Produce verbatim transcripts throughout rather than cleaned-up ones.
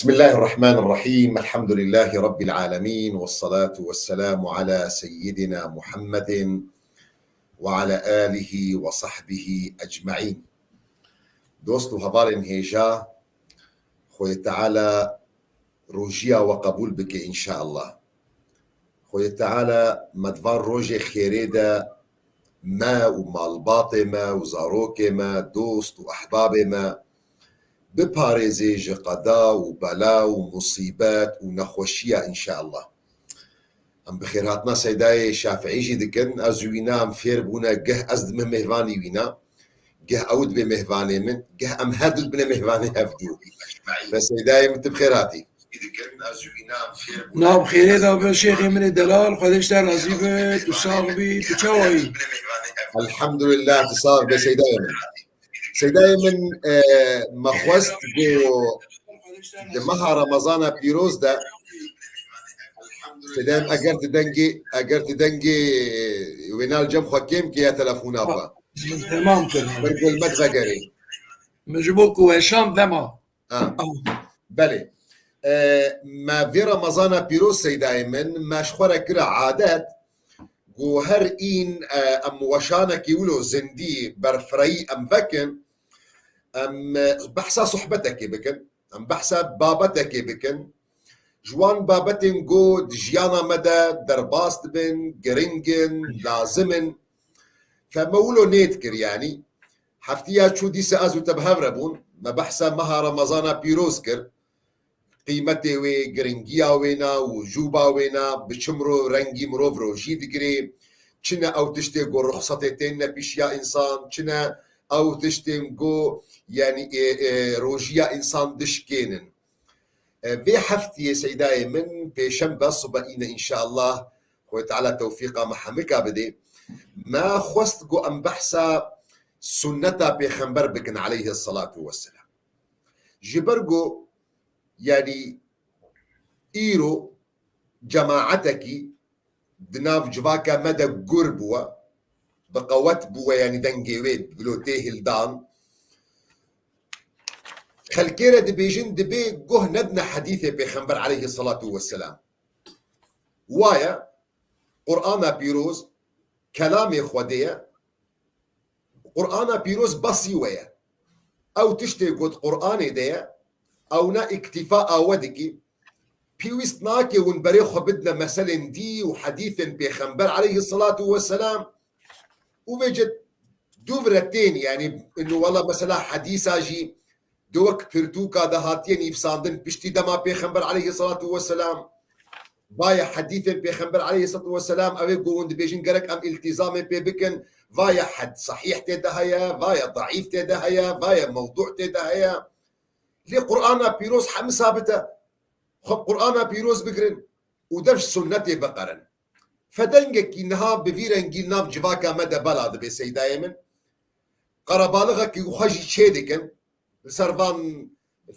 بسم الله الرحمن الرحيم. الحمد لله رب العالمين، والصلاة والسلام على سيدنا محمد وعلى آله وصحبه أجمعين. Dost û hevalên hêja, Xwedê Teala rojiya we qebûl bike înşeallah. Xwedê Teala me di van rojê xêrê de me û malbatê me û zarokê me, dost û ehbabê me biparêzê ji qeda û bela û musîbet û nexweşiya înşeallah. Em bi xêrhatina Seydayê Şafiî jî dikin. Ez û wîna em fêr bûne, geh ez dime mêvanî wîna, geh ew dibe mêvanê min, geh em her du dibine mêvanê hevdû. Be Seydayê min, tu bi xêr hatî. Na bi xêrê de be şêxê min ê delal, Xwedê ji te razî be, tu sax bî, tu çawa yî? Elhamdulillah, tu sax be Seydayê min. Seydayê min, e, me xwest ku di meha Remezana pîroz de, Seydayê min, eger tu dengê, eger tu dengê wêna li cem xwe kêm ke ya telefona xwe. Min temam kir. Ber ku li me divegerê. Min ji bo ku weşan dema. Ha. Belê. E, me vê Remezana pîroz Seydayê min, me ji xwe re kira adet, ku her în, e, em weşanekî wilo zindî, berfireyî em vekin, em, e, behsa sohbetekê bikin, em behsa babetekê bikin. Ji wan babetên ku di jiyana me de derbas dibin, giring in, lazim in. Fe me wilo nêdikir, yanî heftiya çû dîsa ez û te bi hev re bûn, me behsa meha Remezana pîroz kir. Qîmetê wê, giringiya wê ne û jûba wê ne, bi çi miro-, rengî mirov rojî digirê, çi ne ew tiştê ku ruxsatê tên ne pîşiya însan, çi ne ew tiştên ku, yanî, ê, ê, rojiya însan dişkênin. E, vê heftiyê Seydayê min, pêşembe sibe îne înşeallah, Xwedê Teala tewfîqa me hemika bidê. Me xwest ku em behsa sunneta Pêxember bikin aleyhi salatu vesselam. Ji ber ku, yanî, îro cemaetekî di nav civaka me de gur bûwe, bi qewet bûwe, yanî dengê wê bilo tê hildan. Xelkê re dibêjin, dibê guh nedine hedîsê Pêxember aleyhi salatu vesselam. Waye, Qur'ana pîroz kelamê Xwedê ye. Qur'ana pîroz besî we ye. Ew tiştê ku di Qur'anê de ye, ew ne îktîfa a we dikî. Pêwîst nake hûn berê xwe bidine meselên dî û hedîsên Pêxember aleyhi salatu vesselam û vêce dûv re tên, yanî, inu wela mesela hedîsa jî di wek pirtûka de hatiye nîvsandin piştî dema Pêxember aleyhi salatu vesselam. Vaye hedîsên Pêxember aleyhi salatu vesselam, ew ê ku hûn dibêjin gerek em îltîzamê pê bikin, vaye hed-, sehîh tê de heye, vaye daîf tê de heye, vaye mewdû tê de heye. Lê Qur'ana pîroz hemî sabit e. Xwe bi Qur'ana pîroz bigirin û dev ji sunnetê biqerin. Fedengekî niha bi vî rengî li nav civaka me de bela dibe Seydayê min. Qerebalixekî xwe jî çê dikin. Li ser van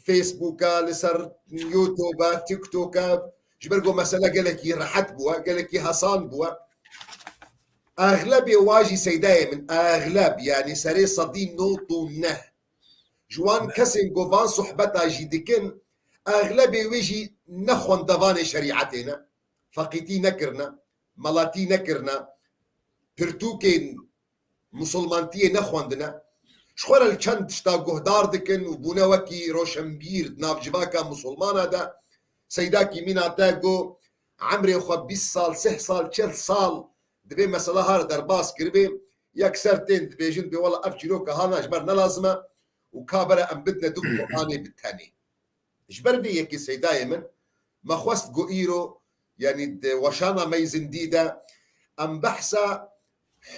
Facebooka, li ser YouTube'a, TikTok'a, ji ber ku mesele gelekî rehet bûye, gelekî hesan bûye. Exlebê wa jî Seydayê min, exleb, yanî serê sedî nod û neh. Ji wan kesên ku van sohbeta jî dikin, exlebê wê jî ne xwendevanê şerîetê ne, feqîtî nekirine, melatî nekirine, pirtûkên misilmantiyê nexwendine. Ji xwe re li çend tişta guhdar dikin û bûne wekî roşenbîr di nav civaka misilmana de. Seydakî mîna te got, emrê xwe bîst sal, sih sal, çil sal divê mesela ha re derbas kiribê. Yekser tên dibêjin, bê wela ev çîroka hana ji me re ne lazim e û ka bere em bidine du Qur'anê bi tenê. Ji ber vê yekê Seydayê min, me xwest ku îro, yanî di weşana me yî zindî de, em behsa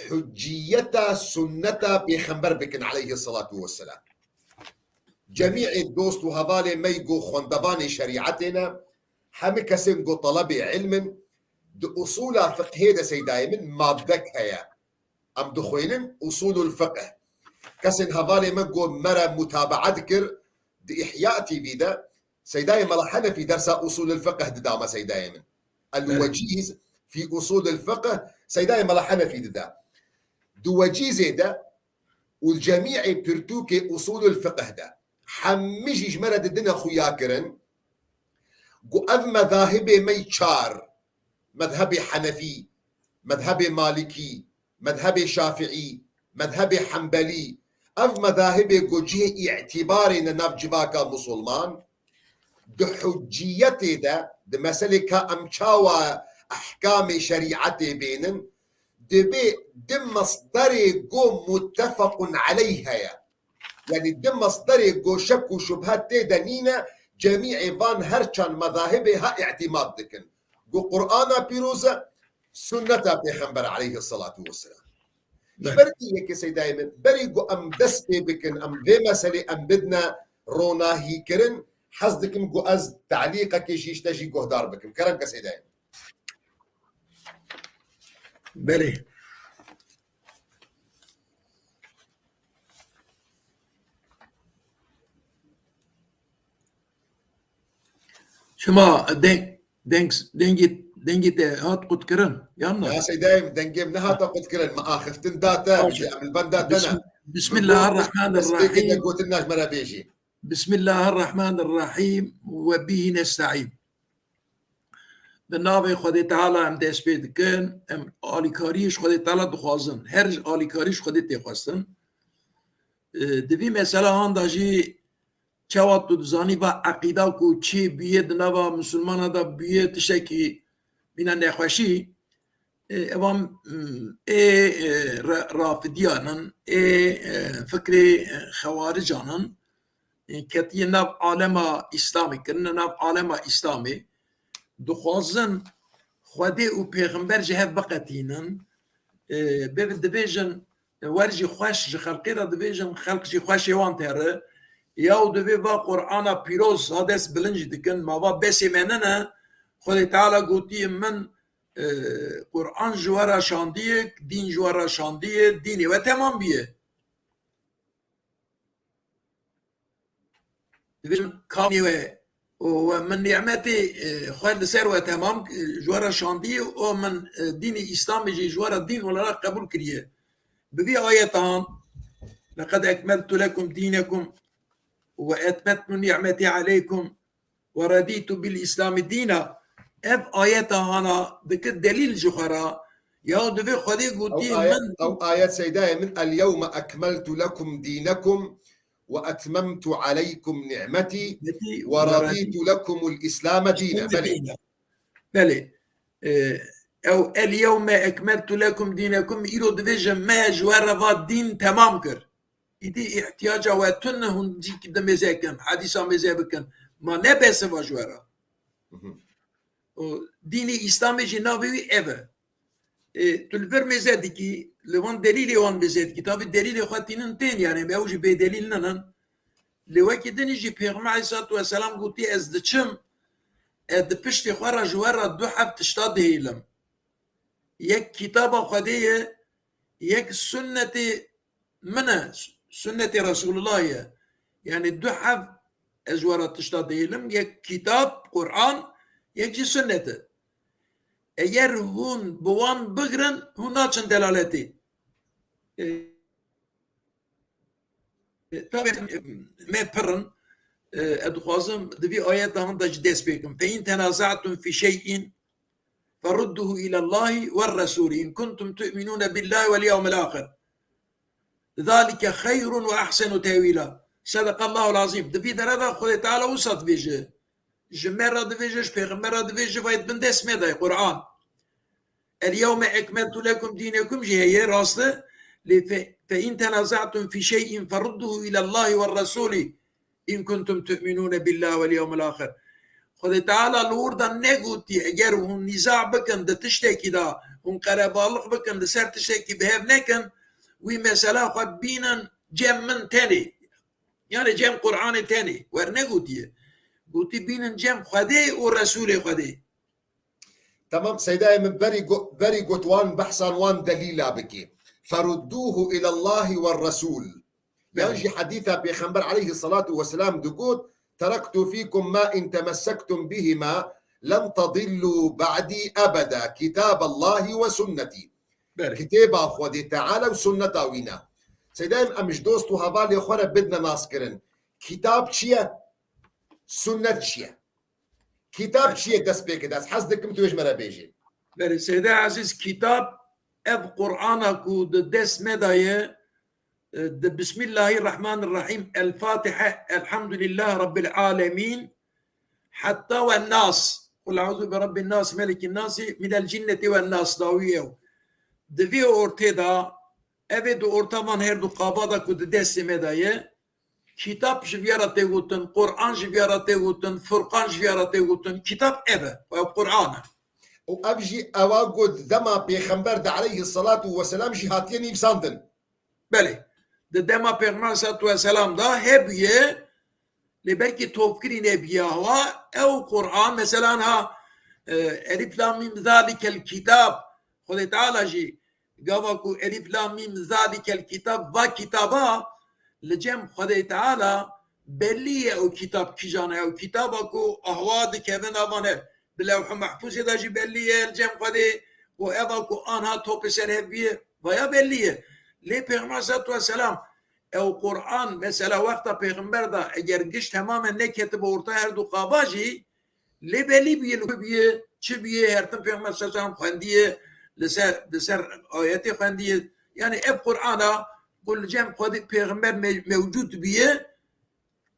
huciyeta sunneta Pêxember bikin aleyhi salatu vesselam. Cemîê dost û hevalê me yî ku xwendevanê şerîetê ne, hemî kesên ku telebê ilm in, di usûla fiqhê de Seydayê min madek heye. Em dixwînin usulul fiqh. Kesên hevalê me ku me re mutabaa dikir di Ihya T V de, Seydayê Mela Henefî dersa usulul fiqh dida me Seydayê min. El Evet. Weciz fi usulul fiqh Seydayê Mela Henefî dida. Di Wecizê de û cemîê pirtûkê usulul fiqh de hemî jî ji me re didine xuyakirin. Ku ev mezahibê me çar, mezhebê Henefî, mezhebê Malikî, mezhebê Şafiî, mezhebê Hembelî, ev mezahibê ku cihê îtîbarê ne nav civaka musulman, di huciyetê de, di meselê ka em çawa ehkamê şerîetê bênin, divê di mesderê ku muttefequn aleyh heye. Yanî di mesderê ku şek û şubhe tê de nîne, cemîê van her çand mezahibê ha îtîmad dikin. Ku Qur'ana pîroz e, sunneta Pêxember aleyhisselatu vesselam. Ji Beh. ber vê yekê seydayê min, berî ku em dest pê bikin, em vê meselê em bidine ronahîkirin, hez dikim ku ez telîqekê jî ji te jî guhdar bikim. Kerem ke seydayê min. Belê. Şima deng, deng, dengê, dengê te hat qutkirin, yan na? Ya seydayê min, dengê min nehata qutkirin. Me axiftin da te, Baş. em li benda te ne. Bism-, Bismillahirrahmanirrahim. Destpêkê te gotin naş me re bêjî. Bismillahirrahmanirrahim. Ve bihi nesta'in. Di navê Xwedê Teala em dest pê dikin, em alîkariyê ji Xwedê Teala dixwazin. Her alîkarî ji Xwedê tê xwestin. E, di vî mesela han de jî çawa tu dizanî va eqîda ku çê bûye di nava misilmana de bûye tiştekî bîne nexweşî, e, evan, mm, ê, e, ra-, rafidiyan in, ê, e, fikrê, e, xewarican in, e, ketiye nav alema Îslamê, kirine nav alema Îslamê, dixwazin Xwedê û Pêxember ji hev biqetînin. E, bê dibêjin, wer jî xweş ji xelkê re dibêjin, xelk jî xweşê wan tere. Ya û divê va Qur'ana pîroz ha dest bilind jî dikin, ma va besê me nine, Xwedê Teala gotiye min, e, Qur'an ji we re şandiye, dîn ji we re şandiye, dînê we temam biye. Dibêjin, kamî we, û we min nîmetê, e, xwe li ser we temam, e, ji we re şandî, û min, e, dînê Îslamê jî ji we re dîn olarak qebûl kiriye. Bi vî ayeta han, "Leqed ekmeltu lekum dînekum ve etmetmu nîmetî aleykum ve redîtu bil Îslamî dîna." Ev ayeta hana dike delîl ji xwe re. Ya divê Xwedê gotiye Ew ayet, min ew ayet seydayê min, "El yewme ekmeltu lekum dînekum ve etmemtu aleykum nîmetî ve radîtu lekumul Îslame dîne." Belê. Belê. E, ew, "El yewme ekmeltu lekum dînekum", îro divê ji me ji we re va dîn temam kir. Îdî îhtiyaca we tune hûn cîk di mêze kin, hedîsa mêze bikin. Ma ne bes e va ji we re. Mhm. Û dînê Îslamê jî navê wî ev e. E, tu li vir mêze dikî, li van delîlê wan mêze dikî. Tabî delîlê xwe tînin tên, yani, me ew jî bêdelîl ninin. Lê wekî dinî jî Pêxember aleyhissalatu vesselam gotî, "Ez diçim, ez di piştê xwe re ji we re du heb tişta dihêlim. Yek kitaba Xwedê ye, yek sunnetê min e, sunnetê Resûlullahê ye." Yani du heb ez ji we re tişta dihêlim, yek kitab, Qur'an, yek jî sunnet e. Eger hûn bi wan bigirin, hûn naçin delaletê. E, e, tabii, e, me pir in. E, ez dixwazim di vî ayeta hin de ji dest pê kim. "Fe in tenazatum fi şey'in ferudduhu ilallahi ve resûlî in kuntum tu'minûne billahi vel yewmil ahir. Zalike xeyrun ve ahsenu tevîla." Sedaqallahul azîm. Di vî dere de Xwedê Teala wisa dibêje. Ji me re dibêje, ji Pêxember re dibêje, vay bin dest me de Qur'an. "El yewme ekmeltu lekum dînekum" jî heye, rast e. Lê fe, "Fe in tenazatum fi şey'in ferudduhu ilallahi ve resûlî in kuntum tu'minûne billahi vel yewmil ahir." Xwedê Teala li wir de negotiye, eger hûn nîza bikin di tiştekî de, hûn qerebalix bikin, li ser tiştekî bi hev nekin, wî mesela xwe bînin cem min tenê. Yani cem Qur'anê tenê. Wer negotiye. Gotî bînin cem Xwedê û Resûlê Xwedê. Tamam, seydayê min berî go-, berî got wan behsan wan delîla bikê. "Ferudduhu ilallahi ve resûl." Yan Belê. jî hedîsa Pêxember aleyhissalatu vesselam digot, "Teraktu fîkum ma in temessektum bihima len tedillu ba'dî ebeda, kitaballahi ve sunnetî." Belê. Kitêba Xwedê Teala û sunneta wî ne. Seydayê min, em ji dost û hevalê xwe re bidine naskirin. Kitab çi ye? Sunnet çi ye? Kitab çi ye dest pê kir? Ez hez dikim tu ji me re bêjî. Belê, Seyda Ezîz, kitab ev Qur'ana ku di dest me de ye, e, di Bismillahirrahmanirrahim, El Fatiha, Elhamdulillah Rabbil Alemin, heta we Nas, Kul a'udhu bi Rabbin Nas, Melikin Nasi, minel cinneti wen nas, dawî ew. Di vê ortê de, ev ê di orta van her du qaba de ku di destê me de ye, Kitab ji viya re tê gotin, Qur'an ji viya re tê gotin, Furqan ji viya re tê gotin. Kitab ev e, ev Qur'an e. Û ev jî ewa got dema Pêxember de aleyhi salatu ve selam jî hatiye nivîsandin. Belê. Di dema Pêxember salatu ve selam de hebûye, lê belkî topkirî nebûye. Ewa ew Qur'an, mesela ha, e, Elif Lam Mim Zalikel Kitab, Xwedê Teala jî gava ku Elif Lam Mim Zalikel Kitab, va kitaba, li cem Xwedê Teala bellî ye ew kitab kîjan e, ew kitaba ku ahwa dikeve nava ne. Di Lewh-û Mehfûzê de jî bellî ye li cem Xwedê û eva ku anha topê ser hev bûye, vaya bellî ye. Lê Pêxember salatu ve selam, ew Qur'an, mesela wexta Pêxember de eger giş temamen neketibe orta her du qaba jî, lê belî bûye li ku bûye, çi bûye, her tim Pêxember sallallahu aleyhi ve sellem xwendiye, li ser, li ser ayetê xwendiye. Yani ev Qur'ana ku li cem Xwedê Pêxember me-, mewcûd bûye,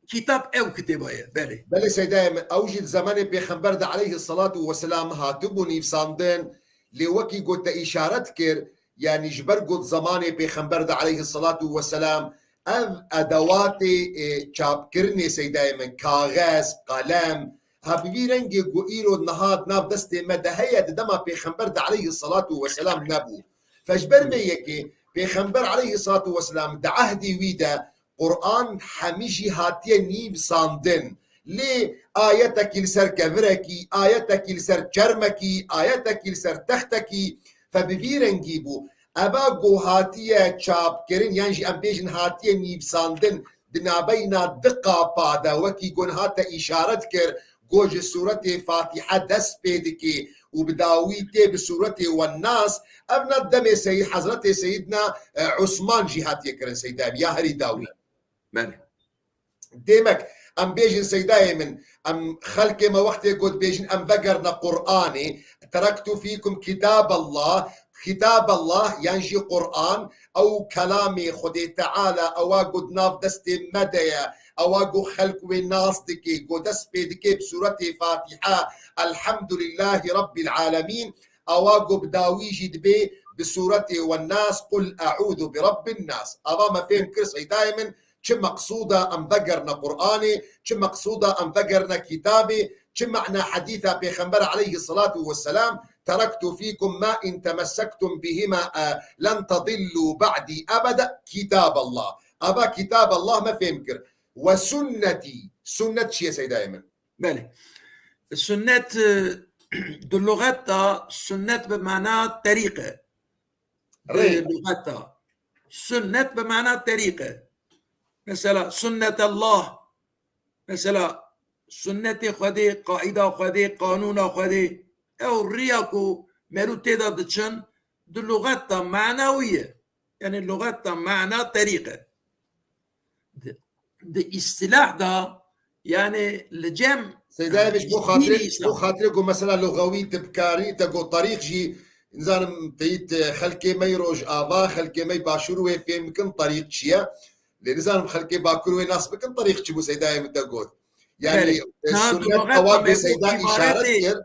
kitab ev kitêba ye, belê. Belê Seydayê min, ew jî di zemanê Pêxember de aleyhi salatu ve selam hatibû nivîsandin, lê wekî ku te îşaret kir, yani ji ber ku di zemanê Pêxember de aleyhi salatu ve selam ev edewatê, e, çapkirinê Seydayê min, kaxez, qelem, ha bi vî rengê ku îro niha di nav destê me de heye, di dema Pêxember de aleyhi salatu ve selam nebû. Fe ji ber vê yekê Pêxember aleyhi salatu ve selam di ehdê wî de Qur'an hemî jî hatiye nivîsandin. Lê ayetekî li ser kevirekî, ayetekî li ser çermekî, ayetekî li ser textekî, fe bi vî rengî bû. Eva ku hatiye çapkirin, yan jî em bêjin hatiye nivîsandin, di navbeyna di qapa de, wekî ku niha te îşaret kir, ku ji Sûretê Fatiha dest pê dike û bi dawî tê bi Sûretê Wen-Nas, ev na demê Seyîd, Hezretê Seyîdna, e, Usman jî hatiye kirin, Seydayê min, ya herî dawî. Belê. Demek, em bêjin Seydayê min, em xelkê me wextê ku dibêjin em vegerine Qur'anê, terektu fîkum kitaballah, kitaballah, yan jî Qur'an, ew kelamê Xwedê Teala, ewa ku di nav destê me de ye, ewa ku xelk wê nas dike, ku dest pê dike bi Sûretê Fatiha, Elhamdulillahî Rabbil Alemîn, ewa ku bi dawî jî dibê bi Sûretê Wen-Nas, Qul e'ûzu bi Rabbin Nas. Ava me fêm kir Seydayê min, çi meqsûda em vegerine Qur'anê, çi meqsûda em vegerine kitabê, çi mena hedîsa Pêxember aleyhi salatu ve selam, "Terektu fîkum ma in temessektum bihima, e, len tedillû ba'dî ebeda, kitaballah." Ava kitaballah me fêm kir. "Ve sunnetî." Sunnet çi ye Seydayê min? Belê. Sunnet, e, di luxet de sunnet bi mana terîq e. Rê. Di luxet de. Sunnet bi mana terîq e. Mesela sunnetallah. Mesela sunnetê Xwedê, qaîda Xwedê, qanûna Xwedê. Ew riya ku merû tê de diçin, di luxet de mana wî ye. Yani luxet de mana terîq e. Di, di îstilah de, yani li cem, Seydayê min, ji bo xatirê, ji bo xatirê ku mesela luxewî tu bikarî, te got terîq jî, nizanim teyît, e, xelkê me yî Rojava, xelkê me yî Başûr wê fêm bikin terîq çi ye. Lê nizanim xelkê Bakur wê nas bikin terîq çi bû Seydayê min te got. Yani, Belê. E, sunnet ewa ku Seyda îşaret kir.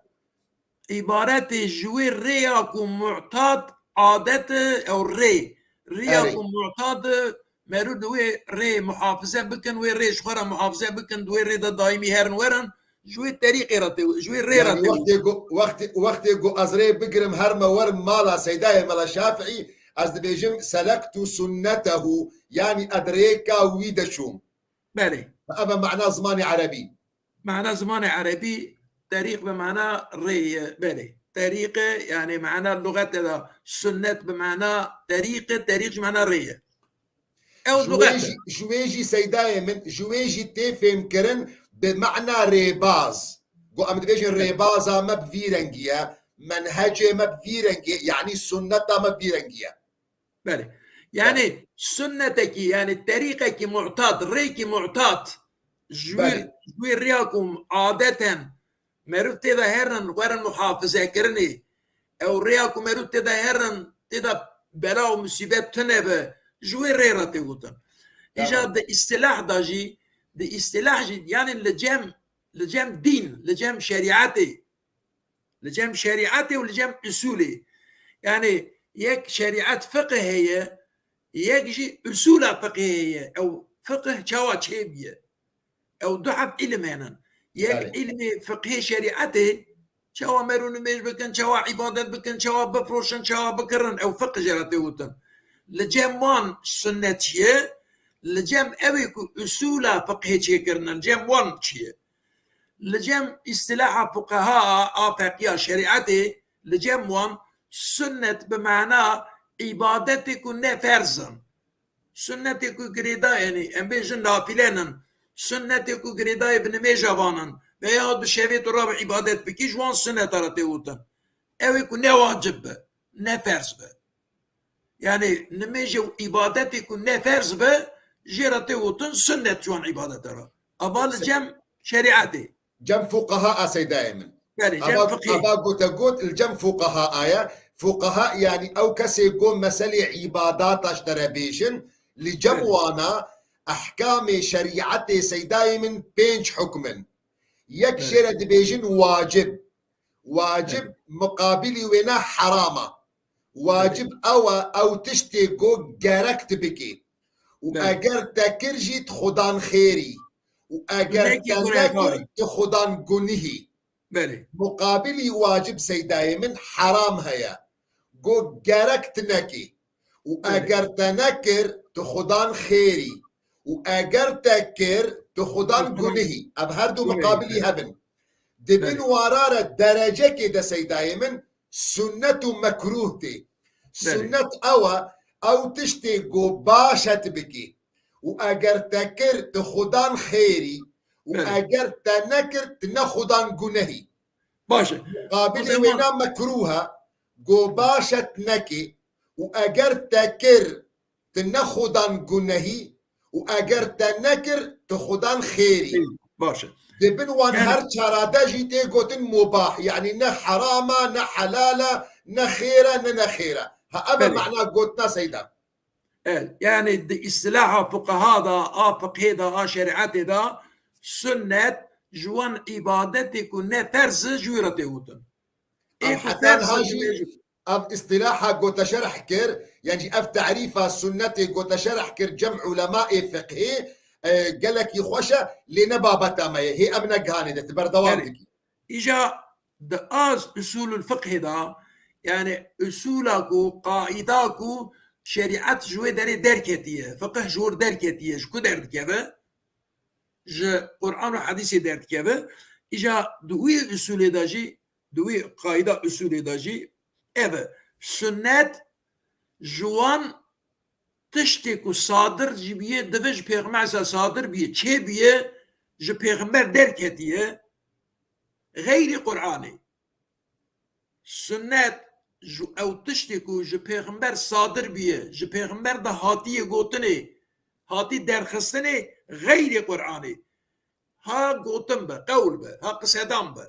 Îbaretê ji wê rêya ku mu'tad adet e, ew rê. Rêya ku mu'tad e, merû di wê rê muhafize bikin, wê rê ji xwe re muhafize bikin, di wê rê de daîmî herin werin, ji wê terîqê re tê, ji wê rê re tê. Wextê ku, wextê, wextê ku ez rê bigirim, herme werim mala Seydayê Mela Şafîî, ez dibêjim, "Selektu sunnetehu", yanî ez rêka wî de çûm. Belê. Ev e mana zimanê erebî. Mana zimanê erebî terîq bi mana rê ye, belê. Terîq e, yani mana luxetê de sunnet bi mana terîq e, terîq ji mana rê ye. Ew luxet e. Ji wê jî, ji wê jî Seydayê min, ji wê jî tê fêmkirin bi mana rêbaz. Ku em dibêjin rêbaza me bi vî rengî ye, menhecê me bi vî rengî ye, yani sunneta me bi vî rengî ye. Belê. Yani sunnetekî, yani terîqekî mu'tad, rêkî mu'tad, ji wî, ji wî riya ku adeten Meriv tê de herin, werin muhafizekirinê. Ew rêya ku meriv tê de herin, tê de bela û musîbet tune be, ji wê rê re tê gotin. Îja di îstilah de jî, di îstilah jî, yanî li cem, li cem dîn, li cem şerîetê, li cem şerîetê û li cem usulê. Yanî yek şerîet fiqh heye, yek jî usula fiqhê heye. Ew fiqh çawa çêbûye? Ew du heb îlim henin. Yek Belê. îlmê fiqhê şerîetê, çawa mer û nimêj bikin, çawa îbadet bikin, çawa bifroşin, çawa bikirin, ew fiqh jê re tê gotin. Li cem wan sunnet çi ye? Li cem ew ê ku usula fiqhê çêkirine, li cem wan çi ye? Li cem îstilaha fuqeha a feqiya şerîetê, li cem wan sunnet bi mana îbadetê ku ne ferz in. Sunnetê ku girêdayê, yanî em bêjin nafile nin, sunnetê ku girêdayê bi nimêja van in, veya di şevê tu re bi îbadet bikî, ji wan sunneta re tê gotin. Ew ê ku ne wacib be, ne ferz be. Yanî nimêjê û îbadetê ku ne ferz be, jê re tê gotin sunnet ji wan îbadeta re. Ava li cem şerîetê. Cem fuqeha a seydayê min. Belê, cem Ava, fiqhê. Ava gote got, li cem fuqeha a ye. Fuqeha yanî ew kesê ku meselê îbadata ji te re bêjin, li cem Belê. wana ehkamê şerîetê seydayê min pênc hukm in. Yek Belê. jê re dibêjin wacib. Wacib Belê. muqabilî wêna heram e. Wacib Belê. ew e, ew tiştê ku gerek tu bikî. Û Belê. eger te kir jî tu xudan xêrî. Û eger Nekî te gunehkar nekir e. tu xudan gunihî. Belê. Muqabilî wacib seydayê min heram heye. Go gerek tu nekî. Û Belê. eger te nekir, tu xudan xêrî. Û eger te kir, tu xudan Xudan gunihî. Ev her du gunihî, muqabilî belê. hev in. Di bin Belê. wara re derecekê de seydayê min sunnet û mekruh tê. Belê. Sunnet ew e, ew tiştê go baş e tu bikî. Û eger te kir, tu xudan xêrî. Û Belê. eger te nekir, tu ne xudan gunehî. Baş e. O Qabilê zaman wêna mekruh e, go baş e tu nekî. Û eger te kir, tu ne xudan gunehî. Û eger te nekir, tu xudan xêrî. Baş e. Di bin wan Yani her çara de jî tê gotin mubah. Yanî ne heram e, ne helal e, ne xêr e, ne nexêr e. Ha, ev e Belê. mana gotina seyda. Evet, yani di istilaha fuqaha da, a fiqhê da, a şerîetê da, sunnet ji wan îbadetê ku ne ferz e, ji wî re tê gotin. Ê Ev ku hetan ferz e, ha ji jî, wê jî. ev istilaha gote şerh kir, yan jî ev tarîfa sunnetê gote şerh kir cem ulemaê fiqhê, e, gelekî xweş e, lê ne babeta me ye. Hê em ne gihanê de, tu berdewam Belê. dikî. Îja di az usulul fiqhê da, yani usula ku, qaîda ku şerîet ji wê derê derketiye, fiqh ji wir derketiye, ji ku derdikeve? Ji Quran û Hedîsê derdikeve. Îja di wî usulê de jî, di wî qaîda usulê de jî ev e. Sunnet ji wan tiştê ku sadir jî biye, divê ji pêxember sa sadir biye, çê biye, ji pêxember derketiye, xeyrî Qur'anê. Sunnet ji ew tiştê ku ji pêxember sadir biye, ji pêxember de hatiye gotinê, hatî derxistinê, xeyrê Qur'anê. Ha gotin be, qewl be, ha qisedan be,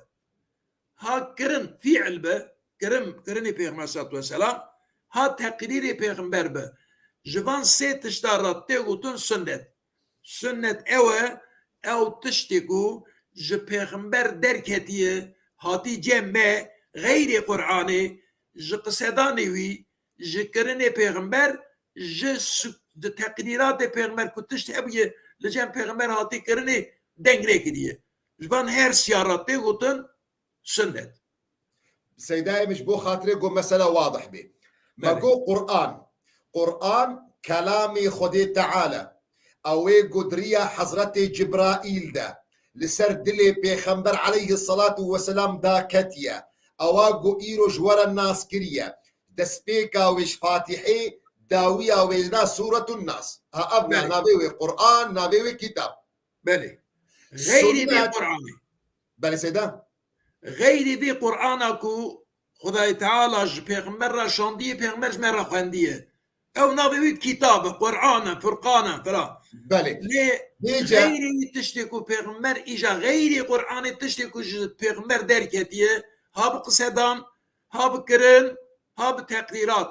ha kirin, fî'l be, kirin, kirinê Pêxember salatu vesselam, ha teqrîrê Pêxember be. Ji van sê tişta re tê gotin sunnet. Sunnet ew e, ew tiştê ku ji Pêxember derketiye, hatî cem me, xeyrê Qur'anê, ji qisedanê wî, ji kirinê Pêxember, ji su-, di teqrîratê Pêxember ku tişt hebûye, li cem Pêxember hatî kirinê, deng rê kiriye. Ji van her siya re tê gotin sunnet. Seydayê min ji bo xatirê ku mesela wadih bê. Me Belê. got Qur'an. Qur'an kelamê Xwedê Teala. Ew ê ku di riya Hezretê Cibraîl de li ser dilê Pêxember aleyhi salatu weselam daketiye. Ewa ku îro ji we re nas kiriye. Destpêka wê ji Fatihê, dawiya wê na Suretun Nas. Ha, ev na Belê. navê wê Qur'an, navê wê kitab. Belê. Xeyrî vê Sunnet. Qur'anê. Belê seyda. Xeyrî vê Qur'ana ku Xwedayê Teala ji Pêxember re şandiye, Pêxember ji me re xwendiye. Ew navê wî kitab e, Qur'an e, Furqan e, filan. Belê. Lê xeyrî tiştê ku pêxember, îja xeyrî Qur'anê tiştê ku ji pêxember derketiye, ha bi qisedan, ha bi kirin, ha bi teqrîrat,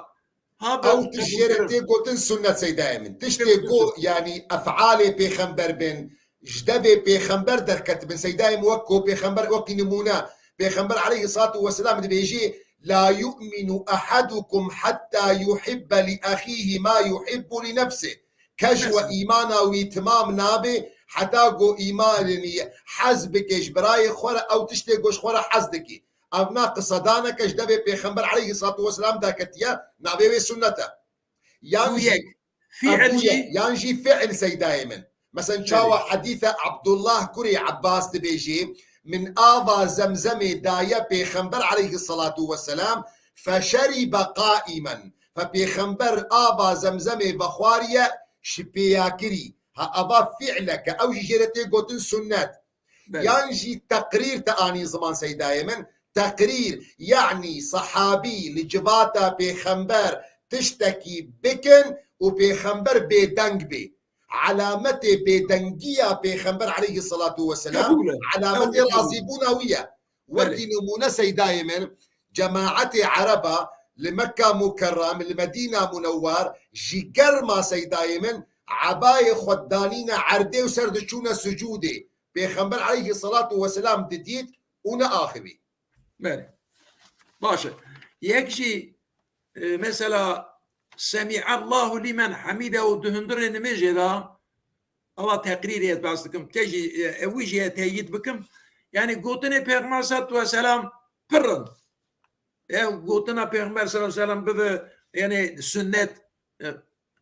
ha bi Ew tişt jê re tê gotin sunnet seydayê min. Tiştê go, yanî efalê pêxember bin, ji devê pêxember derketibin. Seydayê min wek ku pêxember, wekî nimûne, pêxember aleyhissalatu vesselam dibêjî, "La yu'minu ahadukum hatta yuhibbe li ahihi ma yuhibbu li nefsih." Kes we îmana wî timam nabe heta ku îmanê wî hez bike ji birayê xwe re, ew tiştê ku ji xwe re hez dike. Ev na qisedaneke ji devê pêxember aleyhissalatu vesselam daketiye, navê wê sunnet e. Yan jî, fiil jî, yan jî fiil seydayê min. Mesela çawa hedîse Abdullah kurê Abbas dibêjê, "Min ava zemzemê daye pêxember aleyhissalatu vesselam, feşeribe qaimen." Fe pêxember ava zemzemê vexwariye, şipeya kirî. Ha, ava fiileke, ew jî jê re tê gotin sunnet. Belê. Yan jî teqrîr te anî ziman seydayê min. Teqrîr, yanî sehabî li civata pêxember tiştekî bikin û pêxember bêdeng bê. Alametê bêdengiya pêxember aleyhissalatu vesselam, alametê razîbûna wî ye. Belê. Wekî nimûne seydayê min, cemaetê Ereba li Mekka Mukerrem, li Medîna Munewwer, ji germa seydayê min, ebayê xwe danîne erdê û ser diçûne sucûdê. Pêxember aleyhissalatu vesselam didît û neaxivî. Belê. Baş e. Yek jî, e, mesela, "Semi'allahu limen hamidehu" di hundirê nimêjê de, ewa teqrîrê ez behs dikim. Te jî, e, ew jî teyîd bikim. Yanî gotinê Pêxember salatu ve selam pir in. Ew gotina Pêxember sallallahu aleyhi ve sellem bibe, yanî sunnet, e,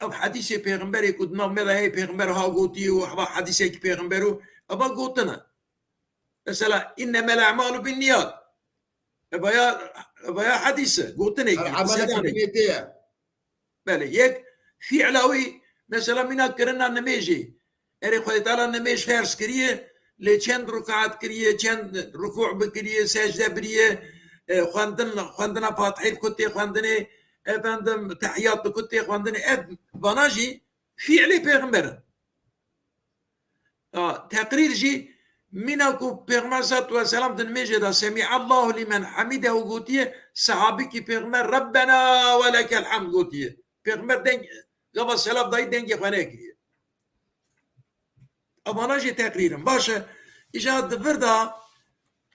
ev hedîsê Pêxemberê ku di nav me de heye, Pêxember ha gotiye û heva hedîsekî Pêxember û eva gotina. Mesela, "Innemel a'malu bin niyat." Eva ya, eva ya hedîse, gotinekî, qisedanê. Belê, yek fiila wî, mesela, mîna kirina nimêjê. Erê, Xwedê Teala nimêj ferz kiriye, lê çend rûkat kiriye, çend rukû bikiriye, secde biriye, e, xwendin, xwendina Fatihê ku tê xwendinê, efendim, tehiyat ku tê xwendinê, ev vana jî fiilê pêxember in. A, teqrîr jî mîna ku Pêxember salatu ve selam di nimêjê de "Semi'allahu limen hamidehu" gotiye, sehabikî Pêxember "Rabbena ve lekel hamd" gotiye. Pêxember deng, gava selam dayî dengê xwe nekiriye. Evana jî teqrîr in. Baş e, îja di vir de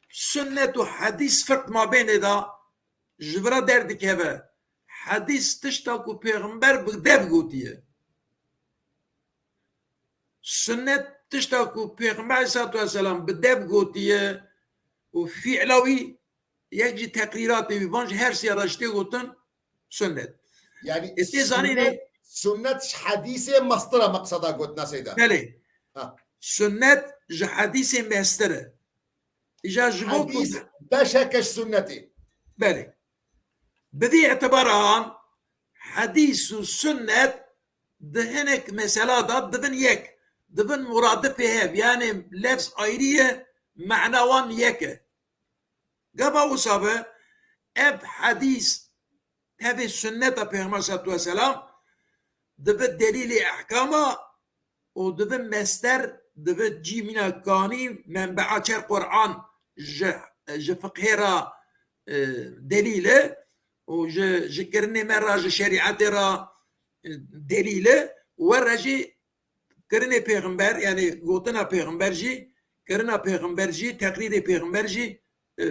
sunnet û hedîs firq mabênê de ji vira derdikeve. Hedîs tişta ku Pêxember bi dev gotiye. Sunnet tişta ku Pêxember aleyhissalatu vesselam bi dev gotiye û fiila wî yek ji teqrîratê wî, van ji her sê re ji tê gotin sunnet. Yanî e, tê zanînê sunnet, sunnet ji hedîsê mestir e, meqseda gotina seyda. Belê. Ha. Sunnet ji hedîsê mestir e. Îja ji bo ku hedîs beşeke ji sunnetê. Belê. Bi vî îtibaran hedîs û sunnet di hinek mesela de dibin yek. Dibin muradifê hev. Yanî lefz ayrî ye, mana wan yek e. Gava wisa be, ev hedîs tevê sunneta Pêxember salatu vesselam, dibe delîlê ehkama û dibe mesder, dibe cî mîna kanî, menbea çer Qur'an ji, ji fiqhê re, e, delîl e û ji, ji kirinê me re, ji şerîetê re, e, delîl e. Û we re jî kirinê pêxember, yanî gotina pêxember jî, kirina pêxember jî, teqrîrê pêxember jî, e,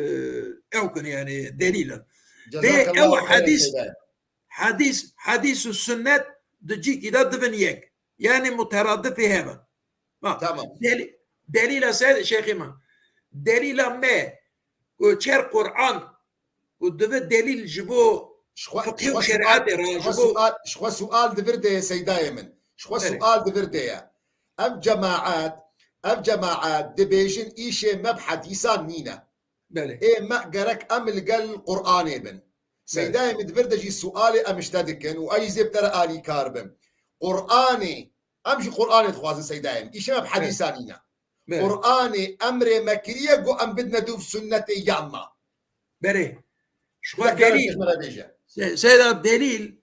ew kin, yanî delîl in. Lê ew hedîs, hedîs, hedîs û sunnet di cîkî de dibin yek. Yanî muteradifê hev in. Ha, delî-, delîla ser şêxê me. Delîla me ku çer Qur'an û dibe delîl ji bo fiqhê û şerîetê re, ji bo sual, ji xwe sual di vir de ye seydayê min. Ji xwe sual di vir de ye. Ev cemaet, ev cemaet dibêjin îşê me bi hedîsan nîne. Belê. Ê me gerek em li gel Qur'anê bin. Belê. Seydayê min di vir de jî sualê em ji te dikin û ez jî zê bi te re alîkar bim. Qur'anê, em jî Qur'anê dixwazin seydayê min. Îşê me bi hedîsan nîne. Belê. Qur'anê emrê me kiriye ku em bidine dûv sunnetê yan na. Belê. Ji xwe delîl. Se-, seyda delîl,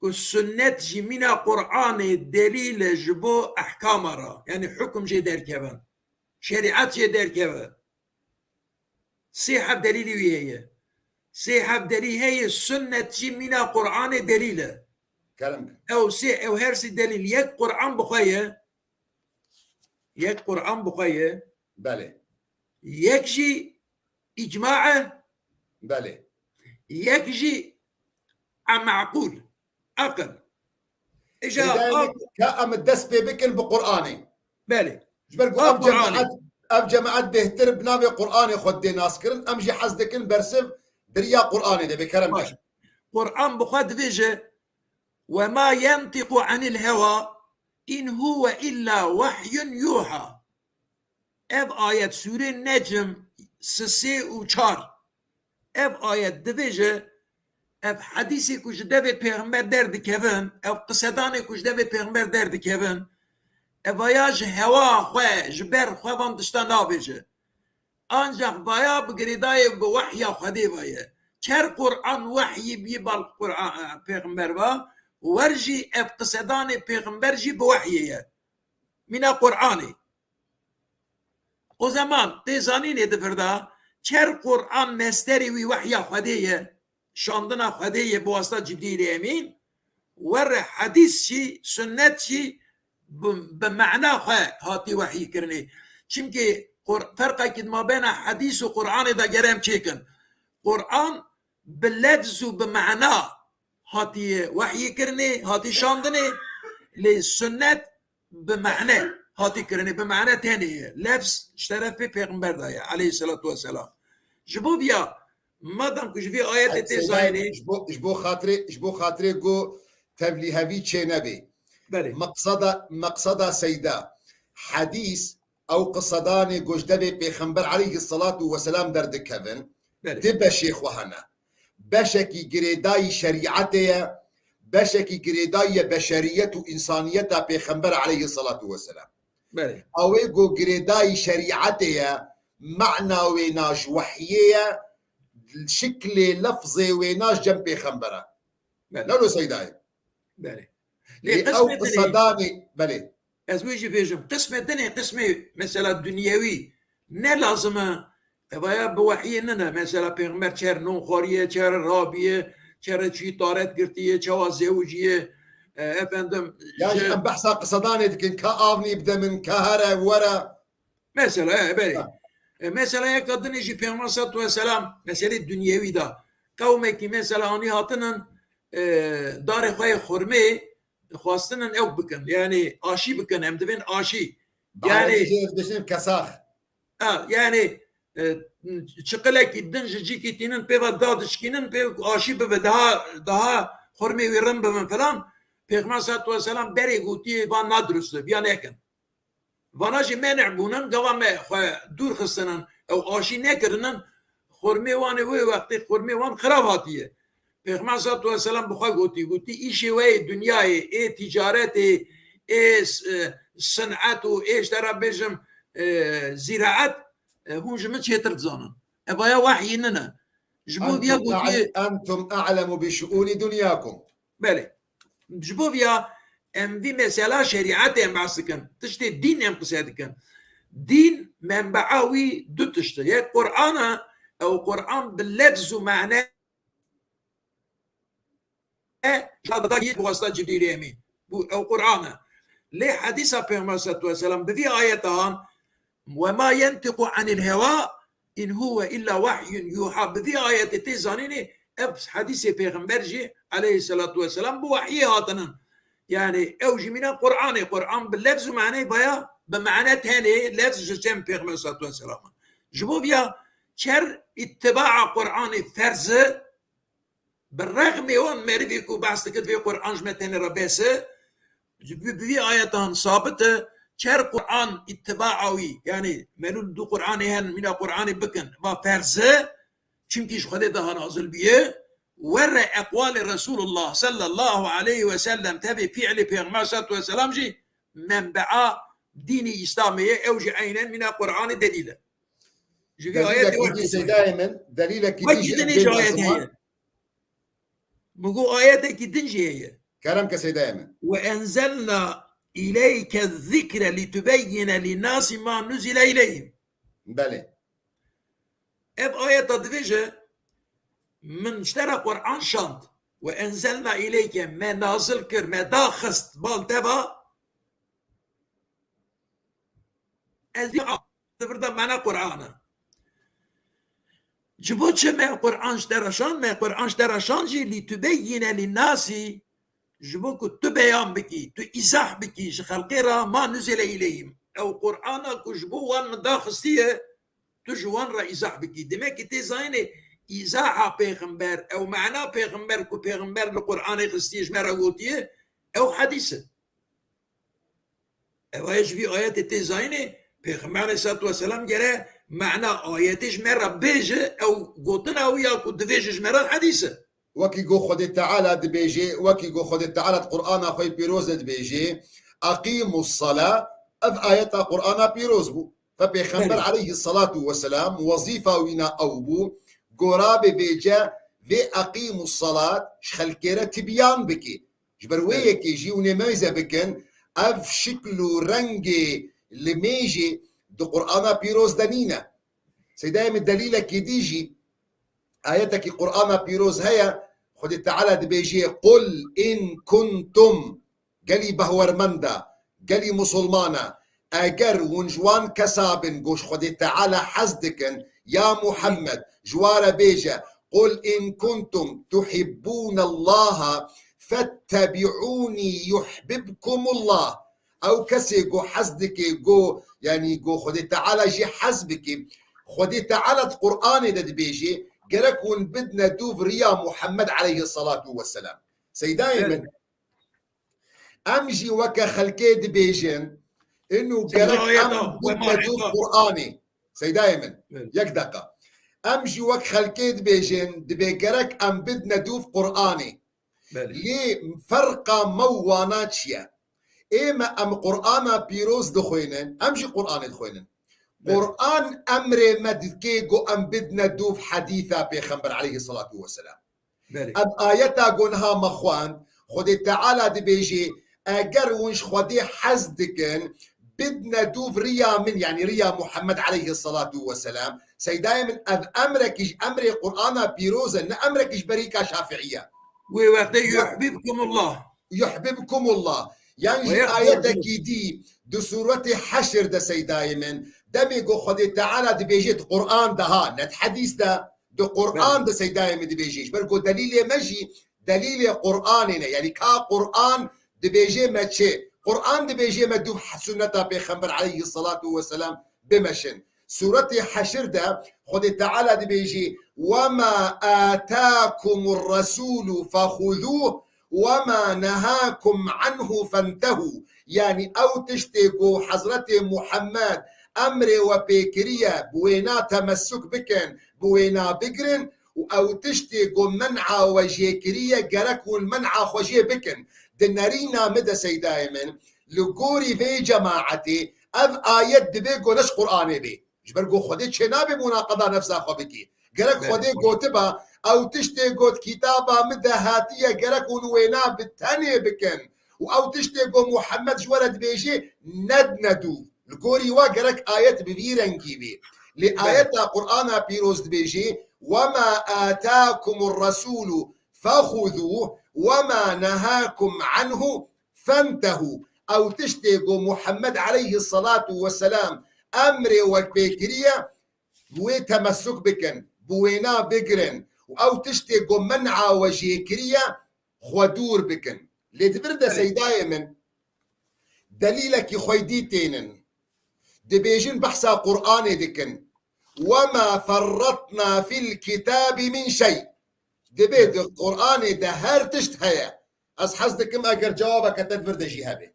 ku sunnet jî mîna Qur'anê delîl e ji bo ehkama re. Yanî hukum jê derkevin. Şerîet jê derkeve. Sê heb delîlî wî heye. Sê heb delîl heye, sunnet jî mîna Qur'anê delîl e. Kerem. Ew sê, ew her sê delîl, yek Qur'an bi xwe ye. Yek Qur'an bi xwe ye. Belê. Yek jî îcma e. Belê. Yek jî a meqûl. Aqil. Îja Seyda Emîn, ka em dest pê bikin bi Qur'anê. Belê. Ji ber ku ev cemaet, ev cemaet bêhtir bi navê Qur'anê xwe dê nas kirin, em jî hez dikin bersiv bi riya Qur'anê de bê kerem. Baş. Qur'an bi xwe dibêje, "Ve ma yentiqu anil hewa, in huve illa wehyun yuha." Ev ayet, Sûrê Necm, sisê û çar. Ev ayet dibêje, ev hedîsê ku ji devê pêxember derdikevin, ev qisedanê ku ji devê pêxember derdikevin, evaya ji hewa xwe, ji ber xwe van tişta nabêje. Ancax vaya bi girêdayê bi wehya Xwedê ve ye. Çer Qur'an wehyî bî bal Qur'an, pêxember ve, wer jî ev qisedanê pêxember jî bi wehyê ye. Mîna Qur'anê. O zaman tê zanînê di vir de çer Qur'an mesterê wî wehya Xwedê ye, şandina Xwedê ye bi wasita Cibrîlê Emîn, were hedîs jî, sunnet jî bi, bi mena xwe hatî wehyî kirinê. Çimkî Qur-, ferqekî di mabêna hedîs û Qur'anê de gere em çêkin. Qur'an bi lefz û bi mena hatiye wehyî kirinê, hatî şandinê, lê sunnet bi mehne hatî kirinê, bi mehne tenê ye. Lefz ji terefê pêxember de ye, aleyhisselatu vesselam. Ji bo viya, madem ku ji vî ayetê tê zayînê, ji bo, ji bo xatirê, ji bo xatirê ku tevlîhevî çê nebê. Belê. Meqsada, meqsada Seyda, hedîs, ew qisedanê ku ji devê pêxember aleyhisselatu vesselam derdikevin, Belê. Di beşê xwe hene. Beşekî girêdayî şerîetê ye, beşekî girêdayî ye beşeriyet û însaniyeta Pêxember aleyhisselatu vesselam. Belê. Ew ê ku girêdayî şerîetê ye, mana wêna ji wehyê ye, şiklê lefzê wêna ji cem Pêxembera. Belê. Lalo Seydayê. Belê. Lê Lê ew qismê dinê, qisedanê, belê. Ez wê jî bêjim, qismê dinê, qismê mesela dinyewî ne lazim e. Evaya bi wehyê nine. Mesela Pêxember çer non xwariye, çer rabiye, çere çûyî taret girtiye, çawa zewiciye, e, efendim, Ya jî ji em behsa qisedanê dikin, ka avnî bide min, ka here, were. Mesela, e, belê. Ha. E, mesela yeka dinê jî Pêxember salatu vesselam, meselê dinyewî de. Qewmekî mesela anî hatinin, e, darê xwe yê xurmê xwastinin ew bikin. Yani aşî bikin, em divên aşî. Yani Arabî jê dibêjin kesax. Ha, yani, e, çiqilekî din ji cîkî tînin pê ve dadişkînin pê aşî bibe, daha, daha xurmê wî rin bibin filan. Pêxember salatu vesselam berê gotiye van nadurust e, viya nekin. Vana jî menê bûnin, gava me xwe dûr xistinin, ew aşî nekirinin, xurmê wan ê wê wextê xurmê wan xirab hatiye. Pêxember salatu vesselam bi xwe gotî, gotî, "Îşê we yê dinyayê, ê tîcaretê, ê s-, e, sinet û ê ji te re bêjim, e, zîraet, e, hûn ji min çêtir dizanin. Evaya wehyî nine." Ji bo viya Entum gotiye, a'le-, entum a'lemu bi şu'ûni dunyakum. Belê. Ji bo viya em vî mesela şerîetê em behs dikin. Tiştê dîn em qise dikin. Dîn menbea wî du tişt e. Yek Qur'an e, ew Qur'an bi lefz û mane bi wasita Cibrîlê Emîn. Bu ew Qur'an e. Lê hedîsa Pêxember sallallahu aleyhi ve sellem bi vî ayeta han, "Ve ma yentiqu anil hewa, in huve illa wahyun yuha." Bi vî ayetê tê zanînê, ev hedîsê Pêxember jî aleyhissalatu vesselam bi wahyê hatinin. Yani ew jî mîna Qur'anê, Qur'an bi lefz û maneyê vaya, bi mane tenê lefz ji cem Pêxember sallallahu aleyhi ve sellem. Ji bo viya çer îtibaa Qur'anê ferz e, bi rexmê wan merivê ku behs dike divê Qur'an ji me tenê re bes e, bi, bi vî ayetan sabit e, çer Qur'an îtibaa wî, yani melûl du Qur'anê hen, mîna Qur'anê bikin, va ferz e, çimkî ji Xwedê daha nazil bûye, were eqwalê Resulullah sallallahu aleyhi ve sellem tevê fiilê Pêxember sallallahu aleyhi ve sellem jî menbea dînî Îslamê ye, ew jî eynen mîna Qur'anê delîl e. Ji vî ayetê wekî Seydayê min, delîlekî Wekî din jî dinê ji ayetê heye. Min got ayetekî din jî heye. Kerem ke Seydayê min. وأنزلنا إليك الذكر لتبين للناس ما نزل إليهم. Belê. Ev ayeta dibêje, min ji te re Qur'an şand. وأنزلنا إليك, me nazil kir, me daxist bal te va. Ez dî di vir de mena Qur'an e. Ji bo çi me Qur'an ji te re şand? Me Qur'an ji te re şand jî لتبين للناس, ji bo ku tu beyan bikî, tu îzah bikî ji xelkê re ما نزل إليهم. Ew Qur'ana ku ji bo wan min daxistiye, tu ji wan re îzah bikî. Demek ki tê zayînê îzaha pêxember, ew mena pêxember ku pêxember li Qur'anê xistiye ji me re gotiye, ew hedîs e. Ew aya ji vî ayetê tê zayînê, Pêxember aleyhissalatu vesselam gere mena ayetê ji me re bêje, ew gotina wî ya ku divêje ji me re hedîs e. Wekî ku Xwedê Teala dibêje, wekî ku Xwedê Teala di Qur'ana xwe yê pîroz de dibêje, "Eqîmus sala", ev ayeta Qur'ana pîroz bû. Fe Pêxember Belê. Aleyhissalatu vesselam wezîfa wîna ew bû, gora bê vêce vê "Eqîmus salat" ji xelkê re tibyan bike. Ji ber wê Evet. yekê jî hûn ê mêze bikin, ev şikl û rengê limêjê di Qur'ana pîroz de nîne. Seydayê min delîlekî dî jî, ayetekî Qur'ana pîroz heye, Xwedê Teala dibêje, "Qul in kuntum", gelî behwermenda, gelî musulmana, eger hûn ji wan kesa bin ku ji Xwedê Teala hez dikin, ya Muhammed, ji wa re bêje, "Qul in kuntum tuhibbûnallaha fettebi'ûnî yuhbibkumullah." Ew kesê ku hez dike, ku, yanî ku Xwedê Teala jî hez bike, Xwedê Teala di Qur'anê de dibêje, gerek hûn bidine dûv riya Muhammed aleyhissalatu vesselam. Seydayê Evet. min, Em jî weke xelkê dibêjin, inu Sen gerek rayê em da, we bidine marê dûv da. Qur'anê. Seydayê min, Evet. yek deqa. Em jî wek xelkê dibêjin, dibê gerek em bidine dûv Qur'anê. Belê. Lê ferqa me û wana çi ye? Ê me em Qur'ana pîroz dixwênin, em jî Qur'anê dixwênin. Belê. Qur'an emrê me dike ku em bidine dûv hedîsa Pêxember aleyhissalatu vesselam. Belê. Ev ayeta ku niha me xwend, Xwedê Teala dibêje, eger hûn ji Xwedê hez dikin, bidne dûv riya min, yanî riya Muhammed aleyhissalatu vesselam. Seydayê min, ev emrekî ji emrê Qur'ana pîroz e, ne emrekî ji berîka Şafi'î ye. Wê wextê Ya- yuhbibkumullah. Yuhbibkumullah. Yan Ve jî yahfazkum. Ayetekî dî di Sûretê Heşr de Seydayê min, demê ku Xwedê Teala dibêje di Qur'an de ha, ne di hedîs de, di Qur'an Belê. de Seydayê min dibêje. Ji ber ku delîlê me jî delîlê Qur'anê ne. Yanî ka Qur'an dibêje me çi? Qur'an dibêje me dûv sunneta Pêxember aleyhissalatu vesselam bimeşin. Sûretê Heşr de Xwedê Teala dibêje, "Ve ma atakumur resûlu fexuzûh, ve ma nehâkum anhu fentehû." Yanî ew tiştê ku Hezretê Muhammed emrê we pê kiriye, bi wêna temessuk bikin, bi wêna bigrin û ew tiştê ku men'a we jê kiriye, gerek hûn men'a xwe jê bikin. Di nerîna min de Seydayê min, li gorî vê cemaetê ev ayet dibê ku ne ji Qur'anê bê. Ji ber ku Xwedê çênabe munaqeda nefsa xwe bikî. Gerek Belê. Xwedê gotiba, ew tiştê got kitaba min de hatiye, gerek hûn wêna bi tenê bikin. Û ew tiştê got Muhammed ji we re dibêjê, nedne dû. Li gorî we gerek ayet bi vî rengî bê. Lê Belê. ayeta Qur'ana pîroz dibêjê, "Ve ma atakumur resûlu fexuzûh, ve ma nehâkum anhu fentehû." Ew tiştê ku Muhammed aleyhissalatu vesselam emrê we pê kiriye, bi wê temessuk bikin, bi wêna bigrin û ew tiştê ku men'a we jê kiriye, xwe dûr bikin. Lê di vir de Evet. Seydayê min, delîlekî xwe dî tênin. Dibêjin behsa Qur'anê dikin. "Ve ma ferratna fil kitabî min şey." Dibê Evet. di Qur'anê de her tişt heye. Ez hez dikim eger cewabeke te di vir de jî hebe.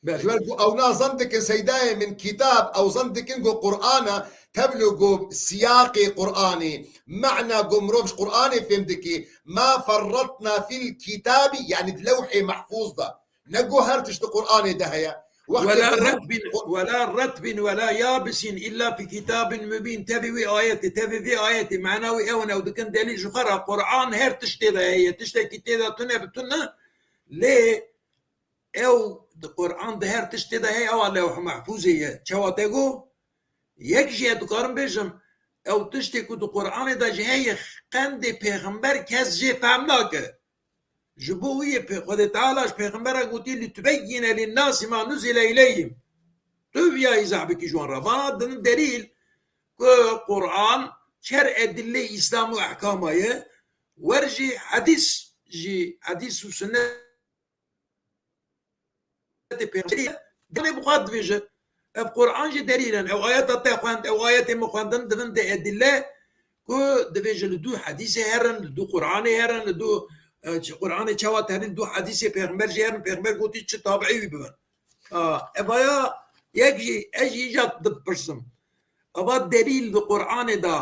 Belê. Ji ber ku ew na zan dikin Seydayê min kitab, ew zan dikin ku Qur'ana, tevlo ku siyaqê Qur'anê, mena ku mirov ji Qur'anê fêm dike, "Ma ferratna fil kitabî", yanî di lewhê mehfûz de. Ne ku her tişt di Qur'anê de heye. Wela retbin, wela retbin, wela yabisin illa fi kitabin mubin. Tevî wî ayetê, tevî vî ayetê, mana wî ew in, ew dikin delîl ji xwe re. Quran her tiştê de heye, tiştekî tê de tune bi tune, lê ew di Quran de her tiştê de heye, ewa Lewh Mehfûzê ye. Çawa te got? Yek jî ez dikarim bêjim, ew tiştê ku di Quranê de jî heye, qendê pêxember kes jê fehm nake. Ji bo wî yê pê-, Xwedê Teala ji pêxembera gotî, "Litubeyyine linnasî ma nuzile ileyhim." Tu viya îzah bikî ji wan re. Vana din delîl ku Quran çer edilê Îslam û ehkama ye. Wer jî hedîs jî, hedîs û sunnet Pêxemberî ye. Demê bi xwe dibêje. Ev Quran jî delîl in. Ew ayeta te xwend, ew ayetê min xwendin, divin de edîle ku dibêje li dû hedîsê herin, li dû Quranê herin, li dû, e, çi, Quranê çawa terîn, dû hedîsê pêxember jî herin, pêxember gotî çi tabiî wî bibin. A, evaya yek jî, ez jî îca dipirsim. Eva delîl di Quranê de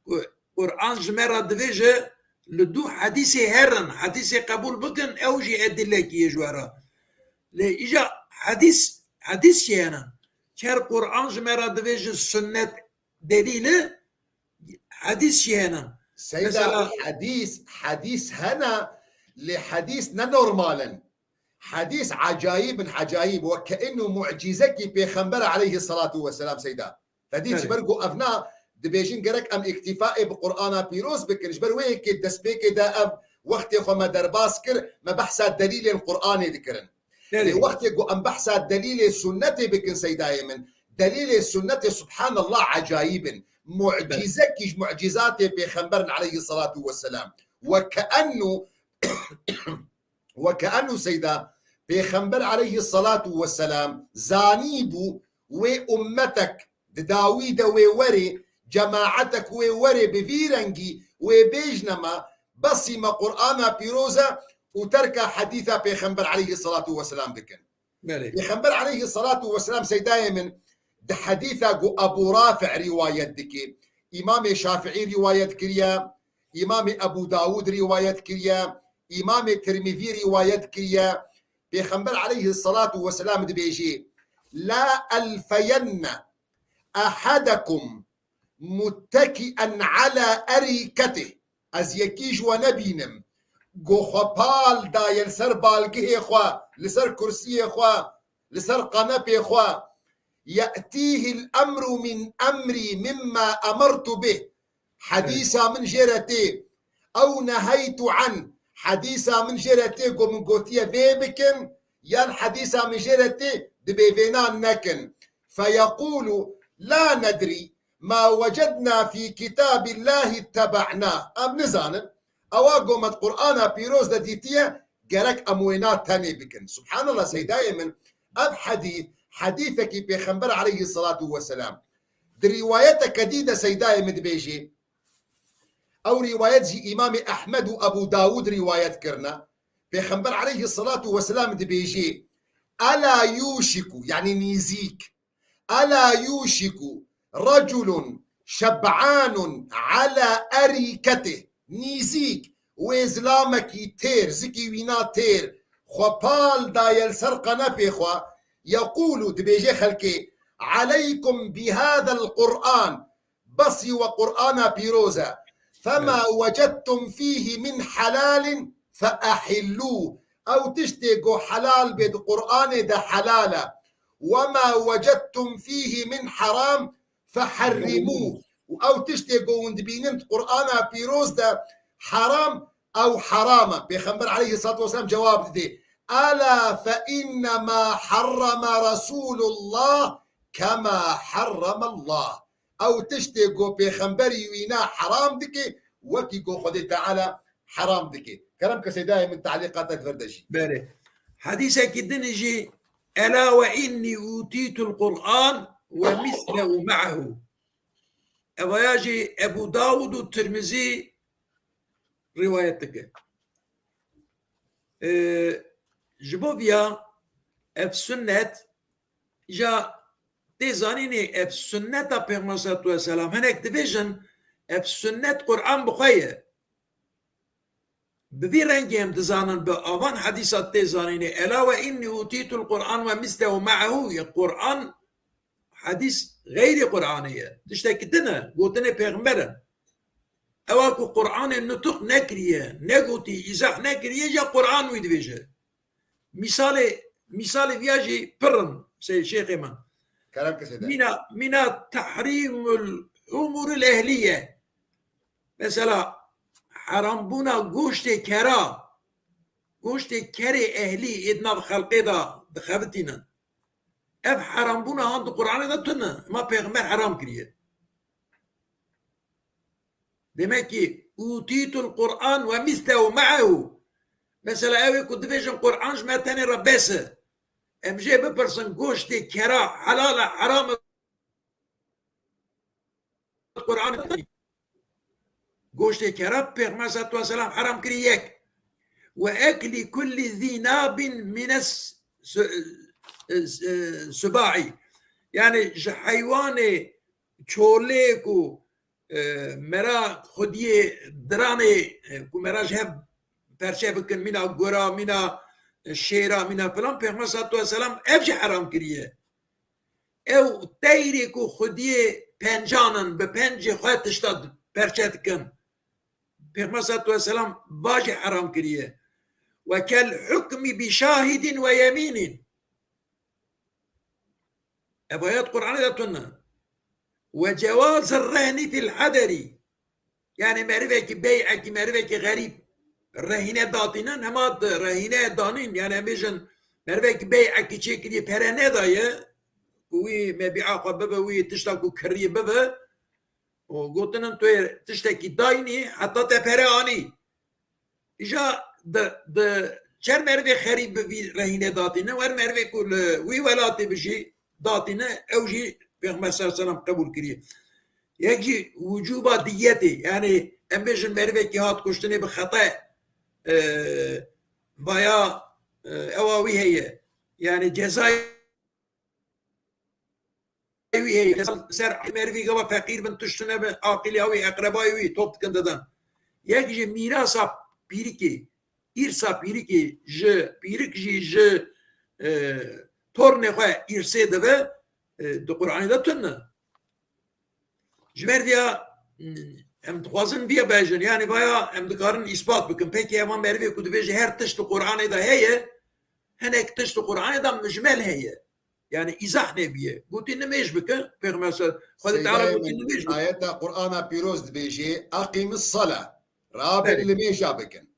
ku Quran ji me re dibêje, li dû hedîsê herin, hedîsê qebûl bikin, ew jî edilekî ye ji we re. Lê îja hedîs, hedîs jî hene. Çer Quran ji me re dibêje sunnet delîl e, hedîs jî hene. Seyda, mesela, hedîs, hedîs hene, lê hedîs ne normal in. Hedîs ecayîb in, ecayîb. Weke inu mucîzekî Pêxember aleyhissalatu vesselam, Seyda. Te dît, ji ber ku evna dibêjin gerek em îktîfaê bi Qur'ana pîroz bikin. Ji ber wê yekê destpêkê de ev wextê xwe me derbas kir, me behsa delîlên Qur'anê dikirin. Lê wextê ku em behsa delîlê sunnetê bikin, Seydayê min, delîlê sunnetê subhanallah ecayîb in. Mucîzekî ji mucîzatê Pêxemberin aleyhissalatu vesselam. Weke ennu, weke ennu Seyda, Pêxember aleyhissalatu vesselam zanîbû wê ummetek di dawî de wê werê, cemaetek wê werê bi vî rengî wê bêjne me, besî me Qur'ana pîroz e û terka hedîsa Pêxember aleyhissalatu vesselam dikin. Belê. Pêxember aleyhissalatu vesselam, Seydayê min, di hedîsa ku Ebû Rafi' rîwayet dike, Îmamê Şafi'î rîwayet kiriye, Îmamê Ebû Dawûd rîwayet kiriye, Îmamê Tirmizî rîwayet kiriye. Pêxember aleyhissalatu vesselam dibêjê, "La elfeyenne ehadekum mutteki'en ala erîketih." Ez yekî ji we nebînim ku xwe pal daye li ser balgihê xwe, li ser kursiyê xwe, li ser qenepê xwe. "Ye'tîhil emru min emrî mimma emertu bih." Hedîsa min jê re tê. Ew neheytu an. Hedîsa min jê re tê ku min gotiye vê bikin, yan hedîsa min jê re tê dibê vêna nekin. Feyekulu la nedrî ma wecedna fî kitabillahi tebe'na. Em nizanin. Ewa gomet Qur'ana pîroz de dîtiye, gerek em wêna tenê bikin. Subhanallah, Seydayê min, ev hedîs, hedîsekî Pêxember aleyhissalatu vesselam. Di rîwayeteke dî de Seydayê min dibêjê, ew rîwayet jî Îmamê Ehmed û Ebû Dawûd rîwayet kirine. Pêxember aleyhissalatu vesselam dibêjê, "Ela yûşiku", yanî nîzîk. "Ela yûşiku reculun şeb'anun ala erîketih." Nîzîk wê zilamekî têr, zikî wîna têr, xwe pal daye li ser qenepê xwe, yekulu, dibêje xelkê, "Aleykum bihadel Qur'an." Besî we Qur'ana pîroz e. "Fema wecedtum fîhî min helalin feehillû." Ew tiştê ku helal bê di Qur'anê de helal e. "Wema wecedtum fîhî min heram feherrimû." Û ew tiştê ku hûn dibînin di Qur'ana pîroz de heram, ew heram e. Pêxember aleyhissalatu vesselam cewab didê, "Ela fe innema harrama Resulullah kema harramallah." Ew tiştê ku pêxemberî wîna heram dike, wekî ku Xwedê Teala heram dike. Kerem ke Seydayê min, talîqata di vir de jî. Belê. Hedîsekî din jî, "Ela ve inni utîtul Qur'an ve mislehu ma'hu." Evaya jî Ebû Dawud û Tirmizî rîwayet dike. Ee, ji bo viya ev sunnet, ja tê zanînê ev sunneta Pêxember salatu vesselam. Hinek dibêjin ev sunnet Qur'an bi xwe ye. Bi vî rengî em dizanin, bi avan hedîsa tê zanînê. Ela ve inni utîtul Qur'an ve mislehu ma'ehu. Ye Qur'an, hedîs xeyrî Qur'anê ye. Tiştekî din e, gotinê pêxember e. Ewa ku Qur'anê nutiq nekiriye, negotî, îzah nekiriye, ya Qur'an wî dibêje. Mîsalê, mîsalê viya jî pir in, sey-, şêxê min. Kerem ke seyde. Mîna, mîna tehrîmul humuril ehliye. Mesela, herambûna goştê kera, goştê kerê ehlî ê di nav xelqê de dixebitînin. Ev herambûna han di Qur'anê de tune. Ma pêxember heram kiriye. Demek ki, "Utîtul Qur'an ve mislehu ma'ehu." Mesela, ew ê ku dibêjin, "Qur'an ji me tenê re bes e." Em jê bipirsin, goştê kera helal e, heram e? Qur'an, goştê kera Pêxember sallallahu aleyhi ve sellem heram kiriye, yek. "Ve ekli kulli zî nabin mines sü-, e, e, süba'i." Yani ji heywanê çolê ku, e, mera xwediyê diranê, e, ku mera ji hev perçe bikin, mîna gora, mîna, e, şêra, mîna filan, Pêxember sallallahu aleyhi ve sellem ev jî heram kiriye. Ew teyrê ku xwediyê pencan in, bi pencê xwe tişta di-, perçe dikin. Pêxember sallallahu aleyhi ve sellem va jî heram kiriye. "Ve kel hukmi bi şahidin ve yemînin." Ev ayet Qur'anê de tune. "Ve cewazir rehni fil haderi." Yani merivekî bey'ekî, merivekî xerîb rehîne datînin, hema di rehîne danîn, yani em bêjin merivekî bey'ekî çêkiriye, pere nedaye, ku wî mebîa xwe bibe, wî tişta ku kirî bibe, û gotinin tu yê tiştekî daynî heta te pere anî. Îja di, di çer merivê xerîb bi vî rehîne datîne, wer merivê ku li wî welatê bijî datîne, ew jî Pêxember sallallahu aleyhi ve sellem qebûl kiriye. Yek jî wicûba diyetê, yani em bêjin merivekî hat kuştinê bi xeta, e, vaya, e, ewa wî heye. Yani cezayê wî heye. Ser merivî gava feqîr bin, tişt tune bi, aqiliya wî, eqrebayê wî top dikin didin. Yek ji mîrasa pîrikê, îrsa pîrikê ji pîrik jî ji, e, tornê xwe îrsê dibe, e, di Qur'anê de tune. Ji ber vêya, em dixwazin vêya bêjin, yani vaya em dikarin îspat bikin. Peki evan merivê ku dibêje her tişt di Qur'anê de heye, hinek tişt di Qur'anê de micmel heye. Yani îzah nebiye. Gotî nimêj bike, Pêxember sal-, Xwedê Teala Seydayê gotî min, nimêj bike. Ayeta Qur'ana pîroz dibêje, "Aqimis sala." Rabin Belê. Limêja bikin.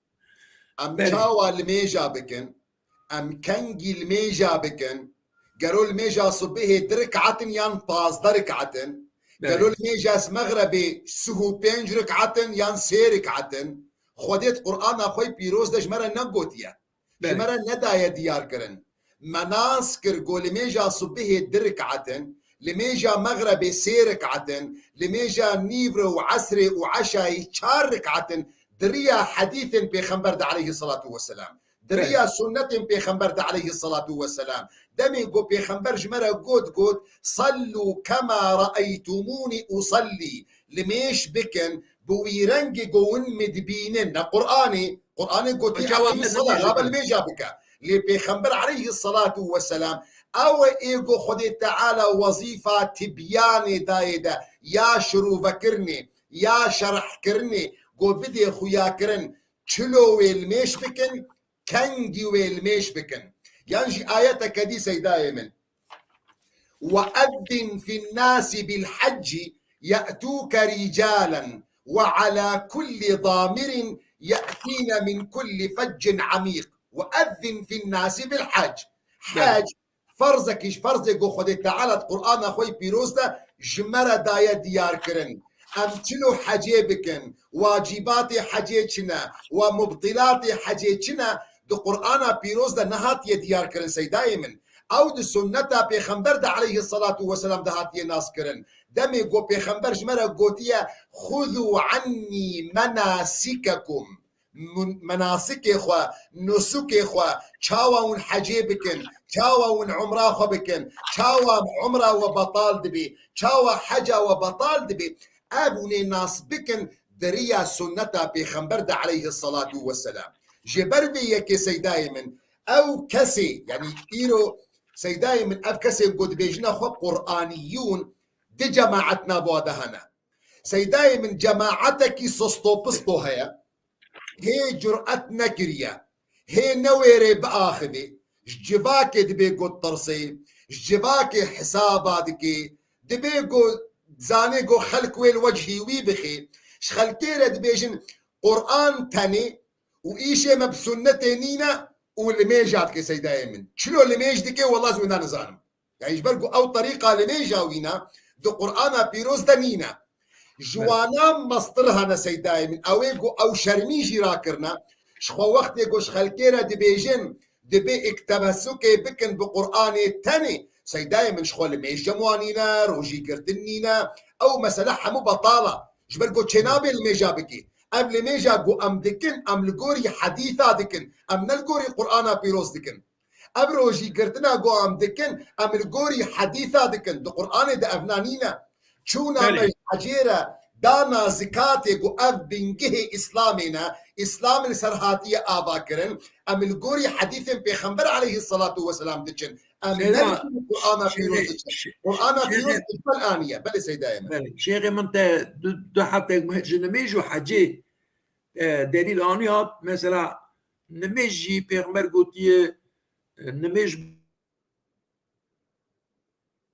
Em Belê. Çawa limêja bikin? Em kengî limêja bikin? Gelo limêja subihê di rikatin yan pazdeh rikatin? Belê. Gelo limêja mexrebê suhû pênc rikatin yan sê rikatin? Xwedê di Qur'ana xwe pîroz de ji me re negotiye. Ji Belê. Me re nedaye diyar kirin. Me nas kir ku limêja subihê di rikatin, limêja mexrebê sê rikatin, limêja nîvre û esrê û eşayî çar rikatin, di riya hedîsên Pêxember de aleyhissalatu vesselam. Di Belê. Riya sunnetên Pêxember de aleyhissalatu vesselam. Demê ku Pêxember ji me re got, got, "Sallu kema reeytumûnî usallî." Limêj bikin, bi wî rengê ku hûn min dibînin. Ne Qur'anê, Qur'anê gotiye, Hocam, "Eqîmis sala", rabe limêja bike. Lê Pêxember aleyhissalatu vesselam, ew ê ku Xwedê Teala wezîfa tibyanê dayê de, ya şirûvekirinê, ya şerhkirinê, ku bidê xuyakirin, çilo wê limêj bikin, kengî wê limêj bikin. Yan jî ayeteke dî seydayê min. "Ve ezzin fin nasi bil hacci ye'tuke ricalen ve ala kulli damirin ye'tine min kulli feccin amîq." "Ve ezzin fin nasi bil hac." Belê. Hac, ferzekî ji ferzê ku Xwedê Teala di Qur'ana xwe yî pîroz de ji me re daye diyar kirin. Em çilo hecê bikin, wacîbatê hecê çi ne, we mubtîlatê hecê çi ne, di Qur'ana pîroz de nehatiye diyar kirin seydayê min. Ew di sunneta Pêxember de aleyhissalatu vesselam de hatiye nas kirin. Demê ku Pêxember ji me re gotiye, "Xuzu anni menasikekum." Mun-, menasikê xwe, nusukê xwe, çawa hûn hecê bikin, çawa hûn umra xwe bikin, çawa umra we betal dibê, çawa heca we betal dibê, ev hûn ê nas bikin, di riya sunneta Pêxember de aleyhissalatu vesselam. Ji ber vê yekê seydayê min, ew kesê, yanî îro seydayê min, ev kesê ku dibêjine xwe Qur'aniyûn, di cemaet nava de hene. Seydayê min cemaetekî sostopisto heye, hê curet nekiriye, hê newêrê biaxivê, ji civakê dibê ku tirsê, ji civakê hesaba dike, dibê ku zanê ku xelk wê li wecihî wî bixê, ji xelkê re dibêjin Qur'an tenê û îşê me bi sunnetê nîne û limêja dike seydayê min. Çilo limêj dike, wela ez wina nizanim. Yani ji ber ku ew terîqa limêja wîna di Qur'ana pîroz de nîne. Ji wana mestir hene seydayê min. Ew ê ku ew şermî jî rakirine. Ji xwe wextê ku ji xelkê re dibêjin, dibê îktebesukê bikin bi Qur'anê tenê. Seydayê min ji xwe limêj cem wan nîne, rojî girtin nîne. Ew mesele hemû betal e. Ji ber ku çênabe limêja bikî. Ev limêja ku em dikin, em li gorî hedîsa dikin. Em ne li gorî Qur'ana pîroz dikin. Ev rojîgirtina ku em dikin, em li gorî hedîsa dikin. Di Qur'anê de ev nanîne. Çûna Belê. me ji hecê re, dana zikatê ku ev bingehê Îslamê ne, Îslam li ser hatiye avakirin, em li gorî hedîsên Pêxember aleyhissalatu vesselam diçin. Em Seyda, ne li Qur'ana şêxê, pîroz diçin. şê-, Qur'ana şêxê, pîroz icmal aniye. Belê seydayê min. Belê, şêxê min te du, du heftek ji nimêj û hecê, e, delîl anî hat. Mesela, nimêj jî Pêxember gotiye, e, nimêj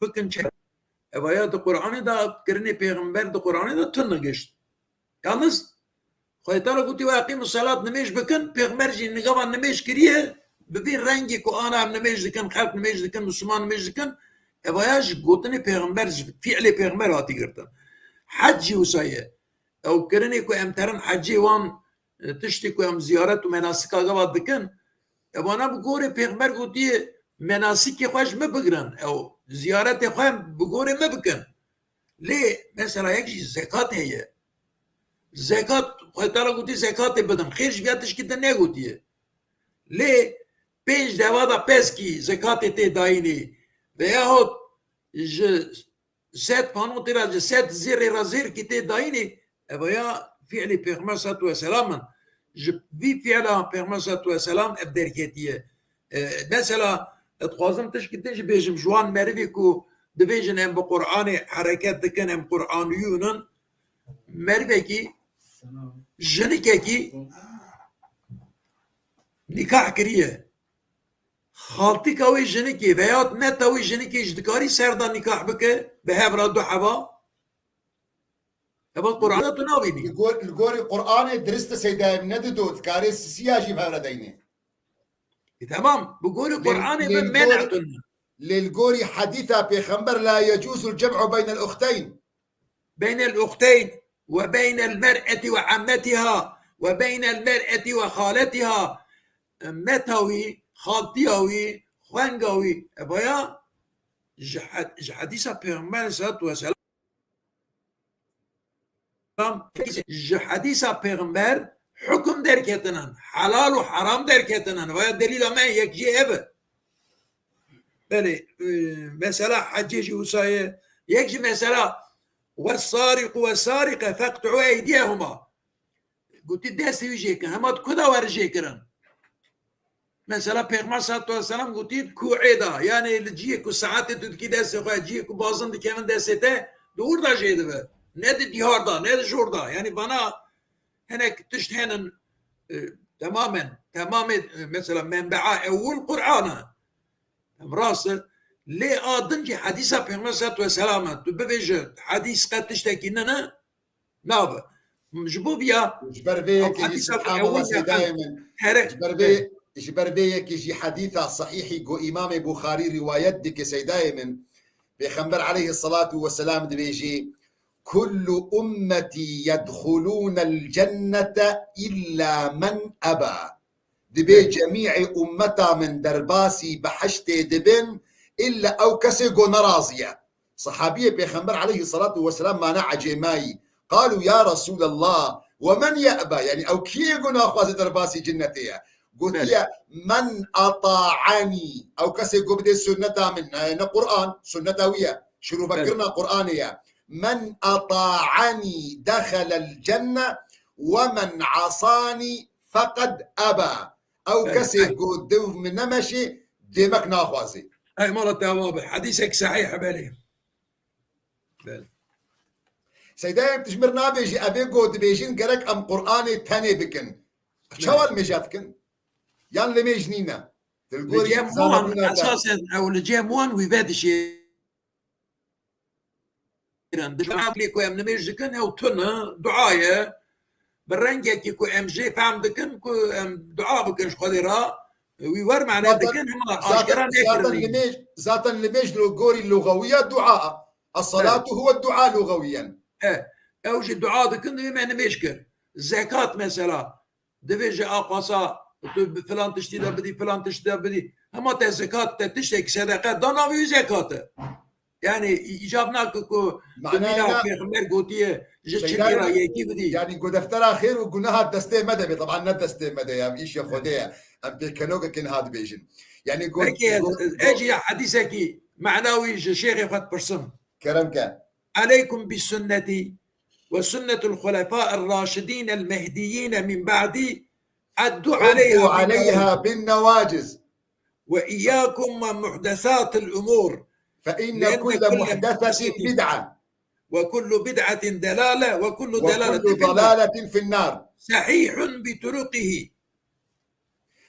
bikin çek. Eva ya di Qur'anê de kirinê pêxember di Qur'anê de tune gişt. Yalnız Xwedê Teala gotî, "Ve eqîmus salat", nimêj bikin, pêxember jî nigava nimêj kiriye, bi vî rengî ku ana em nimêj dikin, xelk nimêj dikin, Müslüman nimêj dikin, eva ya ji gotinê pêxember, ji fiilê pêxember hatî girtin. Hec jî wisa ye. Ew kirinê ku em terin hecê wan, e, tiştê ku em ziyaret û menasika gava dikin, e, vana bi gorê pêxember gotiye, "Menasikê xwe ji min bigirin, ew ziyaretê xwe bi gorê min bikin." Lê mesela yek jî zekat heye. Zekat, Xwedê Teala gotiye, "Zekatê bidin." Xêr ji viya tişkî din negotiye. Lê pênc deva da peskî zekatê tê dayînê veyahut ji sed panotê ra, ji sed zêrê ra zêrkî tê dayînê, eva ya fiilê Pêxember salatu ve selam in. Ji vî fiila Pêxember salatu ve selam ev derketiye. E, mesela, ez dixwazim tişkî din jî bêjim, ji wan merivê ku dibêjin em bi Qur'anê hereket dikin, em Qur'aniyûn in, merivekî, jinikekî nîkah kiriye. Xaltika wê jinikê veya meta wê jinikê ji dikarî ser de nîkah bike bi hev re du heva? Heva Qur'ana tu nabînî. Li gor-, li gorî Qur'anê dirist e seydayê min, ne dido, dikarê sisiya jî bi hev re deynê. E, temam. Bi gorî Qur'anê min men'etun. Lê li gorî hedîsa pêxember, "La yecûzul cem'u beynel uxteyn." Beynel uxteyn ve beynel mer'eti ve ammetiha ve beynel mer'eti ve xaletiha. Meta wî, xaltiya wî, xwenga wî. E, vaya ji hed-, ji hedîsa Pêxember salatu ve selam, ji hedîsa Pêxember hukm derketinan, helal û heram derketinan. Vaya delîla me yek jî ev e. Belê, e, mesela hecê jî wisa ye. Yek jî mesela, "Wessariqu wessariqe feqtu'u eydiyehuma." Gotî, "Destê wî jêkin." Hema di ku de were jêkirin? Mesela Pêxember sallallahu aleyhi ve sellem gotî, "Ku'ê de." Yani li cihê ku saetê tu dikî destê xwe, cihê ku bazin dikevin destê te, di wir de jê dibe. Ne di diyar de, ne di jor de. Yani vana hinek tişt henin, e, temamen, temamê, e, mesela menbea ewil Qur'an e. Em rast e. Lê a din jî hedîsa Pêxember sallallahu aleyhi ve sellem e. Tu bibêje hedîs qet tiştekî nine, nabe. Ji bo viya Ji ber vê ew yekê jî, hedîsa ku subhanallah, ewil seydayê min. Here-, Ji ber vê, ji ber vê yekê jî hedîsa sahîhî ku Îmamê Buxarî rîwayet dike seydayê min. Pêxember aleyhissalatu vesselam dibêjî, "Kullu ummetî yedxulûnel cennete illa men eba." Dibê cemî'ê ummeta min derbasî behiştê dibin, illa ew kesê ku nerazî ye. Sahabiyê Pêxember aleyhissalatu vesselam mane ecêmayî. Qalû ya Resûlallah, we men ye'ba? Yani ew kî ye ku naxwaze derbasî cinnetê ye? Gotiye, "Men ata'enî." Ew kesê ku bidê sunneta min, ne, ne Qur'an, sunneta wî ye. Şirûvekirina Qur'anê ye. من أطاعني دخل الجنة ومن عصاني فقد أبى. Ew Evet, kesê evet. ku dev min nemeşê, dêmek naxwazê. Ey mala te ava be. Hedîsek sehîh e, belê. Belê. Seydayê, tu ji mir nabêjî, evê ku dibêjin gerek em Qur'anê tenê bikin. Çawa Evet. limêja dikin? Yan limêj nîne? Li Li gorî cem wan, zanebûna te. Esasen ew li cem wan wî vedişê. Di cem ku em nimêj dikin, ew tune, dua ye. Bi rengekî ku em jê fehm dikin, ku em dua bikin ji Xwedê re, wî wer mane Zaten, dikin, hema zaten, aşkera zaten nekirin. limêj, zaten limêj li gorî lugawiya dua. Es-salatu Evet. huwe dua lugawiyen. E, ew jî dua dikin, divê me nimêj kir. Zekat mesela. Divê ji aqasa tu bi filan tiştî de bidî, filan tiştî de bidî. Hema te zekat, te tiştek sedeqe dana, wî zekat e. Yani î-, îcab nake ku tu Mane mîna ya Pêxember gotiye, ji Şeyda çilî ra ya, yekî bidî. Yani ku deftera xêr û gunaha destê me de be. Taban ne destê me de ya, îşê Xwedê ye. Em pêkenokekê niha dibêjin. Yani ku, Peki, ku, ez, ez jî ya hedîsekî mena wî ji şêxê xwe dipirsim. Kerem ke. عليكم بسنتي وسنة الخلفاء الراشدين المهديين من بعدي، عضوا عليها عضوا عليها بالنواجذ. بالنواجذ. وإياكم ومحدثات الأمور، فإن لأن كل كل محدثة محدثة بدعة. وكل بدعة ضلالة، وكل ضلالة وكل في النار. ضلالة في النار. صحيح بطرقه.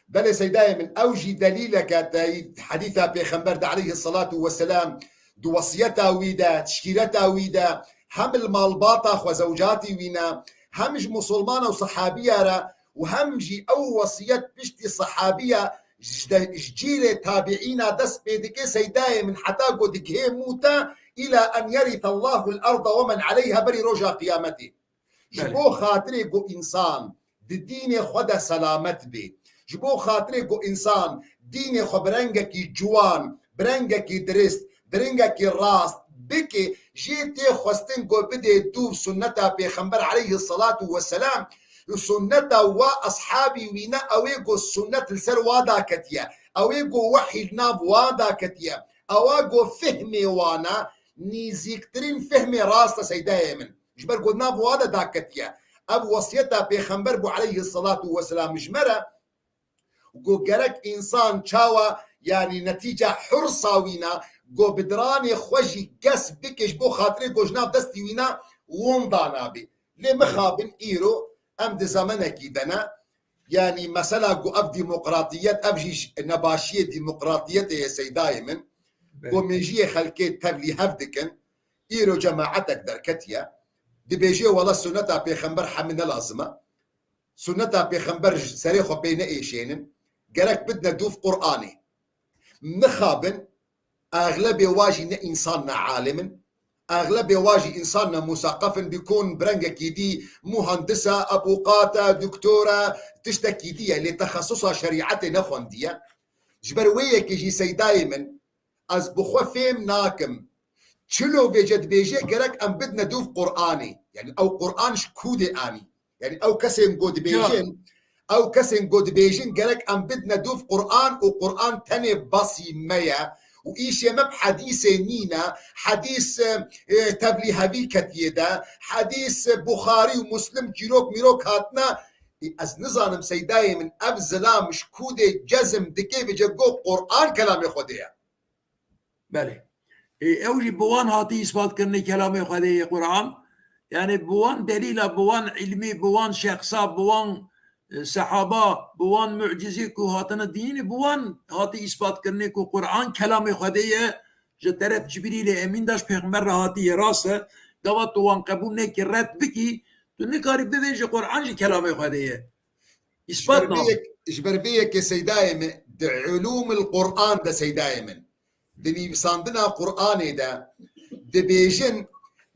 Belê Seydayê min, ew jî delîleke te yî hedîsa Pêxember de aleyhissalatu vesselam, di wesiyeta wî de, di şîreta wî de, hem li malbata xwe zewcatî wî ne, hem ji musulmana û sehabiya re û hem jî ew wesiyet piştî sehabiya ji de, ji cîlê tabiîna dest pê dike Seydayê min heta ku digihê mûte, îla en yerîthe Allahul arda we men aleyha berî roja qiyametê. Ji Belê. bo xatirê ku însan di dînê xwe de selamet bê, ji bo xatirê ku însan dînê xwe bi rengekî ciwan, bi rengekî dirist, bi rengekî rast bike, jê tê xwestin ku bidê dûv sunneta Pêxember aleyhissalatu vesselam, û sunneta wa eshabî wî ne, ew ê ku sunnet li ser wa daketiye, ew ê ku wehî li nav wa daketiye, ewa ku fehmê wan e, nîzîktirîn fehmê rast e Seydayê min. Ji ber ku nav wa de daketiye. Ev wesiyeta Pêxember bû aleyhissalatu vesselam ji me re, ku gerek însan çawa, yanî netîca hirsa wî ne, ku bi diranê xwe jî kes bike ji bo xatirê ku ji nav destî wî ne, winda nabê. Lê mixabin îro em di zemenekî de ne, yanî mesela ku ev demokratiyet, ev jî nebaşiyê demokratiyetê ye Seydayê min, Belê. ku mêjiyê xelkê tevlî hev dikin, îro cemaetek derketiye, dibêje wela sunneta Pêxember hemî ne lazim e. Sunneta Pêxember ji serê xwe pê neêşênin. Gerek bidine dûv Qur'anê. Mixabin, exlebê wa jî ne însan ne alim in. Exlebê wa jî însan ne musaqef in, bikûn bi rengekî dî muhandis e, abuqat e, doktor e, tiştekî dî ye. Lê texesusa şerîetê nexwendiye. Ji ber wê yekê jî Seydayê min, ez bi xwe fêm nakim. Çilo vêce dibêje gerek em bidine dûv Qur'anê. Yani ew Qur'an ji kûdê anî. Yani ew kesên ku Ya. dibêjin, ew kesên ku dibêjin gerek em bidine dûv Qur'an û Qur'an tenê basî me ye. Û îşê me bi hedîsê nîne. Hedîs, e, e, tevlî hevî ketiye de. Hedîs, e, Buxarî û Muslim çîrok mîrok hatine. E, ez nizanim Seydayê min ev zilam ji kûdê cezm dike vêce go Qur'an kelamê Xwedê ye. Belê. Ê, ew jî bi wan hatî îsbatkirinê kelamê Xwedê yê Quran. Yani bi wan delîla, bi wan ilmî, bi wan şexsa, bi wan, e, sehaba, bi wan mucizî ku hatine dînî, bi wan hatî îsbatkirinê ku Quran kelamê Xwedê ye, ji teref Cibrîlê Emîn de ji Pêxember re hatiye, rast e. Gava tu wan qebûl nekî, red bikî, tu nikarî bibêjî Quran jî kelamê Xwedê ye. Îsbat nabe. Ji ber vê yek-, ji ber vê yekê Seydayê min, di ulûmil Qur'an de Seydayê min, di nivîsandina Qur'anê de dibêjin,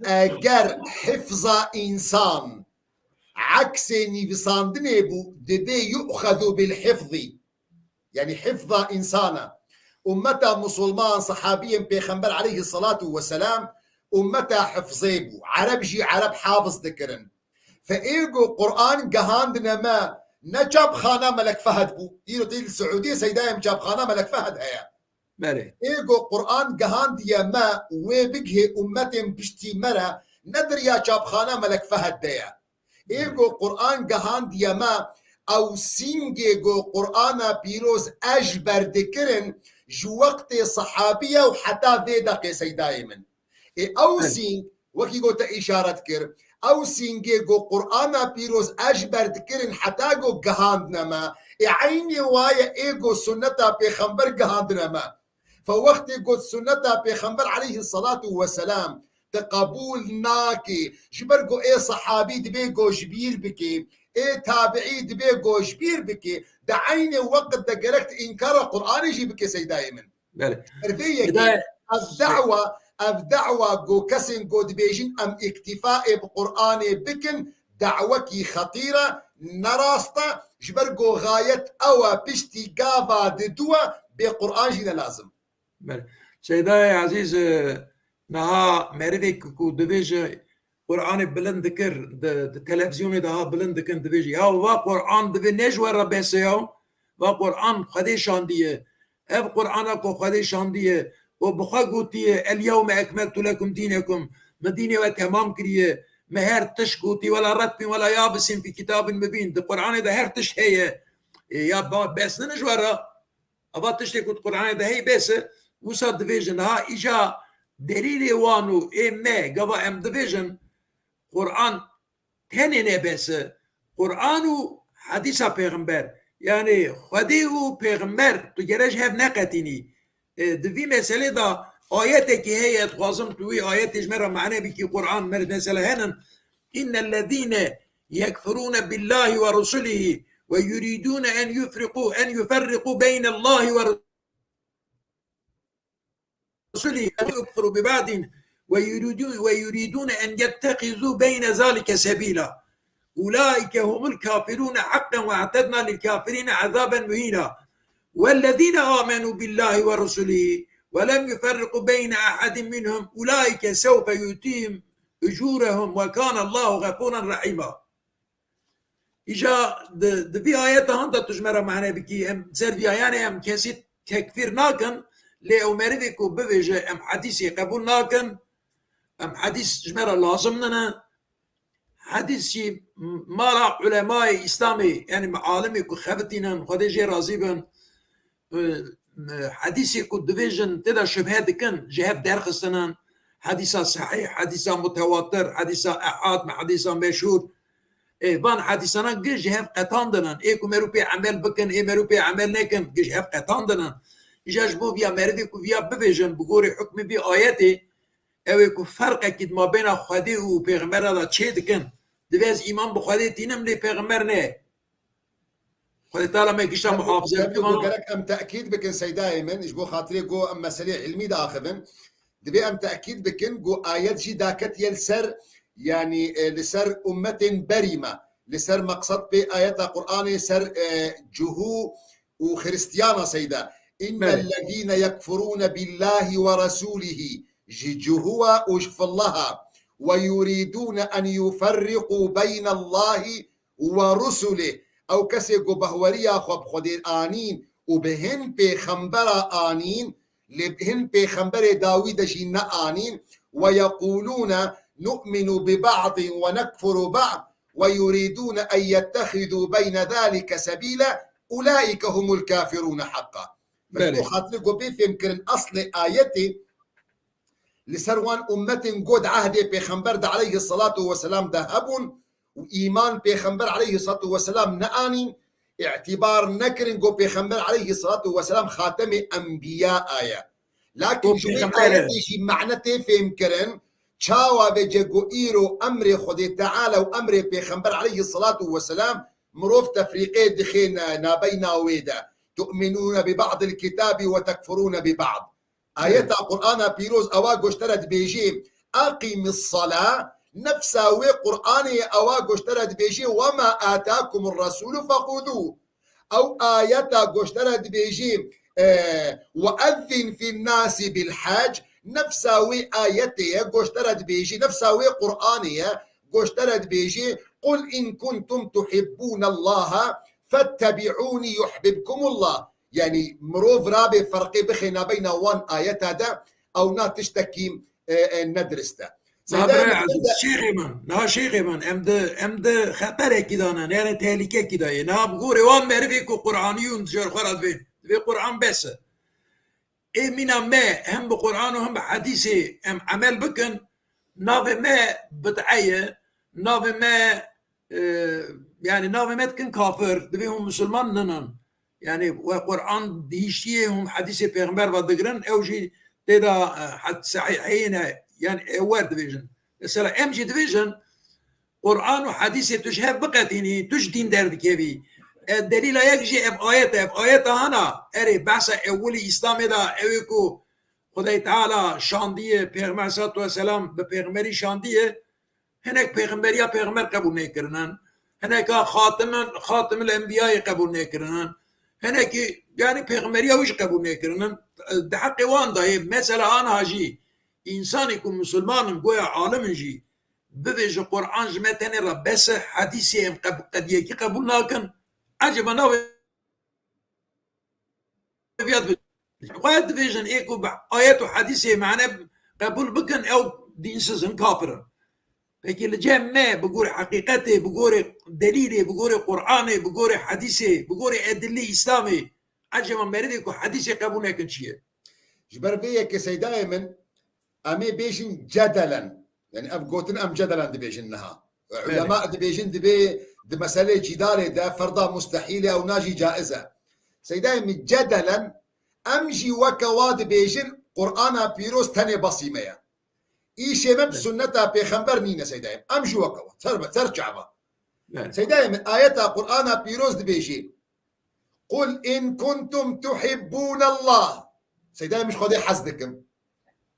eger hifza însan eksê nivîsandinê bû, dibê yu'xezu bil hifzî. Yani hifza însana. Ummeta musulman, sahabiyên Pêxember aleyhissalatu vesselam, ummeta hifzê bû. Ereb jî Ereb hafiz dikirin. Fe ê ku Qur'an gehandine me, ne çapxana Melek Fehd bû. Îro tê li Siûdiyê Seydayê min çapxana Melek Fehd heye. Belê. Ê go Quran gihandiye me, wê bigihê ummetên piştî me re, ne di riya çapxana Melek Fehd de ye. Ê go Quran gihandiye me, ew sîngê go Qurana pîroz ezber dikirin, ji wextê sehabiye û heta vê deqê seydayê min. Ê ew Belê. sîng, wekî go te îşaret kir, ew sîngê go Qurana pîroz ezber dikirin heta go gihandine me, ê eynê waye ê go sunneta pêxember gihandine me. Fe wextê got sunneta Pêxember aleyhî salatu weselam te qebûl nakê, ji ber ku ê sehabî dibê go ji bîr bikê, ê tabiî dibê go ji bîr bikê, di eynê weqt de gerek tu înkara Qur'anê jî bikê seydayê min. Belê. Her vê yekê Hidayet. ev da'wa, ev da'wa go kesên go dibêjin em îktîfaê bi Qur'anê bikin, dawekî xetîr e, ne rast e, ji ber ku xayet ew e piştî gava didu e, bê Qur'an jî ne lazim. Belê. Seydayê Ezîz, e, niha merivê ku, ku divêje Qur'anê bilind dikir, di, di televîzyonê de ha bilind dikin, divêje, ya va Qur'an divê ne ji we re bes e ya, va Qur'an Xwedê şandiye. Ev Qur'ana ku Xwedê şandiye û bi xwe gotiye, "El yewme ekmeltu lekum dînekum." Min dînê we temam kiriye. Me her tişt gotî, wela retbîn, wela yabisîn fî kitabin mubîn. Di Qur'anê de her tişt heye. Ê, ya ba-, bes nine ji we re? Ava tiştê ku di Qur'anê de heye bes e. Wisa divêjin, ha, îja delîlê wan û ê me, gava em divêjin, Qur'an tenê ne bes e. Qur'an û hedîsa pêxember. Yanî Xwedê û pêxember tu gere ji hev neqetînî. E, di vî meselê de ayetekî heye, dixwazim tu wî ayetê ji me re mane bikî, Qur'an, me mesela henin. "İnnellezîne yekfurûne billâhi ve rusulihî ve yurîdûne en yufriqû, en yuferriqû beynellahi ve rusulihî ve yekfurû bi ba'din ve yurîdû-, ve yurîdûne en yettehizû beyne zalike sebîla. Ulaike humul kafirûne haqqen ve a'tedna lil kafirîne azaben muhîna. Vellezîne amenû billâhi ve rusulihî ve lem yuferriqû beyne ahadin minhum ulaike sewfe yu'tihim ucûrehum ve kânallâhu ğefûren rahîma." Îja di, di vî ayeta han de tu ji me re mane bikî, em ser vî ayanê em kesî tekfîr nakin, lê ew merivê ku bivêje em hedîsê qebûl nakin, em hedîs ji me re lazim nine. Hedîs jî mala ulemayê Îslamê, yanî me alimê ku xebitînin, Xwedê jê razî bin, e, e, hedîsê ku divêjin tê de şibhe dikin, ji hev derxistinin. Hedîsa sehîh, hedîsa mutewatir, hedîsa ehad, hedîsa meşhûr. Ê, van hedîsana giş ji hev qetandinin. Ê ku merû pê emel bikin, ê merû pê emel nekin, giş ji hev qetandinin. Îja ji bo viya merivê ku viya bivêjin, bi gorî hukmê vî ayetê, ew ê ku ferqekî di mabêna Xwedê û pêxembera de çê dikin. Divê ez îman bi Xwedê tînim, lê pêxember ne. Xwedê Teala me gişta muhafize bike. Gerek em tekîd bikin seydayê min, ji bo xatirê ku em meseleyê ilmî diaxivin. Divê em tekîd bikin ku ayet jî daketiye li ser, yanî, e, li ser ummetên berî me. Li ser meqsed pê ayeta Qur'anê ser, e, cihû û Xiristiyana seyda. Belê. "İnnellezîne yekfurûne billâhi ve resûlihî." Ji cihû û ji fillaha. "Ve yurîdûne en yuferriqû beynellahi ve rusulih." Ew kesê ku behweriya xwe bi Xwedê anîn û bi hin pêxembera anîn, lê bi hin pêxemberê dawî de jî neanîn, "Ve yeqûlûne nu'minu bi ba'din ve nekfuru ba'd ve yurîdûne en yettehizû beyne zalike sebîle, ulaike humul kafirûne haqqa." Belê. Bes bo xatirê ku bê fêmkirin, eslê ayetê li ser wan ummetên ku di ehdê pêxember de aleyhissalatu vesselam de hebûn û îman pêxember aleyhissalatu vesselam neanîn, îtîbar nekirin ku pêxember aleyhissalatu vesselam xatemê enbiya ye. Lakin ji wê ayetê jî mane tê fêmkirin, çawa vêce ku îro emrê Xwedê Teala û emrê pêxember aleyhissalatu vesselam mirov tefrîqê dixê ne-, nabeyna wê de. "Tu'minûne bi ba'dil kitabî ve tekfurûne bi ba'd." Ayeta Qur'ana pîroz ewa goştere dibêjê, "Eqîmis salâ", nefsa wê Qur'anê ewa goştere dibêjê, "Ve ma âtâkumur resûlû fexûzû." Ew ayeta goştere dibêjê, e, "Ve ezzin fin nâsi bil hac", nefsa wê ayetê ye, goştere dibêjê, nefsa wê Qur'anê ye, goştere dibêjê, "Qul in kuntum tuhibbûnallaha fettebi'ûnî yuhbibkumullah." Yanî mirov rabê ferqê bixê nabeyna wan ayeta de, ew na tiştekî, e, e, ne dirist e. Niha Seyda birayê Emîn, ezîz, şêxê min, niha şêxê min, em di, em di xeterekî de ne, yani tehlîkekî de ye. Niha bi gorê wan merivê ku Qur'anî yûn ji xwe re divê, divê Qur'an bes e. Ê mîna me hem bi Qur'an û hem bi hedîsê em emel bikin, navê me bid'e ye, navê me, e, yani navê me dikin kafir, divê hûn misilman ninin. Yani we Qur'an dihiştiyê hûn hedîsê pêxember ve digirin, ew jî tê de, e, het-, sehîheyê ne, yani ew wer dibêjin. Mesela em jî dibêjin, Qur'an û hedîsê tu ji hev biqetînî, tu ji dîn derdikevî. E, delîla yek jî ev ayet e, ev ayeta hana, erê, behsa ewilî Îslamê de, ew ê ku Xwedayê Teala şandiye, Pêxember salatu weselam bi pêxemberî şandiye, hinek pêxemberiya pêxember qebûl nêkirinin, hineka xatimin, xatimil enbiyayê qebûl nêkirinin, hinekî, yani pêxemberiya wî jî qebûl nêkirinin. Di heqê wan de ye, mesela anha jî, însanê ku misilman in, goya alim in jî, bibêje Qur'an ji me tenê re bes e, hedîsê em qeb-, qediyekî qebûl nakin. Eceba navê viya dibêjin. Xwe dibêjin, ê ku bi ayet û hedîsê mane qebûl bikin, ew dînsiz in, kafir in. Pekî li cem me bi gorê heqîqetê, bi gorê delîlê, bi gorê Qur'anê, bi gorê hedîsê, bi gorê edilê Îslamê, eceba merivê ku hedîsê qebûl nekin çi ye? Ji ber vê yekê seydayê min, em ê bêjin cedelen. Yani ev gotin em cedelen dibêjin niha. Belê. Ulema dibêjin dibê di meselê cîdarê de ferda mustehîl e, ew na jî caiz e. Seydayê min cedelen em jî weke wa dibêjin Qur'ana pîroz tenê basî me ye. Îşê me bi Evet. sunneta pêxember nîne seydayê min. Em jî weke wa. Ser be, ser çava. Evet. Seydayê min ayeta Qur'ana pîroz dibêjî. Qul in kuntum tuhibbûnallah. Seydayê min ji Xwedê hez dikim.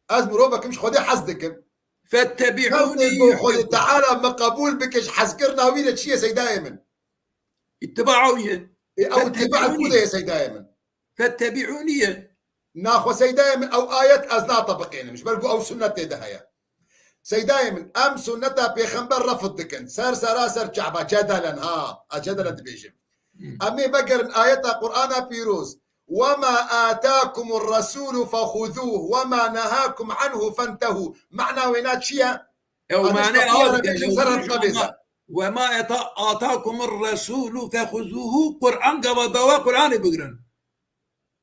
Ez mirovek im ji Xwedê hez dikim. Şertê ku Xwedê Teala me qebûl bike ji hezkirina wî de çi ye seydayê min? Îtiba ew ye. Ê, ew îtiba ku de ye seydayê min? Fettebi'ûnî ye. Naxwe seydayê min ew ayet ez nate biqênim. Ji ber ku ew sunnet tê de heye. Seydayê min, em sunneta pêxember refd dikin. Ser sera ser çava, cedelen ha. Ez cedelen dibêjim. Hmm. Em ê vegerin ayeta Qur'ana pîroz. "Wema atakumur resulu fexuzuhu, wema nehakum anhu fentehu." Mana wêna çi ye? Ew Ez mane ştafiya az dibêjim, ser ew heqqa bêze. "Wema eta-, atakumur resulu fexuzuhu." Qur'an gava dawa Qur'anê bigirin.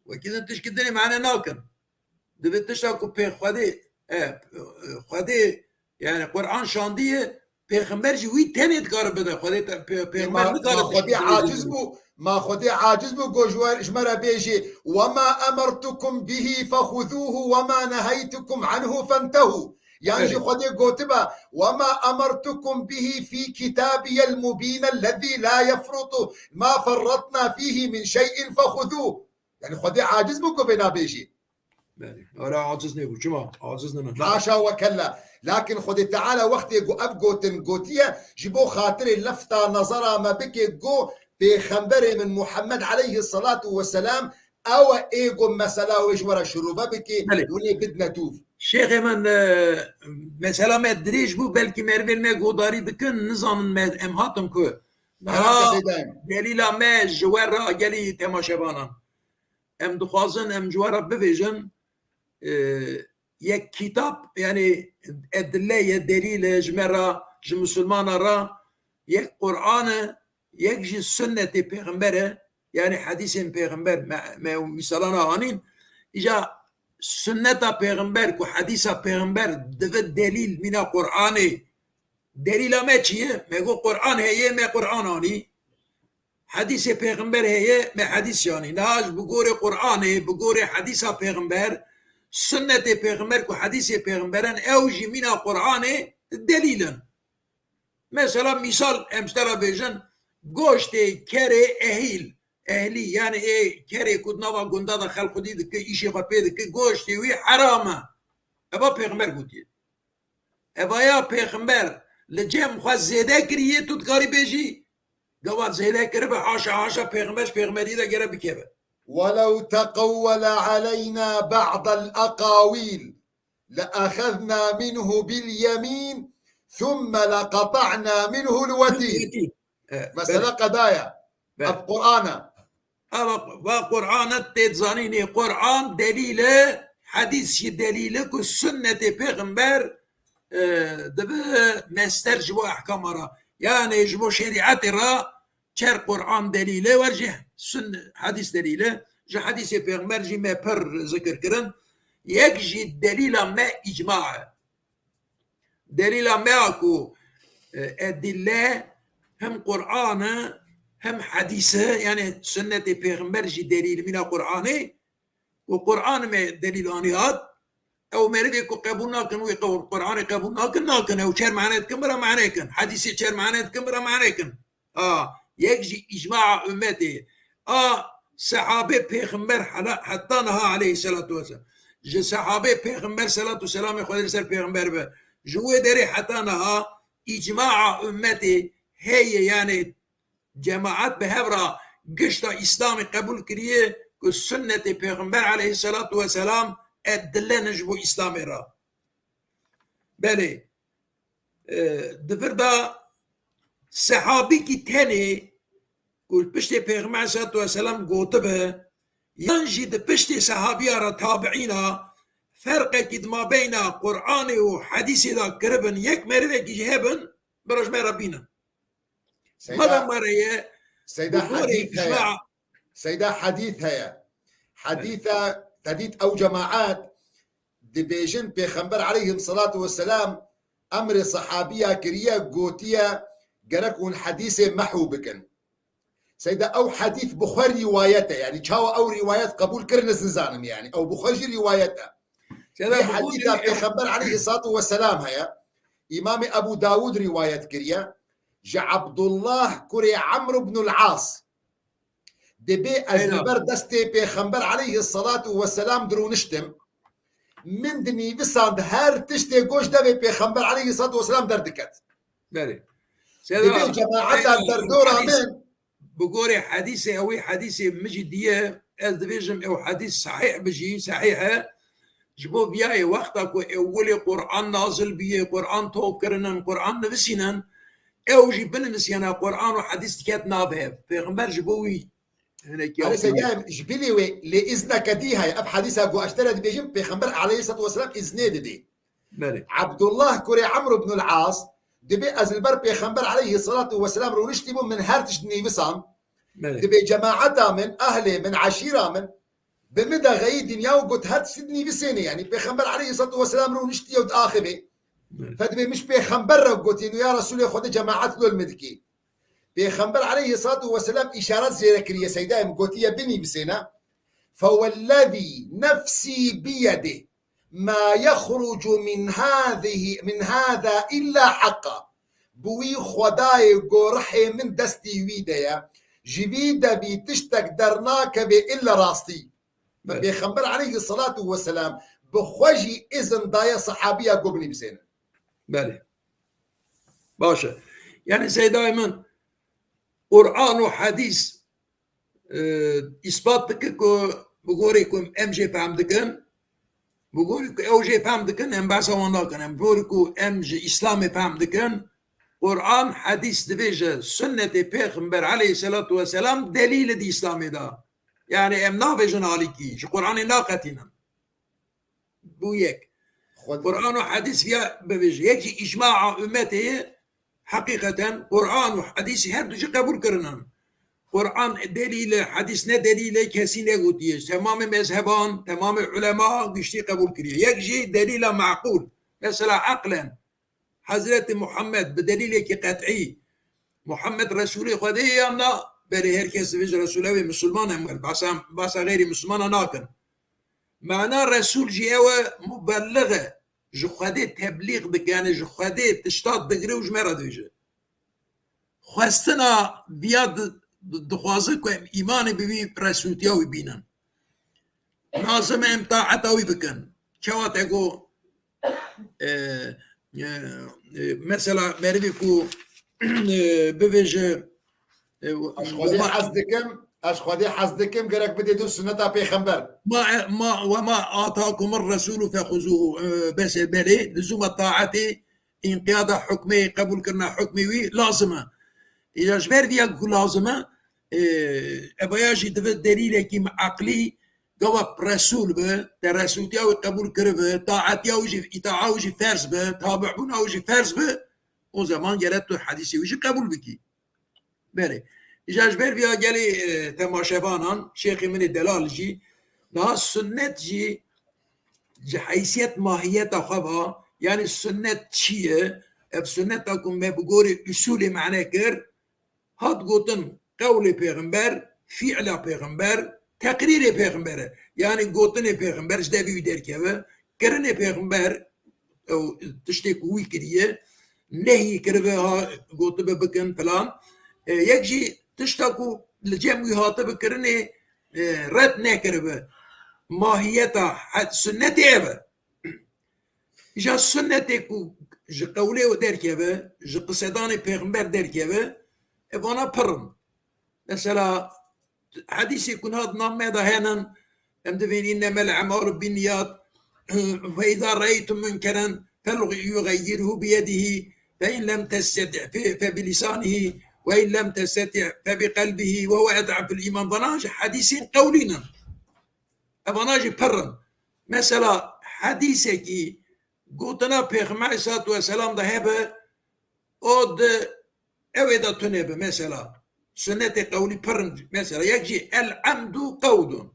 Wekî din tişkî dinê mane nakin. Divê tişta ku pê Xwedê, e, Xwedê, yani Qur'an şandiye, pêxember jî wî tenê dikare bide. Xwedê te-, pê-, pêxember ma, nikare ma Xwedê aciz bû, ma Xwedê aciz bû, go ji we, ji me re bêjê, "Wema emertukum bihi fexuzuhu, wema neheytukum anhu fentehu." Yan jî Evet. Xwedê gotibe, "Wema emertukum bihi fi kitabiyel mubîn ellezî la yefrutu ma ferratna fihi min şey'in fexuzuh." Yani Xwedê aciz bû ku vê nabêjî. Belê. Ara aciz nebû. Çima? Aciz nene. Haşa ve kella. Lakin Xwedê Teala wextê ku ev gotin gotiye, ji bo xatirê lefta nezera me bike, go pêxemberê min Muhammed aleyhissalatu vesselam, ew e ê ku mesela wê ji we re şirove bike, Belê. Hûn ê bidine dûv. Şêxê min, e, mesela me dirêj bû, belkî merivên me godarî dikin, nizanin me, em hatin ku. Herhalde Niha Seydayê min. Delîla me ji we re gelî temaşevanan. Em dixwazin em ji we re bivêjin, e, yek kitap, yani edille ye, delîl e ji me re, ji misilmana re, yek Qur'an e, yek jî sunnetê pêxember e, yani hedîsên pêxember, me, me ew mîsalana anîn. Îca sunneta pêxember ku hedîsa pêxember dibe delîl mîna Qur'anê, delîla me çi ye? Me got Qur'an heye, me Qur'an anî. Hedîsê pêxember heye, me hedîs yanî. Niha ji bi gorê Qur'anê, bi gorê hedîsa pêxember, sunnetê pêxember ku hedîsê pêxember in, ew jî mîna Qur'anê delîl in. Mesela mîsal em ji te re bêjin, goştê kerê ehîl, ehlî, yani ê kerê ku di nava gunda de xelk xwedî dike, îşê xwe pê dike, goştê wî heram e. Eva pêxember gotiye. Evaya pêxember li cem xwe zêde kiriye, tu dikarî bêjî, gava zêde kiribe, haşa, haşa, pêxember ji pêxemberiyê de gere bikeve. ولو تقول علينا بعض الأقاويل لأخذنا منه باليمين ثم لقطعنا منه الوتين. Evet, Mesele belê. Qedaya. Belê. Ev Qur'an e. Ava va Qur'an e tê zanînê. Qur'an delîl e, hedîs jî delîl e ku sunnetê pêxember, e, dibe mesder ji bo ehkama re. Yani ji bo şerîetê re çer Qur'an delîl e, wer jî sun-, hedîs delîl e. Ji hedîsê pêxember jî me pir zikir kirin. Yek jî delîla me îcma e. Delîla me ya ku, e, edîle hem Qur'an e, hem hedîs e, yani sunnetê pêxember jî delîl mîna Qur'anê, ku Qur'an me delîl anî hat, ew merivê ku qebûl nakin, wê qew-, Qur'anê qebûl nakin, nakin, ew çer mane dikin, bira mane kin, hedîsê çer mane dikin, bira mane kin. A, yek jî îcmaa ümmetê. A, sehabê pêxember hela-, heta niha aleyhisselatu vesselam. Ji sehabê pêxember, selatu selamê Xwedê li ser pêxember be. Ji wê derê heta niha îcmaa ümmetê heye, yani cemaat bi hev re gişta Îslamê qebûl kiriye ku sunnetê pêxember aleyhisselatu vesselam e dilen ji bo Îslamê re. Belê. E, di vir de sehabîkî tenê ku piştê Pêxember aleyhissalatu vesselam gotibe, yan jî di piştê sehabiya re tabiîna ferqekî di mabeyna Qur'anê û hedîsê de kiribin, yek merivekî jî hebin, bira ji me re bînin. Seyda, Madem were ye, Seyda bi gorê hedîf heye. icma Seyda hedîf heye. Hedîfe te dît ew cemaat dibêjin Pêxember aleyhim salatu vesselam emrê sehabiya kiriye, gotiye gerek hûn hedîsê mehû bikin. Seyda ew hedîf bi xwe rîwayet e. Yani çawa ew rîwayet qebûl kirin ez nizanim yani. Ew bi xwe jî rîwayet e. Seyda Vê bi xwe hedîfa rî- Pêxember aleyhî salatu vesselam heye. Îmamê Ebû Dawûd rîwayet kiriye. Ji Abdullah kurê Amr ibn al-As. Dibê ez Eyvallah. li ber destê Pêxember aleyhî salatu vesselam dirûniştim. Min dinîvisand her tiştê goş devê Pêxember aleyhî salatu vesselam derdiket. Belê. Dibê cemaeta derdora min. Bi gorê hedîsê ew ê hedîsê min jî diye, ez dibêjim ew hedîs sahîh bi jî, sahîh e. Ji bo viyayê wexta ku ewilê Qur'an nazil bîye, Qur'an top kirinin, Qur'an nivisînin, ew jî binivisiyana Qur'an û hedîs diket nav hev. Pêxember ji bo wî hinekî Erê ew Seyda, em ji bilî wê lê îzneke dî heye. Ev hedîsa ku ez te re dibêjim, Pêxember aleyhissalatu vesselam îznê didê. Belê. Abdullah kurê Amr ibn al-As dibê ez li ber Pêxember aleyhissalatu vesselam rûniştî bûm, min her tişt nivîsand. Belê. Dibê cemaeta min, ehlê min, eşîra min, bi min de xeyî dinya û got her tişt nivîsêne. Yani Pêxember aleyhissalatu vesselam rûniştî û diaxivê. Belê. Fe dibê min ji Pêxember re gotî, ya Resûlê Xwedê cemaet lol min dikî. Pêxember aleyhissalatu vesselam îşaret jê re kiriye, Seyda em gotiye binivîsêne. Fewellezî nefsî biyedih. Ma yexrucu min hâzihi, min hâzâ illâ heqqa. Bi wî Xwedayê gorihê min destî wî de ye. Ji vî devî tiştek dernakeve illa rastî. Ve Evet. Pêxember aleyhissalatu vesselam bi xwe jî izin daye sahabiya ku binivîsêne. Belê. Baş e. Yani Seydayê min, Qur'an û hedîs, e, îspat dike ku bi gorî ku em jê fehm dikin, bi gorî ku ew jê fehm dikin, em behsa wan nakin. Em bi gorî ku em ji Îslamê fehm dikin, Qur'an, hedîs dibêje, sunnetê Pêxember aleyhisselatu vesselam delîl e di Îslamê de. Yani em navêjin alîkî, ji Qur'anê naqetînin. Bû yek. Xwe Qur'an û hedîs ya bibêje. Yek jî îcmaa ümmetê ye. Heqîqeten Qur'an û hedîs her du jî qebûl kirinan. Qur'an delîl e, hedîs ne delîl e, kesî negotiye. Temamê mezheban, temamê ulema giştî qebûl kiriye. Yek jî delîla meqûl. Mesela eqlen. Hezretî Muhammed bi delîlekî qet'î, Muhammed Resûlê Xwedê ye yan na? Belê, her kes dibêje Resûl ew ê, misilman em, behsa, behsa xeyrî misilmana nakin. Mana Resûl jî ew e, mubelliq e. Ji Xwedê teblîx dike, yani ji Xwedê tişta digre û ji me re dibêje. Xwestina viya di-, di-, dixwaze ku em îmanê bi wî resûltiya wî bînin. Lazim e em taeta wî bikin. Çawa te got, e, e, e, mesela merivê ku, e, bivêje, e, Ez Xwedê hez dikim, ez Xwedê hez dikim, gerek bidê du sunneta pêxember. Ma, ma, ve ma atakumur resulü fexuzuhu, e, bes e, belê, lizûma taetê, înqiyada hukmê, qebûl kirina hukmê wî lazim e. Îca ji ber viya ku lazim e, e, evaya jî divê delîlekî eqlî gava Resûl bi, te Resûltiya wî qebûl kiribi, taetiya wî jî, îtaa wî jî ferz bi, tabibûna wî jî ferz bi, o zaman gere tu hedîsê wî jî qebûl bikî. Belê. Îja ji ber vîya gelê, e, temaşevanan, şêxê min ê delal jî, niha sunnet jî ji heysiyet mahiyeta xwe va, yanî sunnet çi ye? Ev sunneta ku me bi gorî usulê mane kir, hat gotin qewlê pêxember, fiila pêxember, teqrîrê pêxember e. Yanî gotinê pêxember ji devî wî derkeve, kirinê pêxember, ew tiştê ku wî kiriye, nehyî kiribe, ha gotibe bikin filan. E, yek jî tişta ku li cem wî hatibe kirinê, e, red nekiribe. Mahiyeta he-, sunnetê ev e. Îja sunnetê ku ji qewlê we derkeve, ji qisedanê pêxember derkeve, evana pir in. Mesela, hedîsê ku niha di nav me de henin, em divên, "Înnemel emalu binniyat, fe îza reeytum munkeren, felyuxeyyirhu biyedihî, fe in lem testeti' fe, fe bilisanihi, ve in lem testeti' fe bi qelbihi, ve huve ed'aful îman." Vana jî hedîsên qewlî ne. Evana jî pir in. Mesela, hedîsekî gotina Pêxember aleyhissalatu vesselam de hebe, o di ew ê de tune bi, mesela. Sunnetê qewlî pir in, mesela. Yek jî, "El emdu qewdun."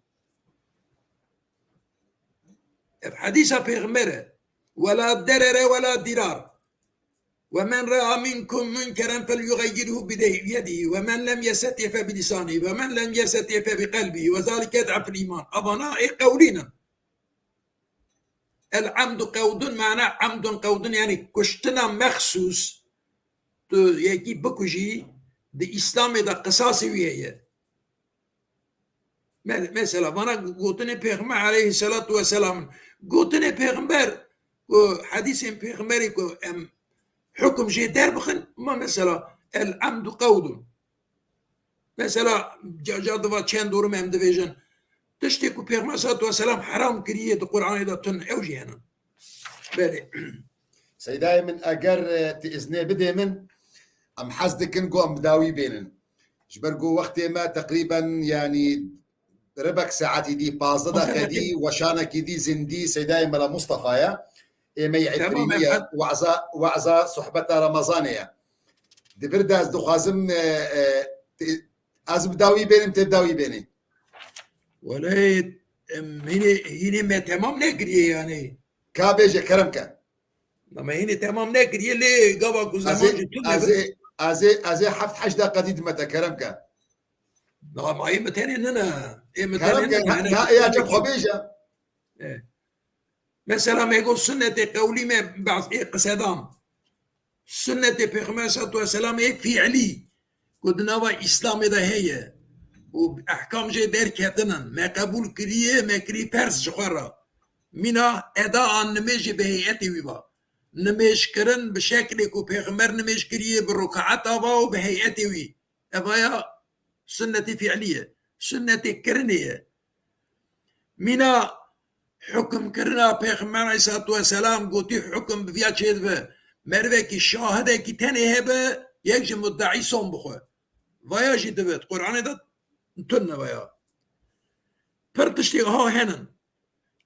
Ev hedîsa Pêxember e. "Ve la derere ve la dirar. Ve men rea minkum munkeren felyuxeyyirhu biyedihî. Ve men lem yesteti' fe bilisanihi. Ve men lem yesteti' fe bi qelbihi. Ve zalike ed'aful îman." Evana ê qewlî ne. El emdu qewdun, mana emdun qewdun, yanî kuştina mexsûs, tu yekî bikujî, di Îslamê de qisasê wî heye. Me-, mesela, vana gotinê Pêxember aleyhisselatu vesselam, gotinê Pêxember, ku hedîsên Pêxemberê ku em hukum jê derbixin, ma mesela, el emdu qewdun. Mesela, ca, ca diva çend dorim em divêjin. Tiştê ku Pêxember salatu vesselam heram kiriye di Qur'anê de tun, ew jî hene. Belê. Seydayê min, eger, e, tu iznê bidê min, em hez dikin ku em bi dawî bênin. Ji ber ku wextê me teqrîben, yanî, ribek saetî dî, pazdeh deqe dî, weşanekî dî zindî Seydayê Mela Mustafa ye. Ê me yê Efrînî ye, weza, weza sohbeta Remezanê ye. Di vir de ez dixwazim, e, e, te-, ez bi dawî bênim, tê dawî bênî. Wele, em, hînê, hînê me temam nekiriye yani. Ka bêje, kerem ke. Ama hînê temam nekiriye, lê gava ku Ez ê, zeman jî tune ez bi- ê, ez ê, ez ê heft heşt deqa dî dime te, kerem ke. Na, ma ê min tenê nine. Ê min Kerem tenê ke, nine, na, yani na, ê acem xwe bêje. E. Mesela me got sunnetê qewlî me, baz ê qisedan. Sunnetê Pêxember salatu vesselam ê fiilî, ku di nava Îslamê de heye û ehkam jê derketinin, me qebûl kiriye, me kirî ferz ji xwe re. Mîna eda an nimêjê bi heyetê wî va. Nimêj kirin bi şeklê ku Pêxember nimêj kiriye, bi rukata va û bi heyetê wî. Evaya sunnetê fiilî ye. Sunnetê kirinê ye. Mîna hukmkirina Pêxember aleyhissalatu vesselam gotî, hukm bi viya çêdibe. Merivekî şahidekî tenê hebe, yek ji muddeî som bixwe. Vaya jî divêt. Qur'anê de tune vaya. Pir tiştê ha henin.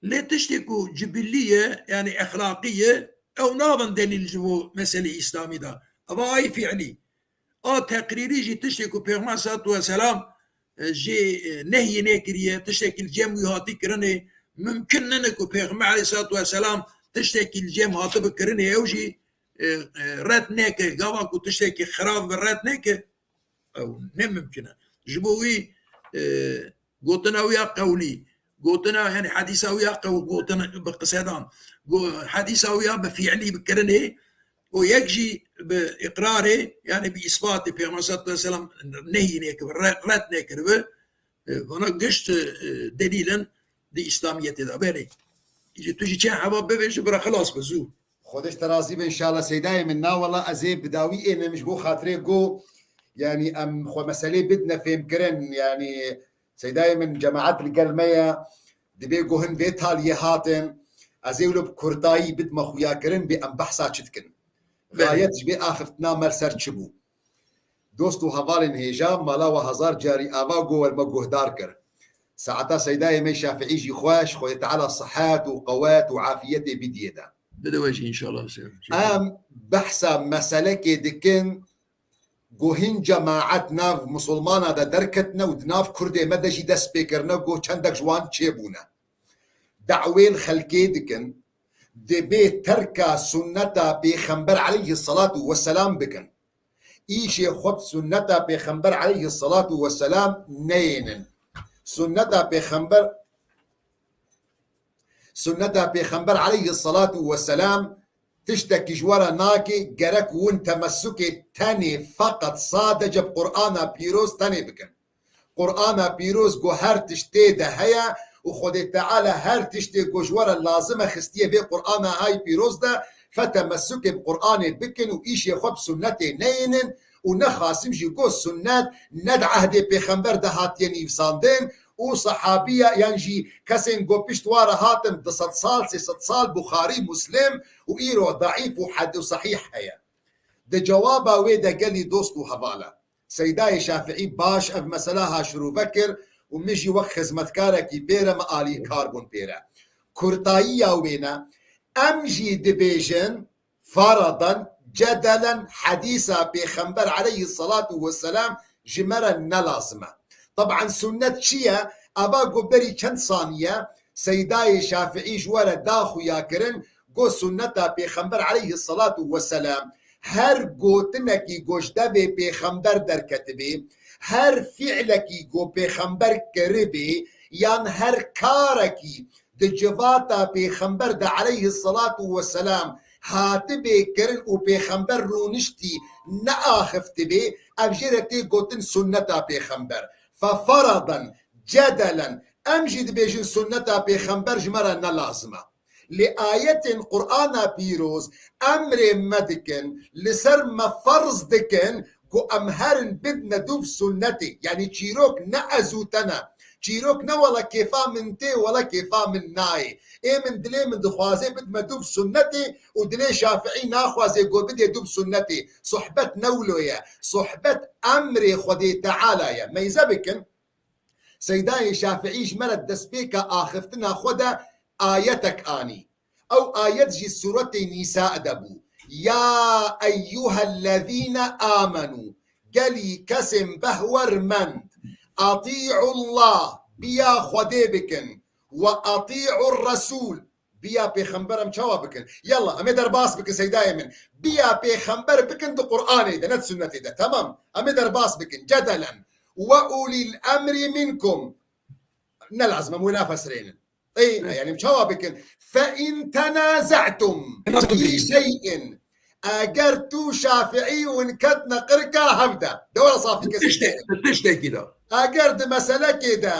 Lê tiştê ku cibillî ye, yani exlaqî ye, ew nabin delîl ji bo meselê Îslamî de. Eva ay fiilî. A teqrîrî jî tiştê ku Pêxember salatu vesselam, e, jê, e, nehyê nekiriye, tiştekî li cem wî hatî kirinê, mimkin nine ku Pêxember aleyhissalatu vesselam tiştekî li cem hatibi kirinê, ew jî, e, e, red neke. Gava ku tiştekî xirab bi red neke, ew ne mimkin e. Ji bo wî, e, gotina wî ya qewlî, gotina, yani hedîsa wî ya qew-, gotin bi qisedan, go-, hedîsa wî ya bi fiilî, bi kirinê, û yek jî bi iqrarê, yani bi îsbatê, Pêxember sallallahu aleyhi ve sellem nehyî neke, re-, red nekiribe. E, vana gişt, e, delîl in di Îslamiyetê de. Belê. Îjî tu jî çend heba bibêje, bira xilas be zû. Xwedê ji te razî be înşallah Seydayê min. Na wela ez ê bi dawî ênim ji bo xatirê go, yanî em xwe meselê bidine fêmkirin. Yanî Seydayê min, cemaet li gel me ye, dibê go hin vê taliyê hatin, ez ê wilo bi kurtayî bidime xuyakirin bê em behsa çi dikin. Belê. Xayet ji bê axiftina me li ser çi bû? Dost û hevalên hêja, mala we hezar carî ava got, we me guhdar kir. Saeta Seydayê me Şafîî jî xweş, Xwedê Teala sihet û qewet û afiyetê bidiyê de. Bide we jî înşallah. Em behsa meselekê dikin, ku hin cemaet nav misilmana de derketine û di nav Kurdê me de jî dest pê kirine, ku çendek ji wan çêbûne. Dawê li xelkê dikin, divê terka sunneta Pêxember aleyhisselatu vesselam bikin. Îşê xwe bi sunneta Pêxember aleyhisselatu vesselam neyênin. Sunneta Pêxember, sunneta Pêxember aleyhisselatu vesselam tiştekî ji we re nake, gerek hûn temessukê tenê feqet sadece bi Qur'ana pîroz tenê bikin. Qur'ana pîroz ku her tişt tê de heye û Xwedê Teala her tiştê ku ji we re lazim e xistiye vê Qur'ana hay pîroz de, fe temessukê bi Qur'anê bikin û îşê xwe bi sunnetê neyênin û nexasim jî ku sunnet ne di ehdê pêxember de hatiye nivîsandin û sehabiya yan jî kesên ku pişt wa re hatin du sed sal, sê sed sal, Buxarî, Muslim û îro daîf û hed û sehîh heye. Di cewaba wê de gelî dost û hevala. Seydayê Şafîî baş ev mesela ha şirove kir û min jî wek xizmetkarekî pê re me alîkar bûn pê re. Kurtayiya wê ne, em jî dibêjin, faradan, cedelen hedîsa Pêxember aleyhisselatu vesselam ji me re ne lazim e. Taban sunnet çi ye? Eva ku berî çend saniye Seydayê Şafîî ji we re da xuya kirin, got sunneta Pêxember aleyhisselatu vesselam her gotinekî ku ji devê Pêxember derketibê, her fiilekî ku Pêxember kiribê, yan her karekî di civata Pêxember de aleyhisselatu vesselam hatibê kirin û Pêxember rûniştî neaxiftibê, ev jê re tê gotin sunneta Pêxember. Fe faradan, cedelen, em jî dibêjin sunneta Pêxember ji me re ne lazim e. Lê ayetên Qur'ana pîroz emrê me dikin, li ser me ferz dikin ku em herin bidine dûv sunnetê. Yanî çîrok ne ez û te ne. Çîrok ne wele kêfa min tê, wele kêfa min nayê. Ê min dilê min dixwaze bidime dûv sunnetê û dilê Şafîî naxwaze ku bidê dûv sunnetê. Sohbet ne wilo ye. Sohbet emrê Xwedê Teala ye. Meyze bikin. Seydayê Şafîî ji me re destpêka axiftina xwe de ayetek anî. Ew ayet jî Sûretê Nîsa de bû. Ya eyyuhellezîne amenû, gelî kesên behwermend, atî'ullah, biya Xwedê bikin, we atî'ur resûl, biya pêxember em çawa bikin? Yalla, em ê derbas bikin, seydayê min. Biya pêxember bikin di Qur'anê de, ne di sunnetê de. Tamam. Em ê derbas bikin. Cedelen. Ve ulil emri minkum. Ne lazim, em wê nafesirênin. Ey, Evet. yani em çawa bikin? Fe in tenaze'tum Nasıl fi peki? şey'in. Eger tu Şafîî û hûn ketine qirka hev de. De were safî kesî. Tiştek, tiştekî de. Eger di meselekê de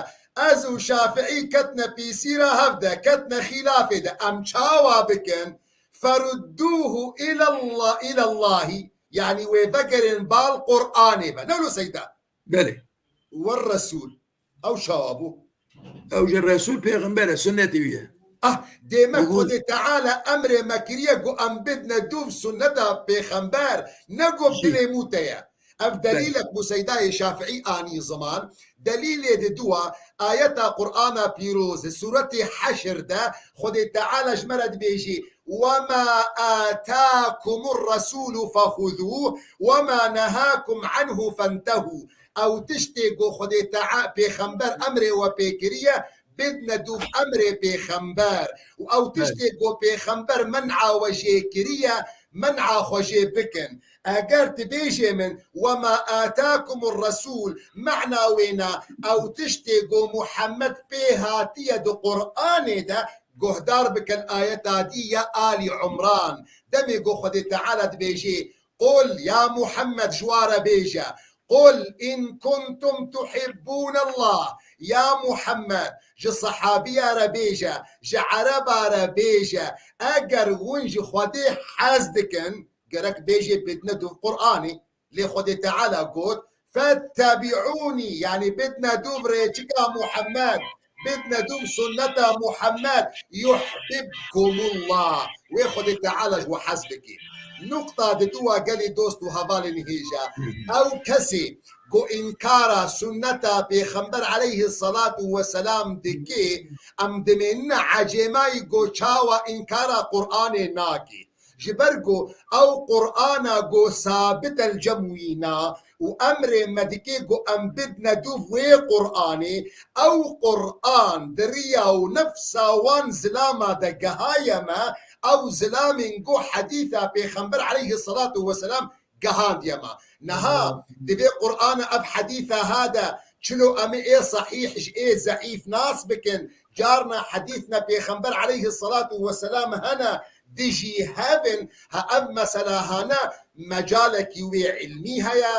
ez û Şafîî ketine pîsîra hev de, ketine xîlafê de, em çawa bikin? Ferudduhu ilallah, ilallahi. Yanî wê vegerin bal Qur'anê ve. Ne wilo seyda? Belê. Ve Resûl. Ew çawa bû? Ew ji Resûl Pêxember e, sunnetê wî ye. Ah, demek Ew Xwedê Teala emrê me kiriye ku em bidine dûv sunneta Pêxember, ne ku Jî. dilê mû te ye. Ev Belê. delîlek bû Seydayê Şafîî anî ziman. Delîlê di dua, ayeta Qur'ana pîroz, sûretê Heşr de Xwedê Teala ji me re dibêjî, "Ve ma atakumur resûlu fexuzûh, ve ma nehakum anhu fentehû." Ew tiştê ku Xwedê Tea-, Pêxember emrê we pê kiriye, bidne dûv emrê Pêxember. Û ew Belê. tiştê ku Pêxember men'a we jê kiriye, men'a xwe jê bikin. Eger tu bêjê min, "Ve ma atakumur resûl", mena wê ne, ew tiştê ku Muhammed pê hatiye di Qur'anê de, guhdar bikin ayeta dî ya Alî Umran. Demê ku Xwedê Teala dibêjê, "Qul", ya Muhammed, ji wa re bêje, "Qul in kuntum tuhibbûnallah", ya Muhammed, ji sehabiya re bêje, ji ereba re bêje, eger hûn ji Xwedê hez dikin, gerek bêjê bidne dûv Qur'anê. Lê Xwedê Teala got, "Fettebi'ûnî", yanî bidne dûv rêçika Muhammed, bidne dûv sunneta Muhammed, "yuhbibkumullah", wê Xwedê Teala ji we hez bike. Nuqta di dû a gelî dost û hevalên hêja. Ew kesê ku înkara sunneta Pêxember aleyhî selatu weselam dike, em dimênine ecêmayî ku çawa înkara Qur'anê nake. Ji ber ku ew Qur'ana ku sabit el cem wîna û emrê me dike ku em bidne dûv wê Qur'anê, ew Qur'an di riya û nefsa wan zilama de gehaye me, ew zilamên ku hedîsa Pêxember aleyhî selatu weselam gehandiye me. Niha di vê Qur'ana ev hedîsa ha de çilo em ê sehîh ji ê zeîf nas bikin, carna hedîsna Pêxember aleyhî selatu weselam hene dijî hev in, ha ev mesela hane mecalekî wê ilmî heye,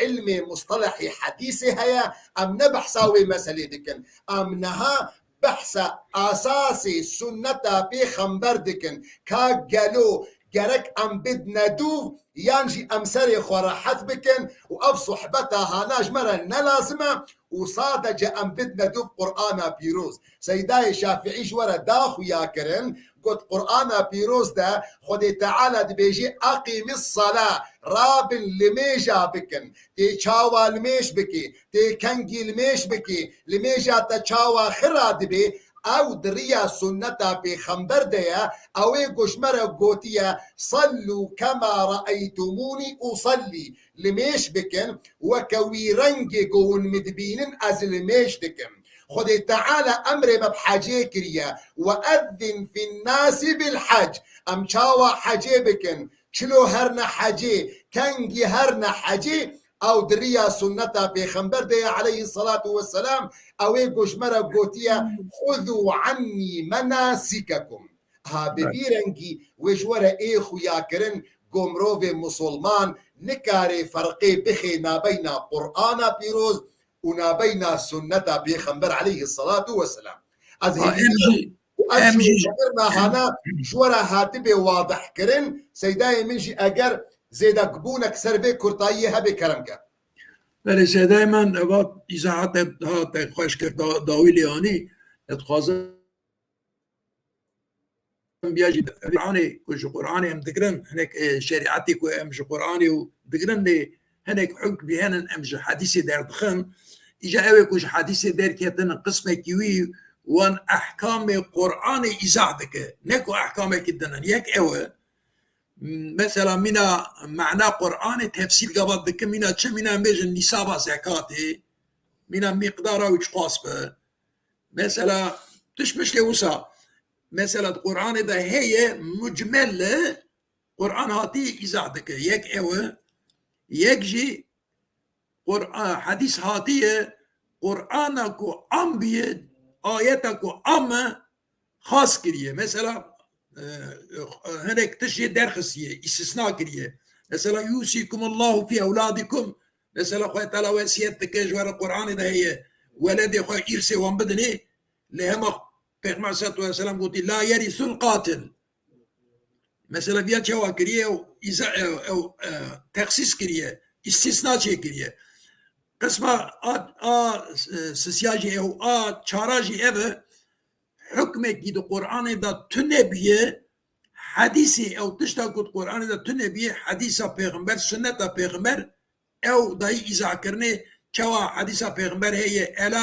ilmê mustelehî hedîsê heye, em ne behsa wê meselê dikin. Em niha behsa asasê sunneta Pêxember dikin. Ka gelo gerek em bidne dûv yan jî em serê xwe rehet bikin û ev sohbeta hana ji me re ne lazim e û sadece em bidne dûv Qur'ana pîroz. Seydayê Şafîî ji we re da xuya kirin, got, Qur'ana pîroz de Xwedê Teala dibêje, "Eqîmis sala", rabin limêja bikin. Tê çawa limêj bikî, tê kengî limêj bikî, limêja te çawa xira dibe, ew di riya sunneta Pêxember de ye, ew ê ku ji me re gotiye, "Sallu kema reeytumûnî usallî", limêj bikin, weke wî rengê ku hûn min dibînin ez limêj dikim. Xwedê Teala emrê me bi hecê kiriye, "Ve ezzin fin nasi bil hac", em çawa hecê bikin, çilo herne hecê, kengî herne hecê, ew di riya sunneta Pêxember de ye aleyhî selatu weselam, ew ê ku ji me re gotiye, "Xuzû annî menasikekum." Ha, bi vî rengî wê ji we re ê xuya kirin, ku mirovê musulman nikare ferqê bixê nabeyna Qur'ana pîroz û nabeyna sunneta Pêxember aleyhî selatu weselam. Ez Ha, hêvî em jî, û ez em jî jî ji vir me hana ji we re hatibê wadih kirin, seydayê min jî eger zêdekbûnek ser vê kurtayiyê hebe kerem ke. Belê, seydayê min, eva îzahat te, ha, te xweş kir, da-, dawî lê anî, ez dixwazim biya jî Qur'anê, ku ji Qur'anê em digirin, hinek, e, şerîetê ku em ji Qur'anê û digirin lê hinek hukmî henin em ji hedîsê derdixin. Îca ew ê ku ji hedîsê derketin, qismekî wî wan ehkamê Qur'anê îzah dike. Ne ku ehkamekî din in. Yek ew e. Mesela mîna mana Qur'anê tefsîr gava dikin, mîna çi? Mîna em bêjin nîsaba zekatê, mîna miqdara wî çiqas be. Mesela tişt miştê wisa, mesela di Qur'anê de heye mucmel e, Qur'an hatiye îzah dike. Yek ew e, yek jî Qur'an, hedîs hatiye, Qur'ana ku am biye, ayeta ku am e, xas kiriye. Mesela, e, e, hinek tişt jê derxistiye, îstisna kiriye. Mesela, "Yusîkumullahu fî ewladikum." Mesela, Xwedê Teala wesiyet dike, ji we re Qur'anê de heye, weledê xwe îrsê wan bidinê, lê hema Pêxember aleyhisselatu vesselam gotî, "La yerisul qatil." Mesela, viya çawa kiriye ew, îza-, ew, ew, e, texsîs kiriye, îstisna çêkiriye. Qisma a, a, e, sisiya jî ew, a çara jî ev e, hukmekî di Qur'anê de tune biye, hedîsê ew tişta ku di Qur'anê de tune biye, hedîsa Pêxember, sunneta Pêxember, ew dayî îzahkirinê çawa hedîsa Pêxember heye, ela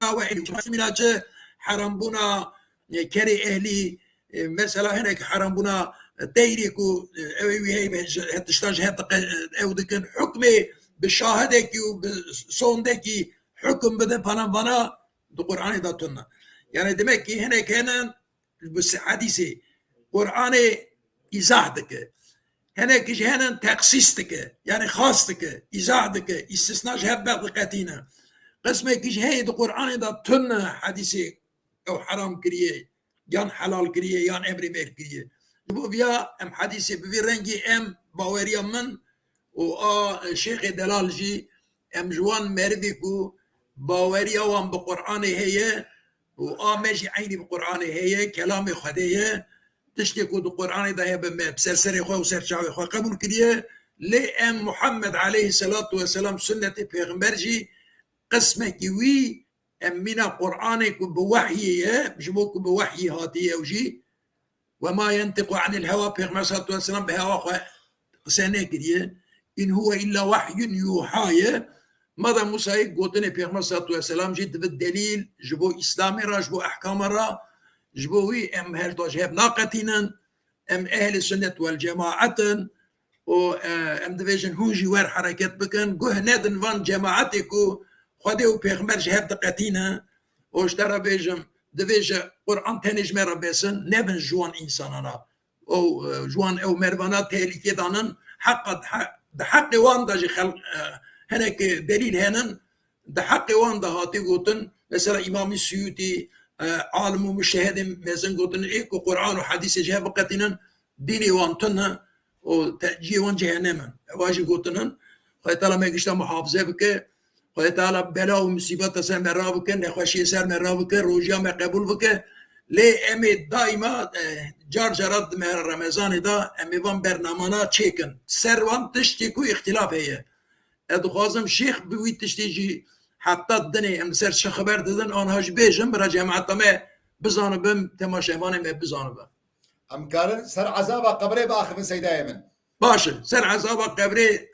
we mîna çi herambûna, e, kerê ehlî, e, mesela hinek herambûna, e, teyrê ku, e, ew ê wî heybe ji, he tiştan ji he diqe-, e, ew dikin. Hukmê bi şahidekî û bi sondekî hukm bidin falan vana di Qur'anê de tune. Yani demek ki hinek hene bi si-, hedîsê Qur'anê îzah dike. Hinek jî hene teqsîs dike. Yani xas dike, îzah dike, îstisna ji hev berdiqetîne. Qismekî jî heye di Qur'anê de tune hedîsê ew heram kiriye, yan helal kiriye, yan emrê mêr kiriye. Ji bo viya em hedîsê bi vî rengî em baweriya min û a Şêxê Delal jî em ji wan merivî ku baweriya wan bi Qur'anê heye û a me jî eynî bi Qur'anê heye, kelamê Xwedê ye, tiştê ku di Qur'anê de hebe me bi ser serê xwe û ser çavê xwe qebûl kiriye, lê em Muhammed aleyhisselatu vesselam sunnetê pêxember jî qismekî wî em mîna Qur'anê ku bi wehyê ye, ji bo ku bi wehyê hatiye ew jî, Ve ma yentiqu anil hewa, Pêxember sallallahu aleyhi ve sellem bi hewa xwe qise nekiriye. In huve illa wahyun yuha ye. Madem Musayê gotinê Pêxember sallallahu aleyhi ve sellem jî dibe delîl ji bo Îslamê re, ji bo ehkama re, ji bo wî em her du ji hev naqetînin. Em ehlî sunnet wel cemaet in û, e, em dibêjin hûn jî wer hereket bikin. Guh nedin van cemaetê ku Xwedê û Pêxember ji hev diqetîne. Û ji te re bêjim, divê ji Quran tenê ji me re besin, nebin ji wan însanana. Û, e, ji wan ew mervana tehlîkê danin, heqa, di he-, di heqê wan de jî xelq, e, hinek delîl henin, di heqê wan de hatî gotin, mesela Îmamî Suyûtî, e, alim û mujtehidên mezin gotin, ê ku Quran û hedîsê ji hev biqetînin, dînê wan tune û te-, cihê wan cehennem in. Ewa jî gotin in. Xwedê Teala me gişta muhafize bike. Xwedê Teala bela û musîbeta ser me rabike, nexweşiyê ser me rabike, rojiya me qebûl bike. Lê em ê daîma, e, car cara di meha Remezanê de em ê van bernamana çêkin. Ser wan tiştê ku îxtîlaf heye. Ez dixwazim Şêx bi wî tiştê jî hefta dinê em li ser çi xeber didin, anha jî bêjin, bira cemaeta me bizanibin, temaşevanê me bizanibin. Em karin ser ezaba qebrê biaxivin seydayê min. Baş e, ser ezaba qebrê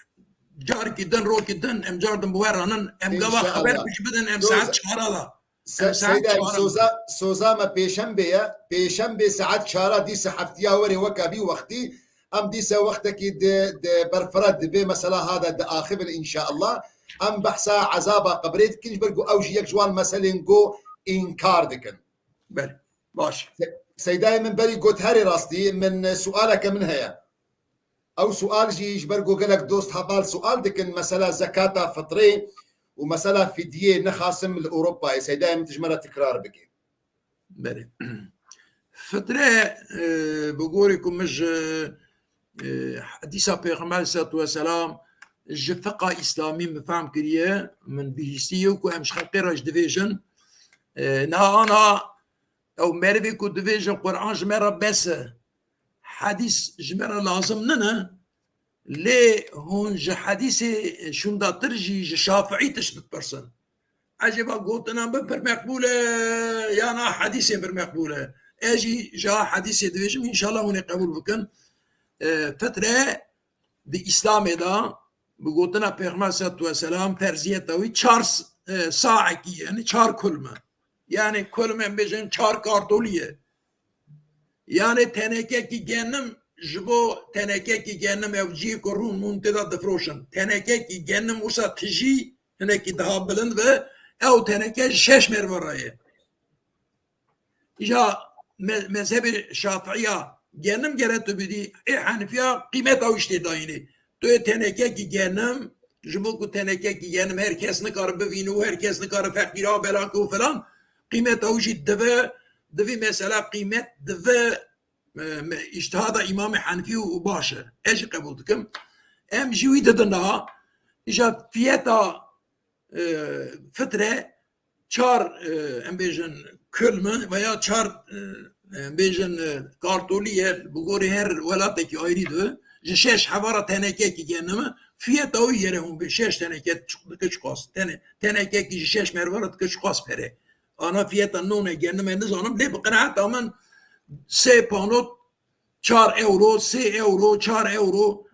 carkî din, rokî din, em car din bi we ranin, em gava xeber jî bidin, em saet çara da. Se-, Em saet Seyda, çar in. Soza, soza me pêşembê ye. Pêşembê saet çara dîse heftiya werê weke vî wextî. Em dîse wextekî di, di berfireh di vê mesela ha de diaxivin înşallah. Em behsa ezaba qebrê dikin, ji ber ku ew jî yek ji wan meselên ku înkar dikin. Belê, baş. Se-, Seydayê min berî got herê rastî, min sualeke min heye. Ew sual jî ji ber ku gelek dost heval sual dikin, mesela zekata fitrê û mesela fidiyê nexasim li Ewropayê. Seydayê min tu ji me re tikrar bike. Belê. Fitre, e, bi gorî ku min ji, e, hedîsa Pêxember aleyhisselatu vesselam ji fiqa îslamî min fehm kiriye, min bihîstiye ku em ji xelkê re jî divêjin. E, niha ana ew merivê ku divêjin Quran ji me re bes e, hedîs ji me re lazim nine, lê hûn ji hedîsê şûndatir jî ji Şafiî tişt bipirsin. Ecêba gotina min pir meqbûl e, yan a hedîsê pir meqbûl e? Ez jî ji a hedîsê dibêjim, înşallah hûn ê qebûl bikin. E, fitre di Îslamê de, bi gotina Pêxember aleyhisselatu vesselam, ferziyeta wî çar s-, e, saekî, yani çar kulm e. Yani kulm em bêjin çar kartolî ye. Yani tenekekî genim, ji bo tenekekî genim ew cihê ku rûn mûn tê de difroşin. Tenekekî genim wisa tijî hinekî daha bilind be, ew teneke ji şeş merve re ye. Îja me-, mezhebê Şafiiya genim gere tu bidî, ê Henifiya qîmeta wî ji tê dayînê. Tu yê tenekekî genim, ji bo ku tenekekî genim her kes nikare bivîne û her kes nikare feqîra belake û filan, qîmeta wî jî dive, divî mesela qîmet dive, e, me-, îctihada Îmamê Henifî û baş e. Ez jî qebûl dikim. Em jî wî didin daha. Îja fiyeta, e, fitre çar, e, em bêjin kulm e veya çar, e, em bêjin, e, kartolî ye, bi gorî her welatekî ayrî dibe. Ji şeş hevara tenekekî genim e. Fiyeta wî yere hûn bê şeş teneke çi-, dike çiqas. Tene-, tenekekî ji şeş merve re dike çiqas pere. Ana fiyeta nonê genim e nizanim, lê bi qenaeta min sê panot, çar euro, sê euro, çar euro,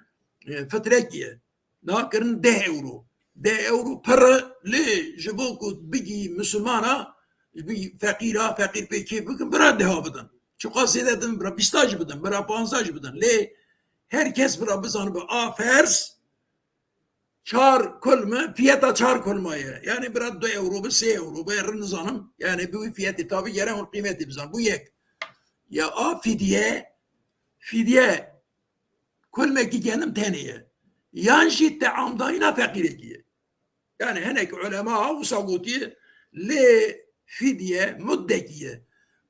e, fitrekî ye. Niha kirin deh euro. Deh euro pir e, lê ji bo ku bigî misilmana, bigî feqîra, feqîr pê kêf bikin, bira deha bidin. Çiqas zêde din, bira bîsta jî bidin, bira panzdeh jî bidin. Lê her kes bira bizanibe a ferz çar kulm e, fiyeta çar kulma ye. Yani bira du euro bi, sê euro bi, rin nizanim. Yani bi wî fiyetê tabi gere hûn qîmetê bizan. Bu yek. Ya a fidye, fidye kulmekî genim tenê ye. Yan jî teamdayîna feqîrekî ye. Yani hinek ulema wisa gotiye, lê fidye muddekî ye.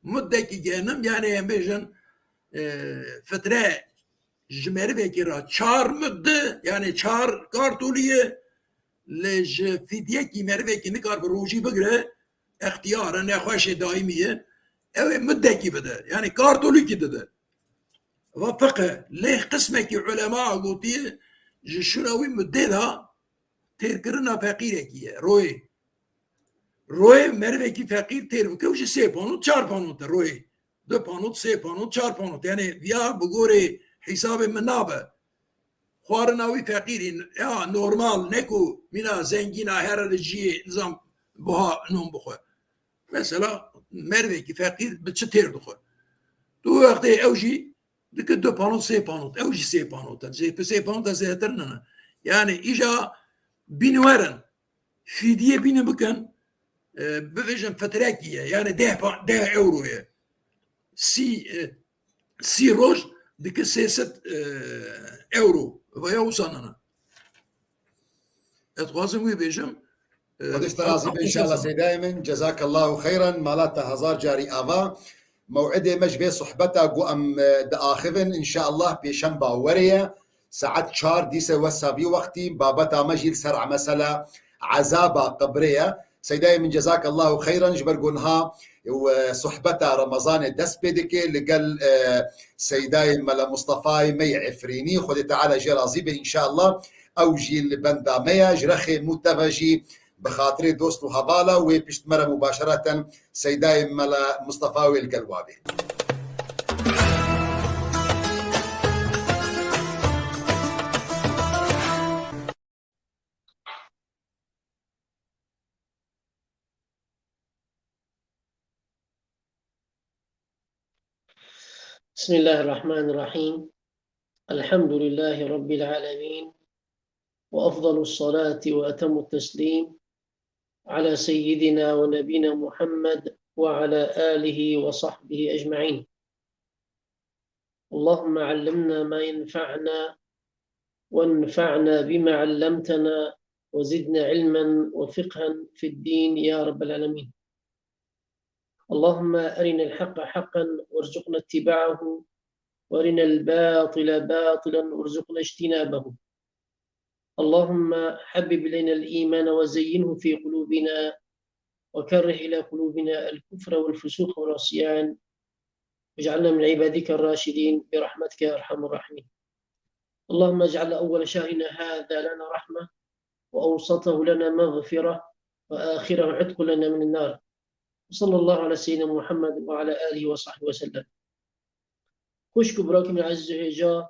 Muddekî genim, yani em bêjin, e, fitre ji merivekî re çar muddi, yani çar kartolî ye, lê ji fidyekî merivekî nikaribe rojî bigire, extiyar e, nexweşê daîmî ye, ew ê muddekî bide, yani kartolîkî dide. Va fiqh e, lê qismekî ulema gotiye, ji şûna wî muddê de têrkirina feqîrekî ye, royê. Royê merivekî feqîr têr bike û ji sê panot, çar panot e royê. du panot, sê panot, çar panot. Yani viya bi gorê hesabê min nabe. Xwarina wî feqîrî, ya normal, ne ku mîna zengîna here li ciyê nizam buha non bixwe. Mesela mervekî feqîr bi çi têr dixwe? Tu wextê ew jî dike du panot, sê panot. Ew jî sê panot e. Sê, sê panot e zêdetir nene. Yani îja bîn werin. Fîdiyê bîne bikin, e, bibêjin fitrekî ye. Yani deh pa-, deh euro ye. Sî, e, sî roj dike sê sed, e, euro. Vaya wisa nana. Ez dixwazim wî bêjim. E, Xwedê ji te razî be, înşallah, seydayê min. Cezakallahu xeyran. Mala te hezar carî ava. Mew'idê me ji vê sohbeta ku em, e, diaxivin, înşallah, pêşemba were ye. Saet çar dîse wesa vî wextî babeta me jî li ser mesela ezaba qebrê ye. Seydayê min, cezakallahu xeyran, ji ber ku niha, e, sohbeta Remezanê dest pê dike li gel, e, Seydayê Mela Mustafayê me yê Efrînî. Xwedê Teala jê razî be, înşallah. Ew jî li benda me ye. Ji rexê mû te ve jî bi xatirê dost û hevala wê pişt me re mubaşereten Seydayê Mela Mustafa wê li gel wa bê. بسم الله الرحمن الرحيم. الحمد لله رب العالمين. وأفضل الصلاة وأتم التسليم على سيدنا ونبينا محمد وعلى آله وصحبه أجمعين. اللهم علمنا ما ينفعنا وانفعنا بما علمتنا وزدنا علما وفقها في الدين يا رب العالمين. اللهم أرنا الحق حقا وارزقنا اتباعه وأرنا الباطل باطلا وارزقنا اجتنابه. اللهم حبب إلينا الإيمان وزينه في قلوبنا وكره إلى قلوبنا الكفر والفسوق والعصيان واجعلنا من عبادك الراشدين برحمتك يا أرحم الراحمين. اللهم اجعل أول شهرنا هذا لنا رحمة وأوسطه لنا مغفرة وآخره عتق لنا من النار. وصلى الله على سيدنا محمد وعلى آله وصحبه وسلم. Xwişk û birakên min ezîz û hêja,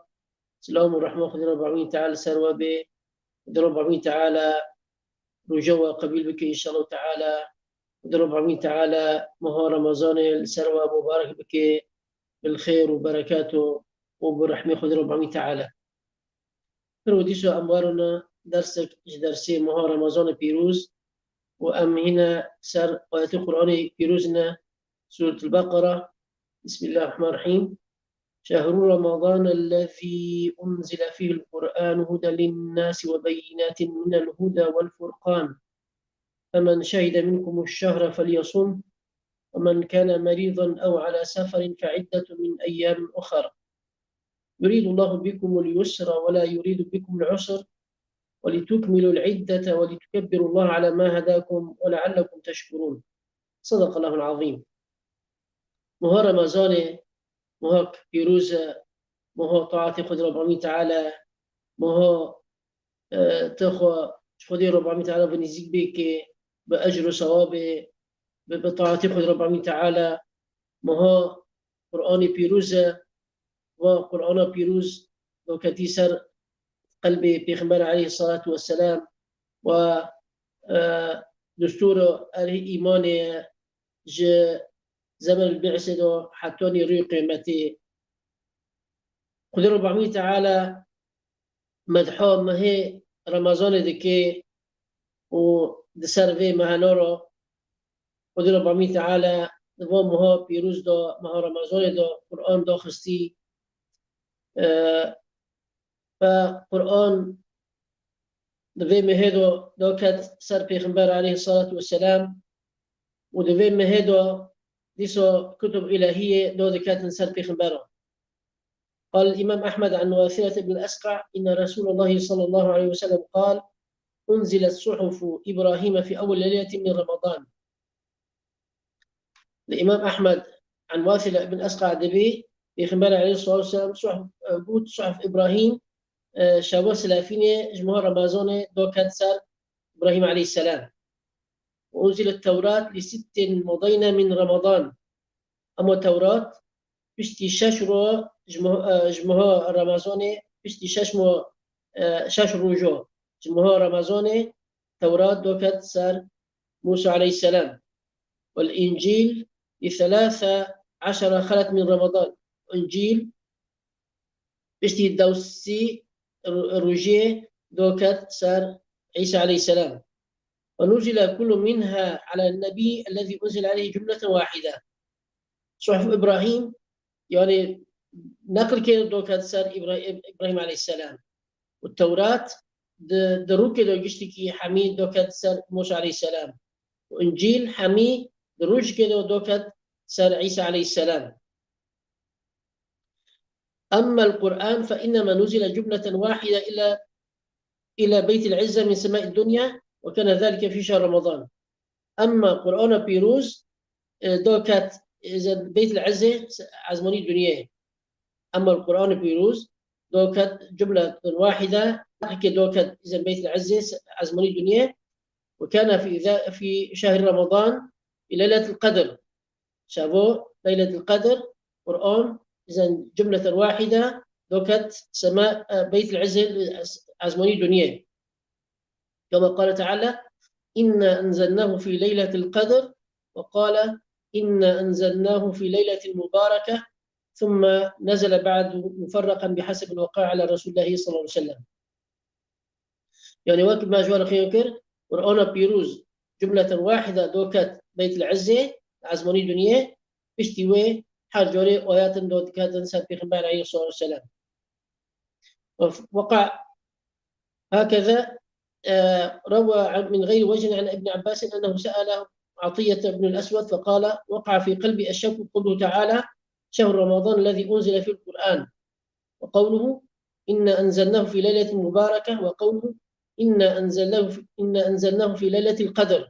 silam û rehma Xwedê Rabbî Teala li ser we bê. Xwedê Rabbî Teala roja we qebîl bike, înşallah Teala. Xwedê Rabbî Teala meha Remezanê li ser we mubarek bike, bil xêr û berekat û, û bi rehmê Xwedê Rabbî Teala. Pir û dîsa em werin dersek ji dersê meha Remezanê pîroz û em hîne ser ayetê Qur'anê pîroz ne, Sûretul Beqere. Bismillahirrahmanirrahîm. شهر رمضان الذي أنزل فيه القرآن هدى للناس وبينات من الهدى والفرقان، فمن شهد منكم الشهر فليصمه، ومن كان مريضا أو على سفر فعدة من أيام أخر، يريد الله بكم اليسر ولا يريد بكم العسر، ولتكملوا العدة ولتكبروا الله على ما هداكم ولعلكم تشكرون. صدق الله العظيم. Meha Remezanê, mehak pîroz e, meha taetê Xwedê Rabbî Teala, meha, e, te xwe ji Xwedê Rabbî Teala ve nêzîk bê ke bi ecr û sewabê, bi, bi taetê Xwedê Rabbî Teala, meha Qur'anê pîroz e, va Qur'ana pîroz doketî ser qelbê Pêxember aleyhissalatu vesselam, wa, e, destûra erê îmanê ye, ji zemenê bi'sê de heta nîrûyê qiymetê. Xwedê Rabbî Teala medha mehê Remezanê dike û di ser vê mehena re Xwedê Rabbî Teala di van meha pîroz de, meha Remezanê de Qur'an daxistî. E, ve Qur'an di vê mehê de daket ser Pêxember aleyhissalatu vesselam û di vê mehê de dîsa kutub îlahiyê da diketin ser Pêxemberan. قال الإمام أحمد عن واثلة بن الأسقع: إن رسول الله صلى الله عليه وسلم قال: أنزلت صحف إبراهيم في أول ليلة من رمضان. Li Îmam Ehmed an Wasila ibn Esqa dibê, Pêxember aleyhissalatu vesselam suhuf, e, got, suhuf Îbrahîm, e, şeva silafînê ji meha Remezanê daket ser Îbrahîm aleyhisselam. وأنزلت التوراة لست مضين من رمضان. Ama Tewrat piştî şeş ro ji meho, e, ji meho Remezanê, piştî şeş mo, e, şeş rojo ji meho Remezanê Tewrat doket ser Musa aleyhisselam. Vel İncil li thelâthe aşere halet min Ramadan. İncil piştî dewsî ro-, rojê doket ser İsa aleyhisselam. Ve nuzile kullu minha ala nebi ellezî unzile aleyhi cumleten wahide. Suhuf İbrahim, yani neql kê doket ser İbra-, İbrahim aleyhisselam. Û Tewrat di, di rûkê de giştikî hemî doket ser Musa aleyhisselam. Û İncil hemî di rûkê de doket ser İsa aleyhisselam. Emmel Qur'an fe innema nuzile cumleten wahide ila, ila Beytil İzze min sema'id dunya ve kana zalike fi şehr Ramadan. Ema Qur'ana pîroz, e, doket, e, ze-, Beytil İzzê, ezmanî dinyê. Ema Qur'ana pîroz doket cumleten wahide, heke doket ze-, Beytil İzzê, ezmanî dinyê. Ve kana fi za-, fi şehr Ramadan, fi Leyletil Qedr. Şevo Leyletil Qedr, Qur'an, izen cumleten wahide, doket sema, e, Beytil İzzê, e, ezmanî dinyê. Kema qale Teala, "İnna enzelnahu fi leyletil qedr," ve qale, "İnna enzelnahu fi leyletin mubareke, thumma nezele ba'du mufarrakan bihasebil veqa'i ala Resulillahi sallallahu aleyhi ve sellem." Yani wek me ji we re xiyar kir, Qur'ana pîroz cumleten wahide doket Beytil İzzê, ezmanî dinyê, piştî wê her carê ayetin dodiketin ser Pêxember aleyhissalatu vesselam. وقع هكذا، آه، روى عن، من غير وجه عن ابن عباس أنه سأل عطية بن الأسود فقال: "وقع في قلبي الشك قوله تعالى: 'شهر رمضان الذي أنزل فيه القرآن.'" وقوله: "إنا أنزلناه في ليلة مباركة"، وقوله: "إنا أنزلناه في، إنا أنزلناه في ليلة القدر".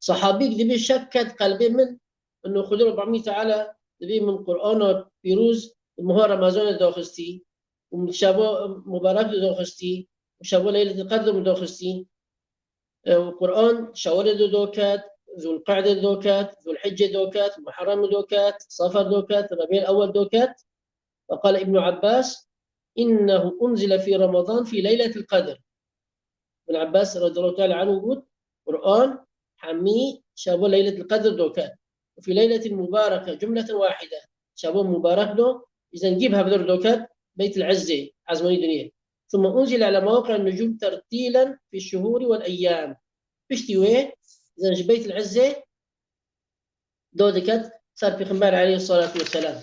Sahabîk dibê şek ket qelbê min, ino Xwedê Rabbî Teala dibê min Qur'ana pîroz di meha Remezanê daxistî û min şeva mubarek de daxistî û şeva Leyletil Qedr min daxistî. E, û Qur'an şewarê de doket, Zulqe'de doket, Zulhicce doket, Muharrem doket, Safer doket, Rebî'el Ewwel doket. Ve qale Îbnû Ebbas: "Innehu unzile fî Ramadan fî leyletil qedr." Ibn Ebbas radiyallahu teala anhu got, Qur'an hemî şevo Leyletil Qedr doket. Fî leyletin mubareke cumleten wahide. Şevo mubarek do, îzen gî bi hevdor doket, Beytil Izzê, ezmanî dinyê. Thumma unzile ala mewaqi'in nucum tertilen fî şuhuri vel eyyam. Piştî wê, îzen ji Beytil Izzê do diket ser Pêxember aleyhissalatu vesselam.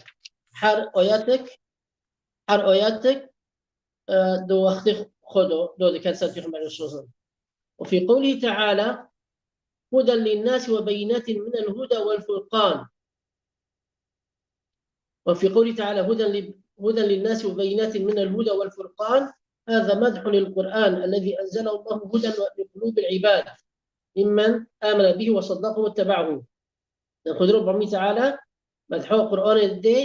Her ayetek, her ayetek, e, di wextê xwe do, do diket ser Pêxember aleyhissalatu vesselam. Ve fî qewlî teala: "Huden linnâsi ve beyinatin minel huda vel furqan." وفي قوله تعالى: "هدى ل-، هدى للناس وبينات من الهدى والفرقان." هذا مدح للقرآن الذي أنزله الله هدى لقلوب العباد ممن آمن به وصدقه واتبعه. Xwedê Rabbî Teala medha Qur'anê dê,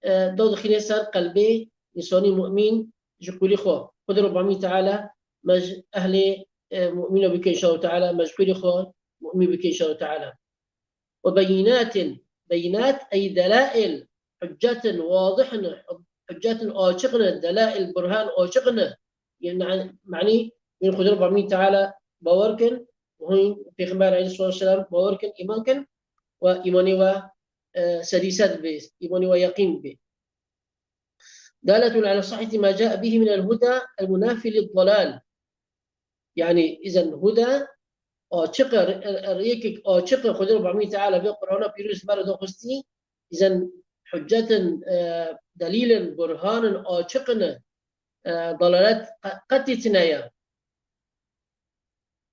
e, do dixîne ser qelbê însanî mu'mîn ji kulî xwe. Xwedê Rabbî Teala me ji ehlê, e, mu'mîna bike înşallah Teala, me ji kulî xwe mu'mîn bike înşallah Teala. Ve beyinatin, beyinat ey delail, hüccetin wadihin, hüccetin açık ne, delail, burhan açık ne. Yani, mani, hûn Xwedê Rabbî Teala bawer kin, hûn Pêxember aleyhissalatu vesselam bawer kin, îman kin, ve îmanê we, e, sedî sed be, îmanê we yeqîn be. Daletun ala sahhati ma caa bihi minel huda el munafi lid dalal. Yani, îzen huda açık e, e, e, rêkek açık e, Xwedê Rabbî Teala vê Qur'ana pîroz me re daxistî, îzen hüccetin, e, delîlin, burhanin açiq ne, e, dalalet qe-, qetî tine ye.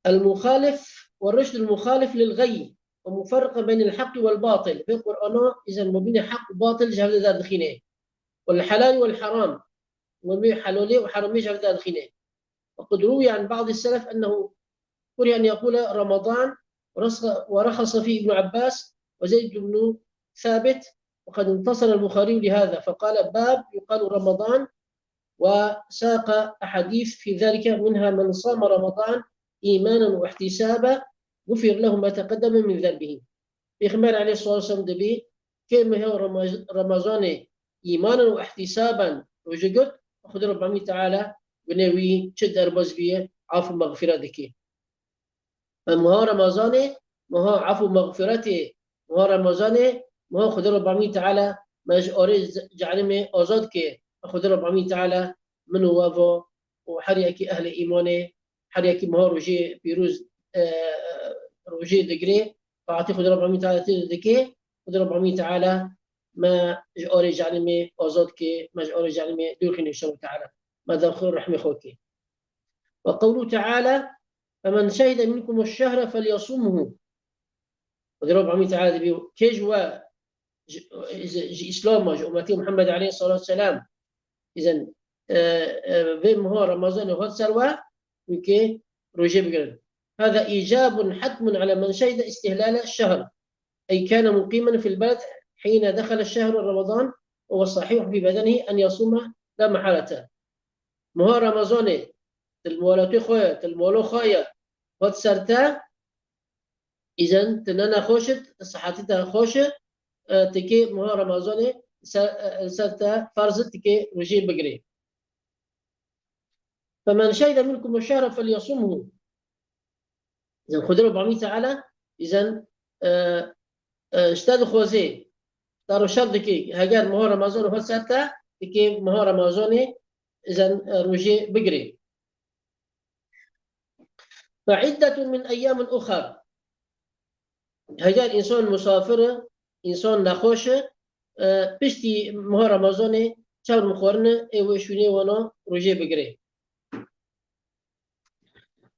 El muxalif ve rişd el muxalif lil gayy ve muferriqe beynel haqq vel batil. Vê Qur'ana îzen mebînê haq û batil ji hev de derdixîne. Vel helal vel haram. Mebînê helalê û heramê ji hev de derdixîne. وقد روي عن بعض السلف أنه كره أن يقول رمضان، ورخص، ورخص فيه ابن عباس وزيد بن ثابت، وقد انتصر البخاري لهذا فقال: "باب يقال رمضان"، وساق أحاديث في ذلك، منها: "من صام رمضان إيمانا واحتسابا غفر له ما تقدم من ذنبه." Pêxember aleyhissalatu vesselam dibê kê meha Rema-, Remezanê îmanen û ihtisaben roje girt, Xwedê Rabbî Teala gunê wî çi derbaz bîye, af û mexfira dike. Em meha Remezanê, meha af û mexfiretê, meha Remezanê, meha Xwedê Rabbî Teala me ji arê ce-, cehennemê azad ke. Xwedê Rabbî Teala min û we va û her yekî ehlê îmanê, her yekî meha rojê pîroz, e, rojê digirê, taetê Xwedê Rabbî Teala tê de dike, Xwedê Rabbî Teala me ji arê cehennemê azad ke, me ji arê cehennemê dûr xîne inşallah Teala. Me de xwe rehmê xwe ke. Ve qewlu Teala, "Femen şehide minkumu şehre felyasumhu." Xwedê Rabbî Teala dibî, kê ji we, ji, ji, ji Îslama, ji ummetê Muhammed aleyhissalatu vesselam, îzen, e, e, vê meha Remezanê hat ser we, wî kê rojê bigirin. "Hâzâ îcabun hatmun ala men şehide istihlâle şehr." أي كان مقيما في البلد حين دخل شهر رمضان، وهو صحيح في بدنه أن يصوم لا محالة. Meha Remezanê, til molatê xwe, til molo xwe ye, hat ser te, îzen tu ne nexweş it, sihetî te xweş e, e, tikê meha Remezanê ser, e, ser te ferz e, tikê rojê bigirê. "Femen şehide minkumu şehre felyasumhu." Îzen Xwedê Rabbî Teala, îzen, e, e, ji te dixwazê, te ro şer dikê, heger meha Remezanê hat ser te, dikê meha Remezanê, îzen, e, rojê bigirê. "Fe iddetun min eyyamin uxar." Heger însan musafir e, însan nexweş e, e, piştî meha Remezanê çav mixwarine, ê wê şûnê wana rojê bigirê.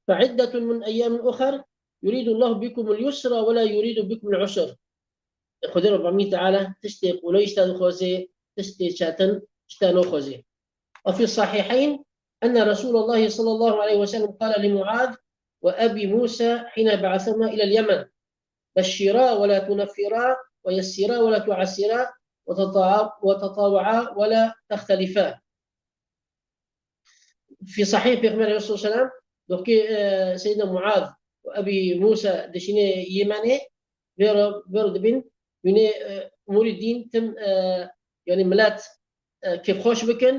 "Fe iddetun min eyyamin uxar, yuridu Allahu bikumul yusra ve la yuridu bikumul usr." Xwedê Rabbî Teala tiştê qolay ji te dixwazê, tiştê çetin ji te naxwazê. وفي الصحيحين أن رسول الله صلى الله عليه وسلم قال لمعاذ وأبي موسى حين بعثهما إلى اليمن: "بشرا ولا تنفرا، ويسرا ولا تعسرا، وتطاع-، وتطاوعا ولا تختلفا." Fi sahîh Pêxember aleyhissalatu vesselam, doxkê, e, Seyyidina Muaz û Ebî Musa dişîne Yemenê, vêro, vêro dibîn, hûnê, e, umûrî dîn tim, e, yanî milet, e, kêfxweş bikin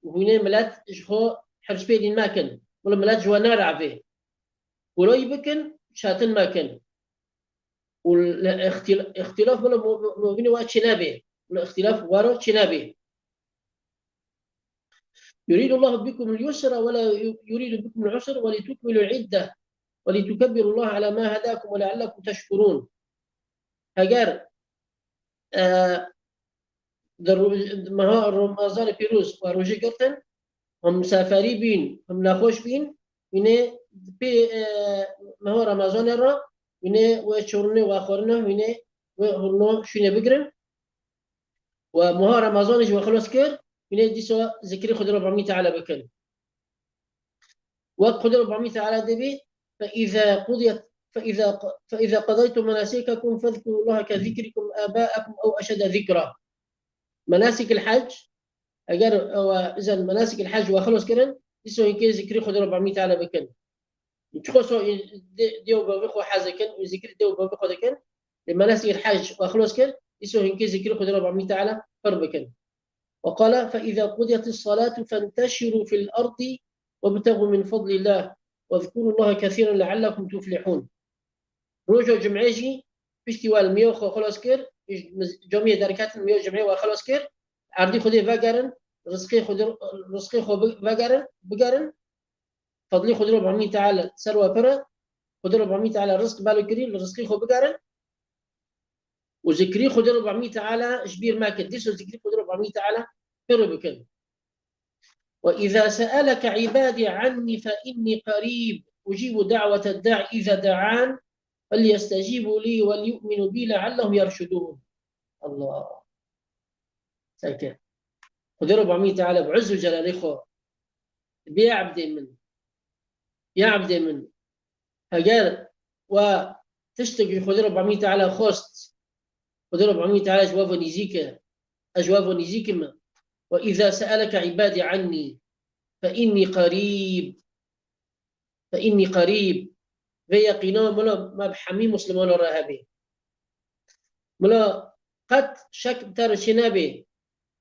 û hûnê milet ji xwe hirspê dîn mekin. Wilo milet ji we nerevê. Qûroyî bikin, çetin mekin. û li îxtîl-, îxtîlaf wilo mo-, mo-, mobînê we çênebê. Wilo îxtîlaf wero çênebê. "Yuridu Allahu bikumul yusra ve la yu-, yuridu bikumul usra ve litukmilul idde ve litukebbirullaha ala ma hedakum ve leallekum teşkurun." Heger, e, di ro-, meha Remezanê pîroz we rojê girtin, him misaferî bîn, him nexweş bîn, hûnê pê, e, meha Remezanê re, hûnê wê çorine, wê xwarine, hûnê wê hurno şûnê bigirin. We meha Remezanê ji we xilas kir, hûnê dîsa zikrî Xwedê Rabbî Teala bikin. Wek Xwedê Rabbî Teala dibî, "Fe îza qudiyet, fe îza q-, fe îza qadaytum menasikakum fezkurullaha ke zikrikum abaakum ew eşedde zikra." Menasîkil hec, eger, e, we, îzen menasîkil hec we xilas kirin, dîsa hinkê zikrî Xwedê Rabbî Teala bikin. Çiqas dê, dê û bavê xwe hez dikin û zikrî dê û bavê xwe dikin, lê menasîkil hec we xilas kir, dîsa hinkê zikrî Xwedê Rabbî Teala pir bikin. وقال: "فإذا قضيت الصلاة فانتشروا في الأرض وابتغوا من فضل الله واذكروا الله كثيرا لعلكم تفلحون." Roja cumê jî piştî we li miya xwe xilas kir, ji miz-, camiyê derketin miya cumê we xilas kir, erdî Xwedê vegerin, rizqê Xwedê, rizqê xwe bi-, vegerin, bigerin. Fadlê Xwedê Rabbî Teala ser we pir e, Xwedê Rabbî Teala rizq belo kirî, li rizqê xwe bigerin. Û zikrî Xwedê Rabbî Teala ji bîr mekin. Dîsa zikrî Xwedê Rabbî Teala pir bikin. "وإذا سألك عبادي عني فإني قريب أجيب دعوة الداع إذا دعان فليستجيبوا لي وليؤمنوا بي لعلهم يرشدون." Allah. Seke. Xwedê Rabbî Teala bi izz û celalê xwe, bê ebdê min. Ya ebdê min. Heger we tiştek ji Xwedê Rabbî Teala xwest, Xwedê Rabbî Teala ji we ve nîzîk e, ez ji we ve nîzîk im. "وإذا سألك عبادي عني فإني قريب." "فإني قريب." Vê yeqîna mila me bi hemî Muslimana re hebe. Mila Qet şek bi te re çênebê.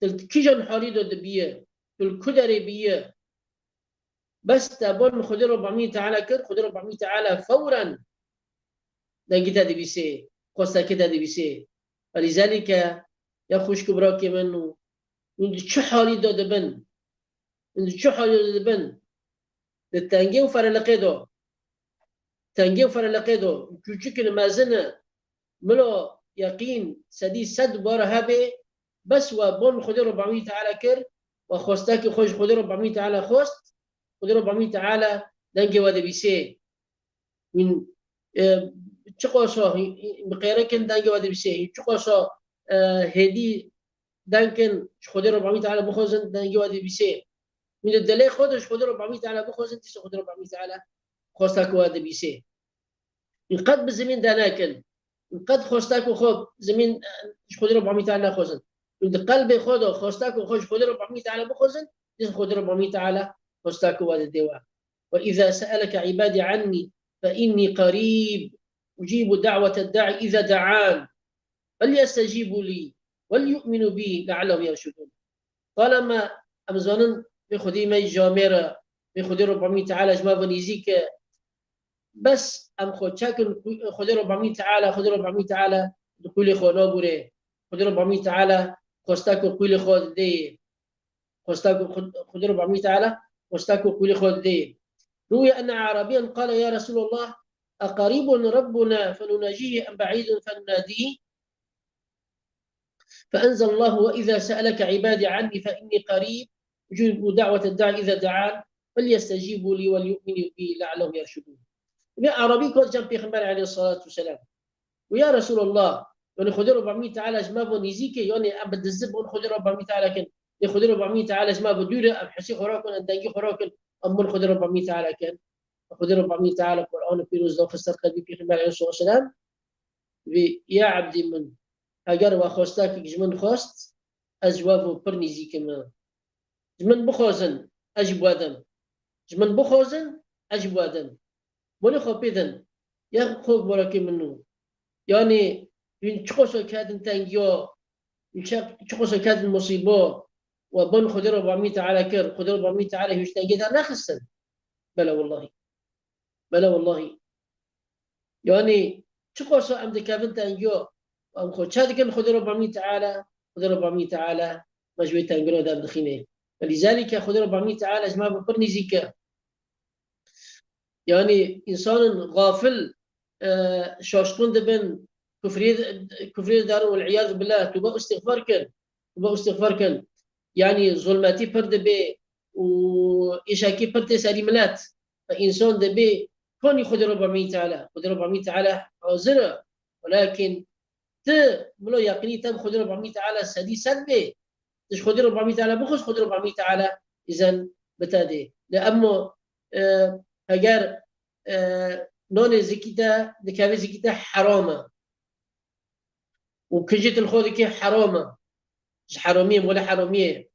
Tu li kîjan halî de dibiye? Tu li ku derê biye? Bes te bon Xwedê Rabbî Teala kir, Xwedê Rabbî Teala fewren dengê te dibîsê, xwestekê te dibîsê. Felîzelîke ya xwişk û birakê min û hûn di çi halî de dibin? Hûn di çi halî de dibin? Di tengê û fereleqê de. Tengê û fereleqê de. Çûçik in, mezin in. Milo yeqîn sedî sed bara hebê, bes we bon Xwedê Rabbî Teala kir, we xwestekê xwe ji Xwedê Rabbî Teala xwest, Xwedê Rabbî Teala dengê we dibîsê. Hûn, e, çiqasa hî-, hî-, bi qêrekin dengê we dibîsê, hîn çiqasa, e, hêdî deng kin ji Xwedê Rabbî Teala bixwazin dengê we dibîsê. Hûn di dilê xwe de ji Xwedê Rabbî Teala bixwazin, dîsa Xwedê Rabbî Teala xwestekê we dibîsê. Hûn qet bi zimîn denekin. Hûn qet xwestekê xwe zimîn, e, ji Xwedê Rabbî Teala nexwazin. Hûn di qelbê xwe de xwestekê xwe ji Xwedê Rabbî Teala bixwazin, dîsa Xwedê Rabbî Teala xwestekê we didê we. وإذا سألك عبادي عني فإني قريب أجيب دعوة الداع إذا دعان فليستجيبوا لي وليؤمنوا بي لعلهم يرشدون. Talema em zanin vê Xwedê me jî camêr e, vê Xwedê Rabbî Teala ji me ve nêzîk e. Bes em xwe çekin Xwedê Rabbî Teala, Xwedê Rabbî Teala di qûlê xwe nabûre. Xwedê Rabbî Teala xwestek û qûlê xwe didê. Xwestek û Xwed-, Xwedê Rabbî Teala xwestek û qûlê xwe didê. روي أن أعرابيا قال: يا رسول الله، أقريب ربنا فنناجيه أم بعيد فنناديه؟ فأنزل الله: وإذا سألك عبادي عني فإني قريب أجيب دعوة الداع إذا دعان فليستجيبوا لي وليؤمنوا بي لعلهم يرشدون. Vê Arabî got cem Pêxember aleyhissalatu vesselam. Û ya Resulallah, yanî Xwedê Rabbî Teala ji me bo nêzîk e, yanî em bi dizî bon Xwedê Rabbî Teala kin. Lê Xwedê Rabbî Teala ji me bo dûr e, em hesî xwe rakin, em dengî xwe rakin, em bon Xwedê Rabbî Teala kin. Xwedê Rabbî Teala Qur'an û pîroz daxist ser qelbî Pêxember aleyhissalatu vesselam. Vê ya ebdî min, heger we xwestekek ji min xwest, ez ji we bo pir nêzîk im. Ji min bixwazin, ez ji bo we dim. Ji min bixwazin, ez ji bo we dim. Bolê xwe pê din. Ya xwe barakê min nû. Yanî hûn çiqoso ketin tengiyo, hûn çi-, çiqoso ketin musîbo, we bon Xwedê Rabbî Teala kir, Xwedê Rabbî Teala hûn ji tengê dernexistin. Bela wellahî. Bela wellahî. Yanî çiqoso em dikevin tengiyo, em xwe çe dikin Xwedê Rabbî Teala, Xwedê Rabbî Teala me ji wê tengiro derdixîne. Felîzelîke Xwedê Rabbî Teala ji me bi pir nêzîk e. Yanî însanên xafil, e, şaşkûn dibin, kufriyê, kufriyê darin, wel'iyaz billah, tûbe û îstixfar kin, tûbe û îstixfar kin. Yanî zulmetî pir dibe û îşekî pir tê serî milet. Ve însan dibê konî Xwedê Rabbî Teala. Xwedê Rabbî Teala hazir e. Welakin tu milo yaqînî te bi Xwedê Rabbî Teala sedî sed bê. Tu ji Xwedê Rabbî Teala bixwaz, Xwedê Rabbî Teala îzen bi te dê. Lê emma, e, heger, e, nonê zikî te dikeve zikî te heram e. Û kincî tu li xwe dikê heram e. Ji heramiyê, mole heramiyê.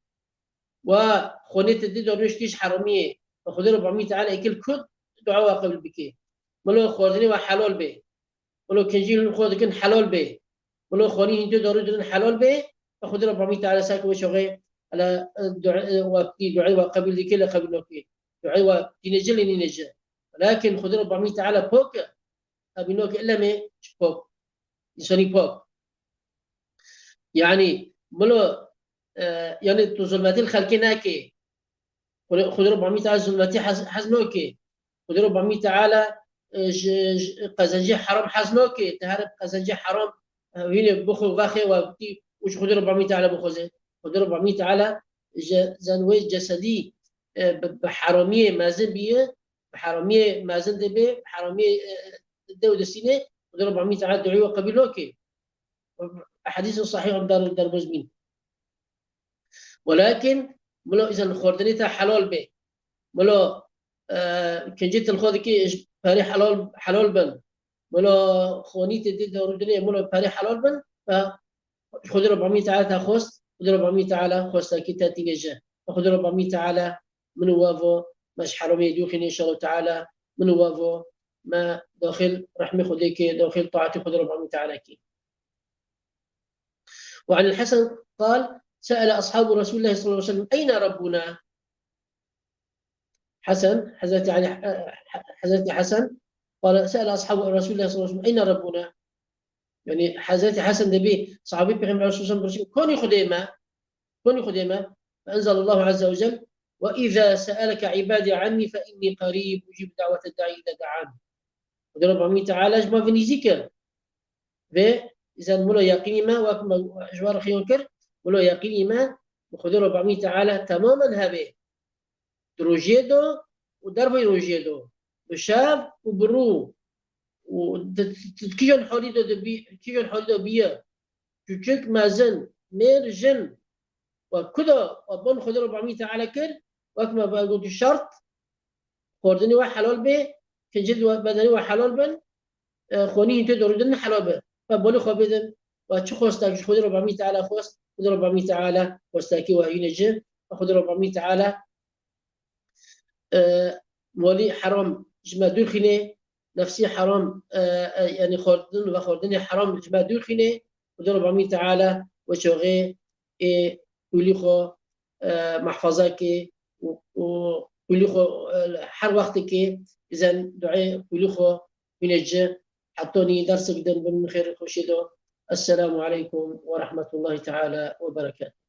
Wa xonê tu dî dormê ji heramiyê. Xwedê Rabbî Teala êkil ku dua wa qebîl bike. Milo xwardinê wa helal be. Milo kincî li xwe dikin helal be. Milo xonî hîn tu dorû dirin helal be. Xwedê Rabbî Teala ser ku wê şoxê, ela, dua, wa, duayê wa qebîl dike, lê qebîl nake. Duayê wa tîne ci, lê nîne ci. Lakin Xwedê Rabbî Teala pok e. Evî nake, îlemê ji pok. Însanî pok. Yanî, milo, e, yanî tu zulmetî li xelkê nake. Xwedê, Xwedê Rabbî Teala zulmetî hez, hez nake. Xwedê Rabbî Teala, e, ji, ji qezencê heram hez nake. Te here bi qezencê heram, e, wîne bixwe vexê we bikî û ji Xwedê Rabbî Teala bixweze. Xwedê Rabbî Teala ji zen wê cesedî, e, bi, bi heramiyê mezin biye, bi heramiyê mezin dibe, bi heramiyê, e, de û distînê, Xwedê Rabbî Teala duayê we qebîl nake. Hedîsên sahîh em dar, derbas bîn. Welakin, milo îzen xwardinê te helal be. Milo, e, kincî tu li xwe dikî ji perê helal, helal bin. Milo xonî te dî dorû dinê, milo perê helal bin. Ve Xwedê Rabbî Teala te xwest, Xwedê Rabbî Teala xwestekî te tîne ji. Xwedê Rabbî Teala min û we vo, me ji heramiyê dûxîne înşallah Teala, min û we vo, me daxil rehmê Xwedê ke, daxil taetê Xwedê Rabbî Teala ke. وعن الحسن قال: سأل أصحاب رسول الله صلى الله عليه وسلم: أين ربنا؟ حسن، حضرت علي، حضرت حسن قال: سأل أصحاب رسول الله صلى الله عليه وسلم: أين ربنا؟ Yani Hazreti Hasan dibê sahabê Peyxember sallallahu aleyhi ve sellem pirsin, konî Xwedê me? Konî Xwedê me? فأنزل الله عز وجل: وإذا سألك عبادي عني فإني قريب أجيب دعوة الداعي إذا دعان. Xwedê Rabbî Teala ji me ve nîzîk e. Vê, îzen milo yaqînî me, wek me ji we re xiyon kir, milo yaqînî me, bi Xwedê Rabbî Teala temamen hebe. Di rojê de û derveyî rojê de, bi şev û bi rû, û di, di, di kîjan halî de dibî, kîjan halî de bîye, çûçik, mezin, mêr, jin, we ku de we bon Xwedê Rabbî Teala kir, wek me ve gotu şert, xwardinê we helal bê, kincil we, bedenê we helal bin, e, xwenî hîn tê dorûdin helal be. We bolê xwe bidin, we çi xwestek ji Xwedê Rabbî Teala xwest, Xwedê Rabbî Teala xwestekî we hîne ci, we Xwedê Rabbî Teala, e, malî heram ji me dûr xînê, nefsî heram, e, e, yani xwardin ve xwardinê heram ji me dûr xînê, Xwedê Rabbî Teala we çaxê ê kulî xwe, e, mehfaza ke û, û kulî xwe, e, her wextekê îzen duayê kulî xwe hîne ci. Hetonî dersek din bin xêr xweşî do. Esselamu aleykum ve rahmetullahi teala ve berekatuhu.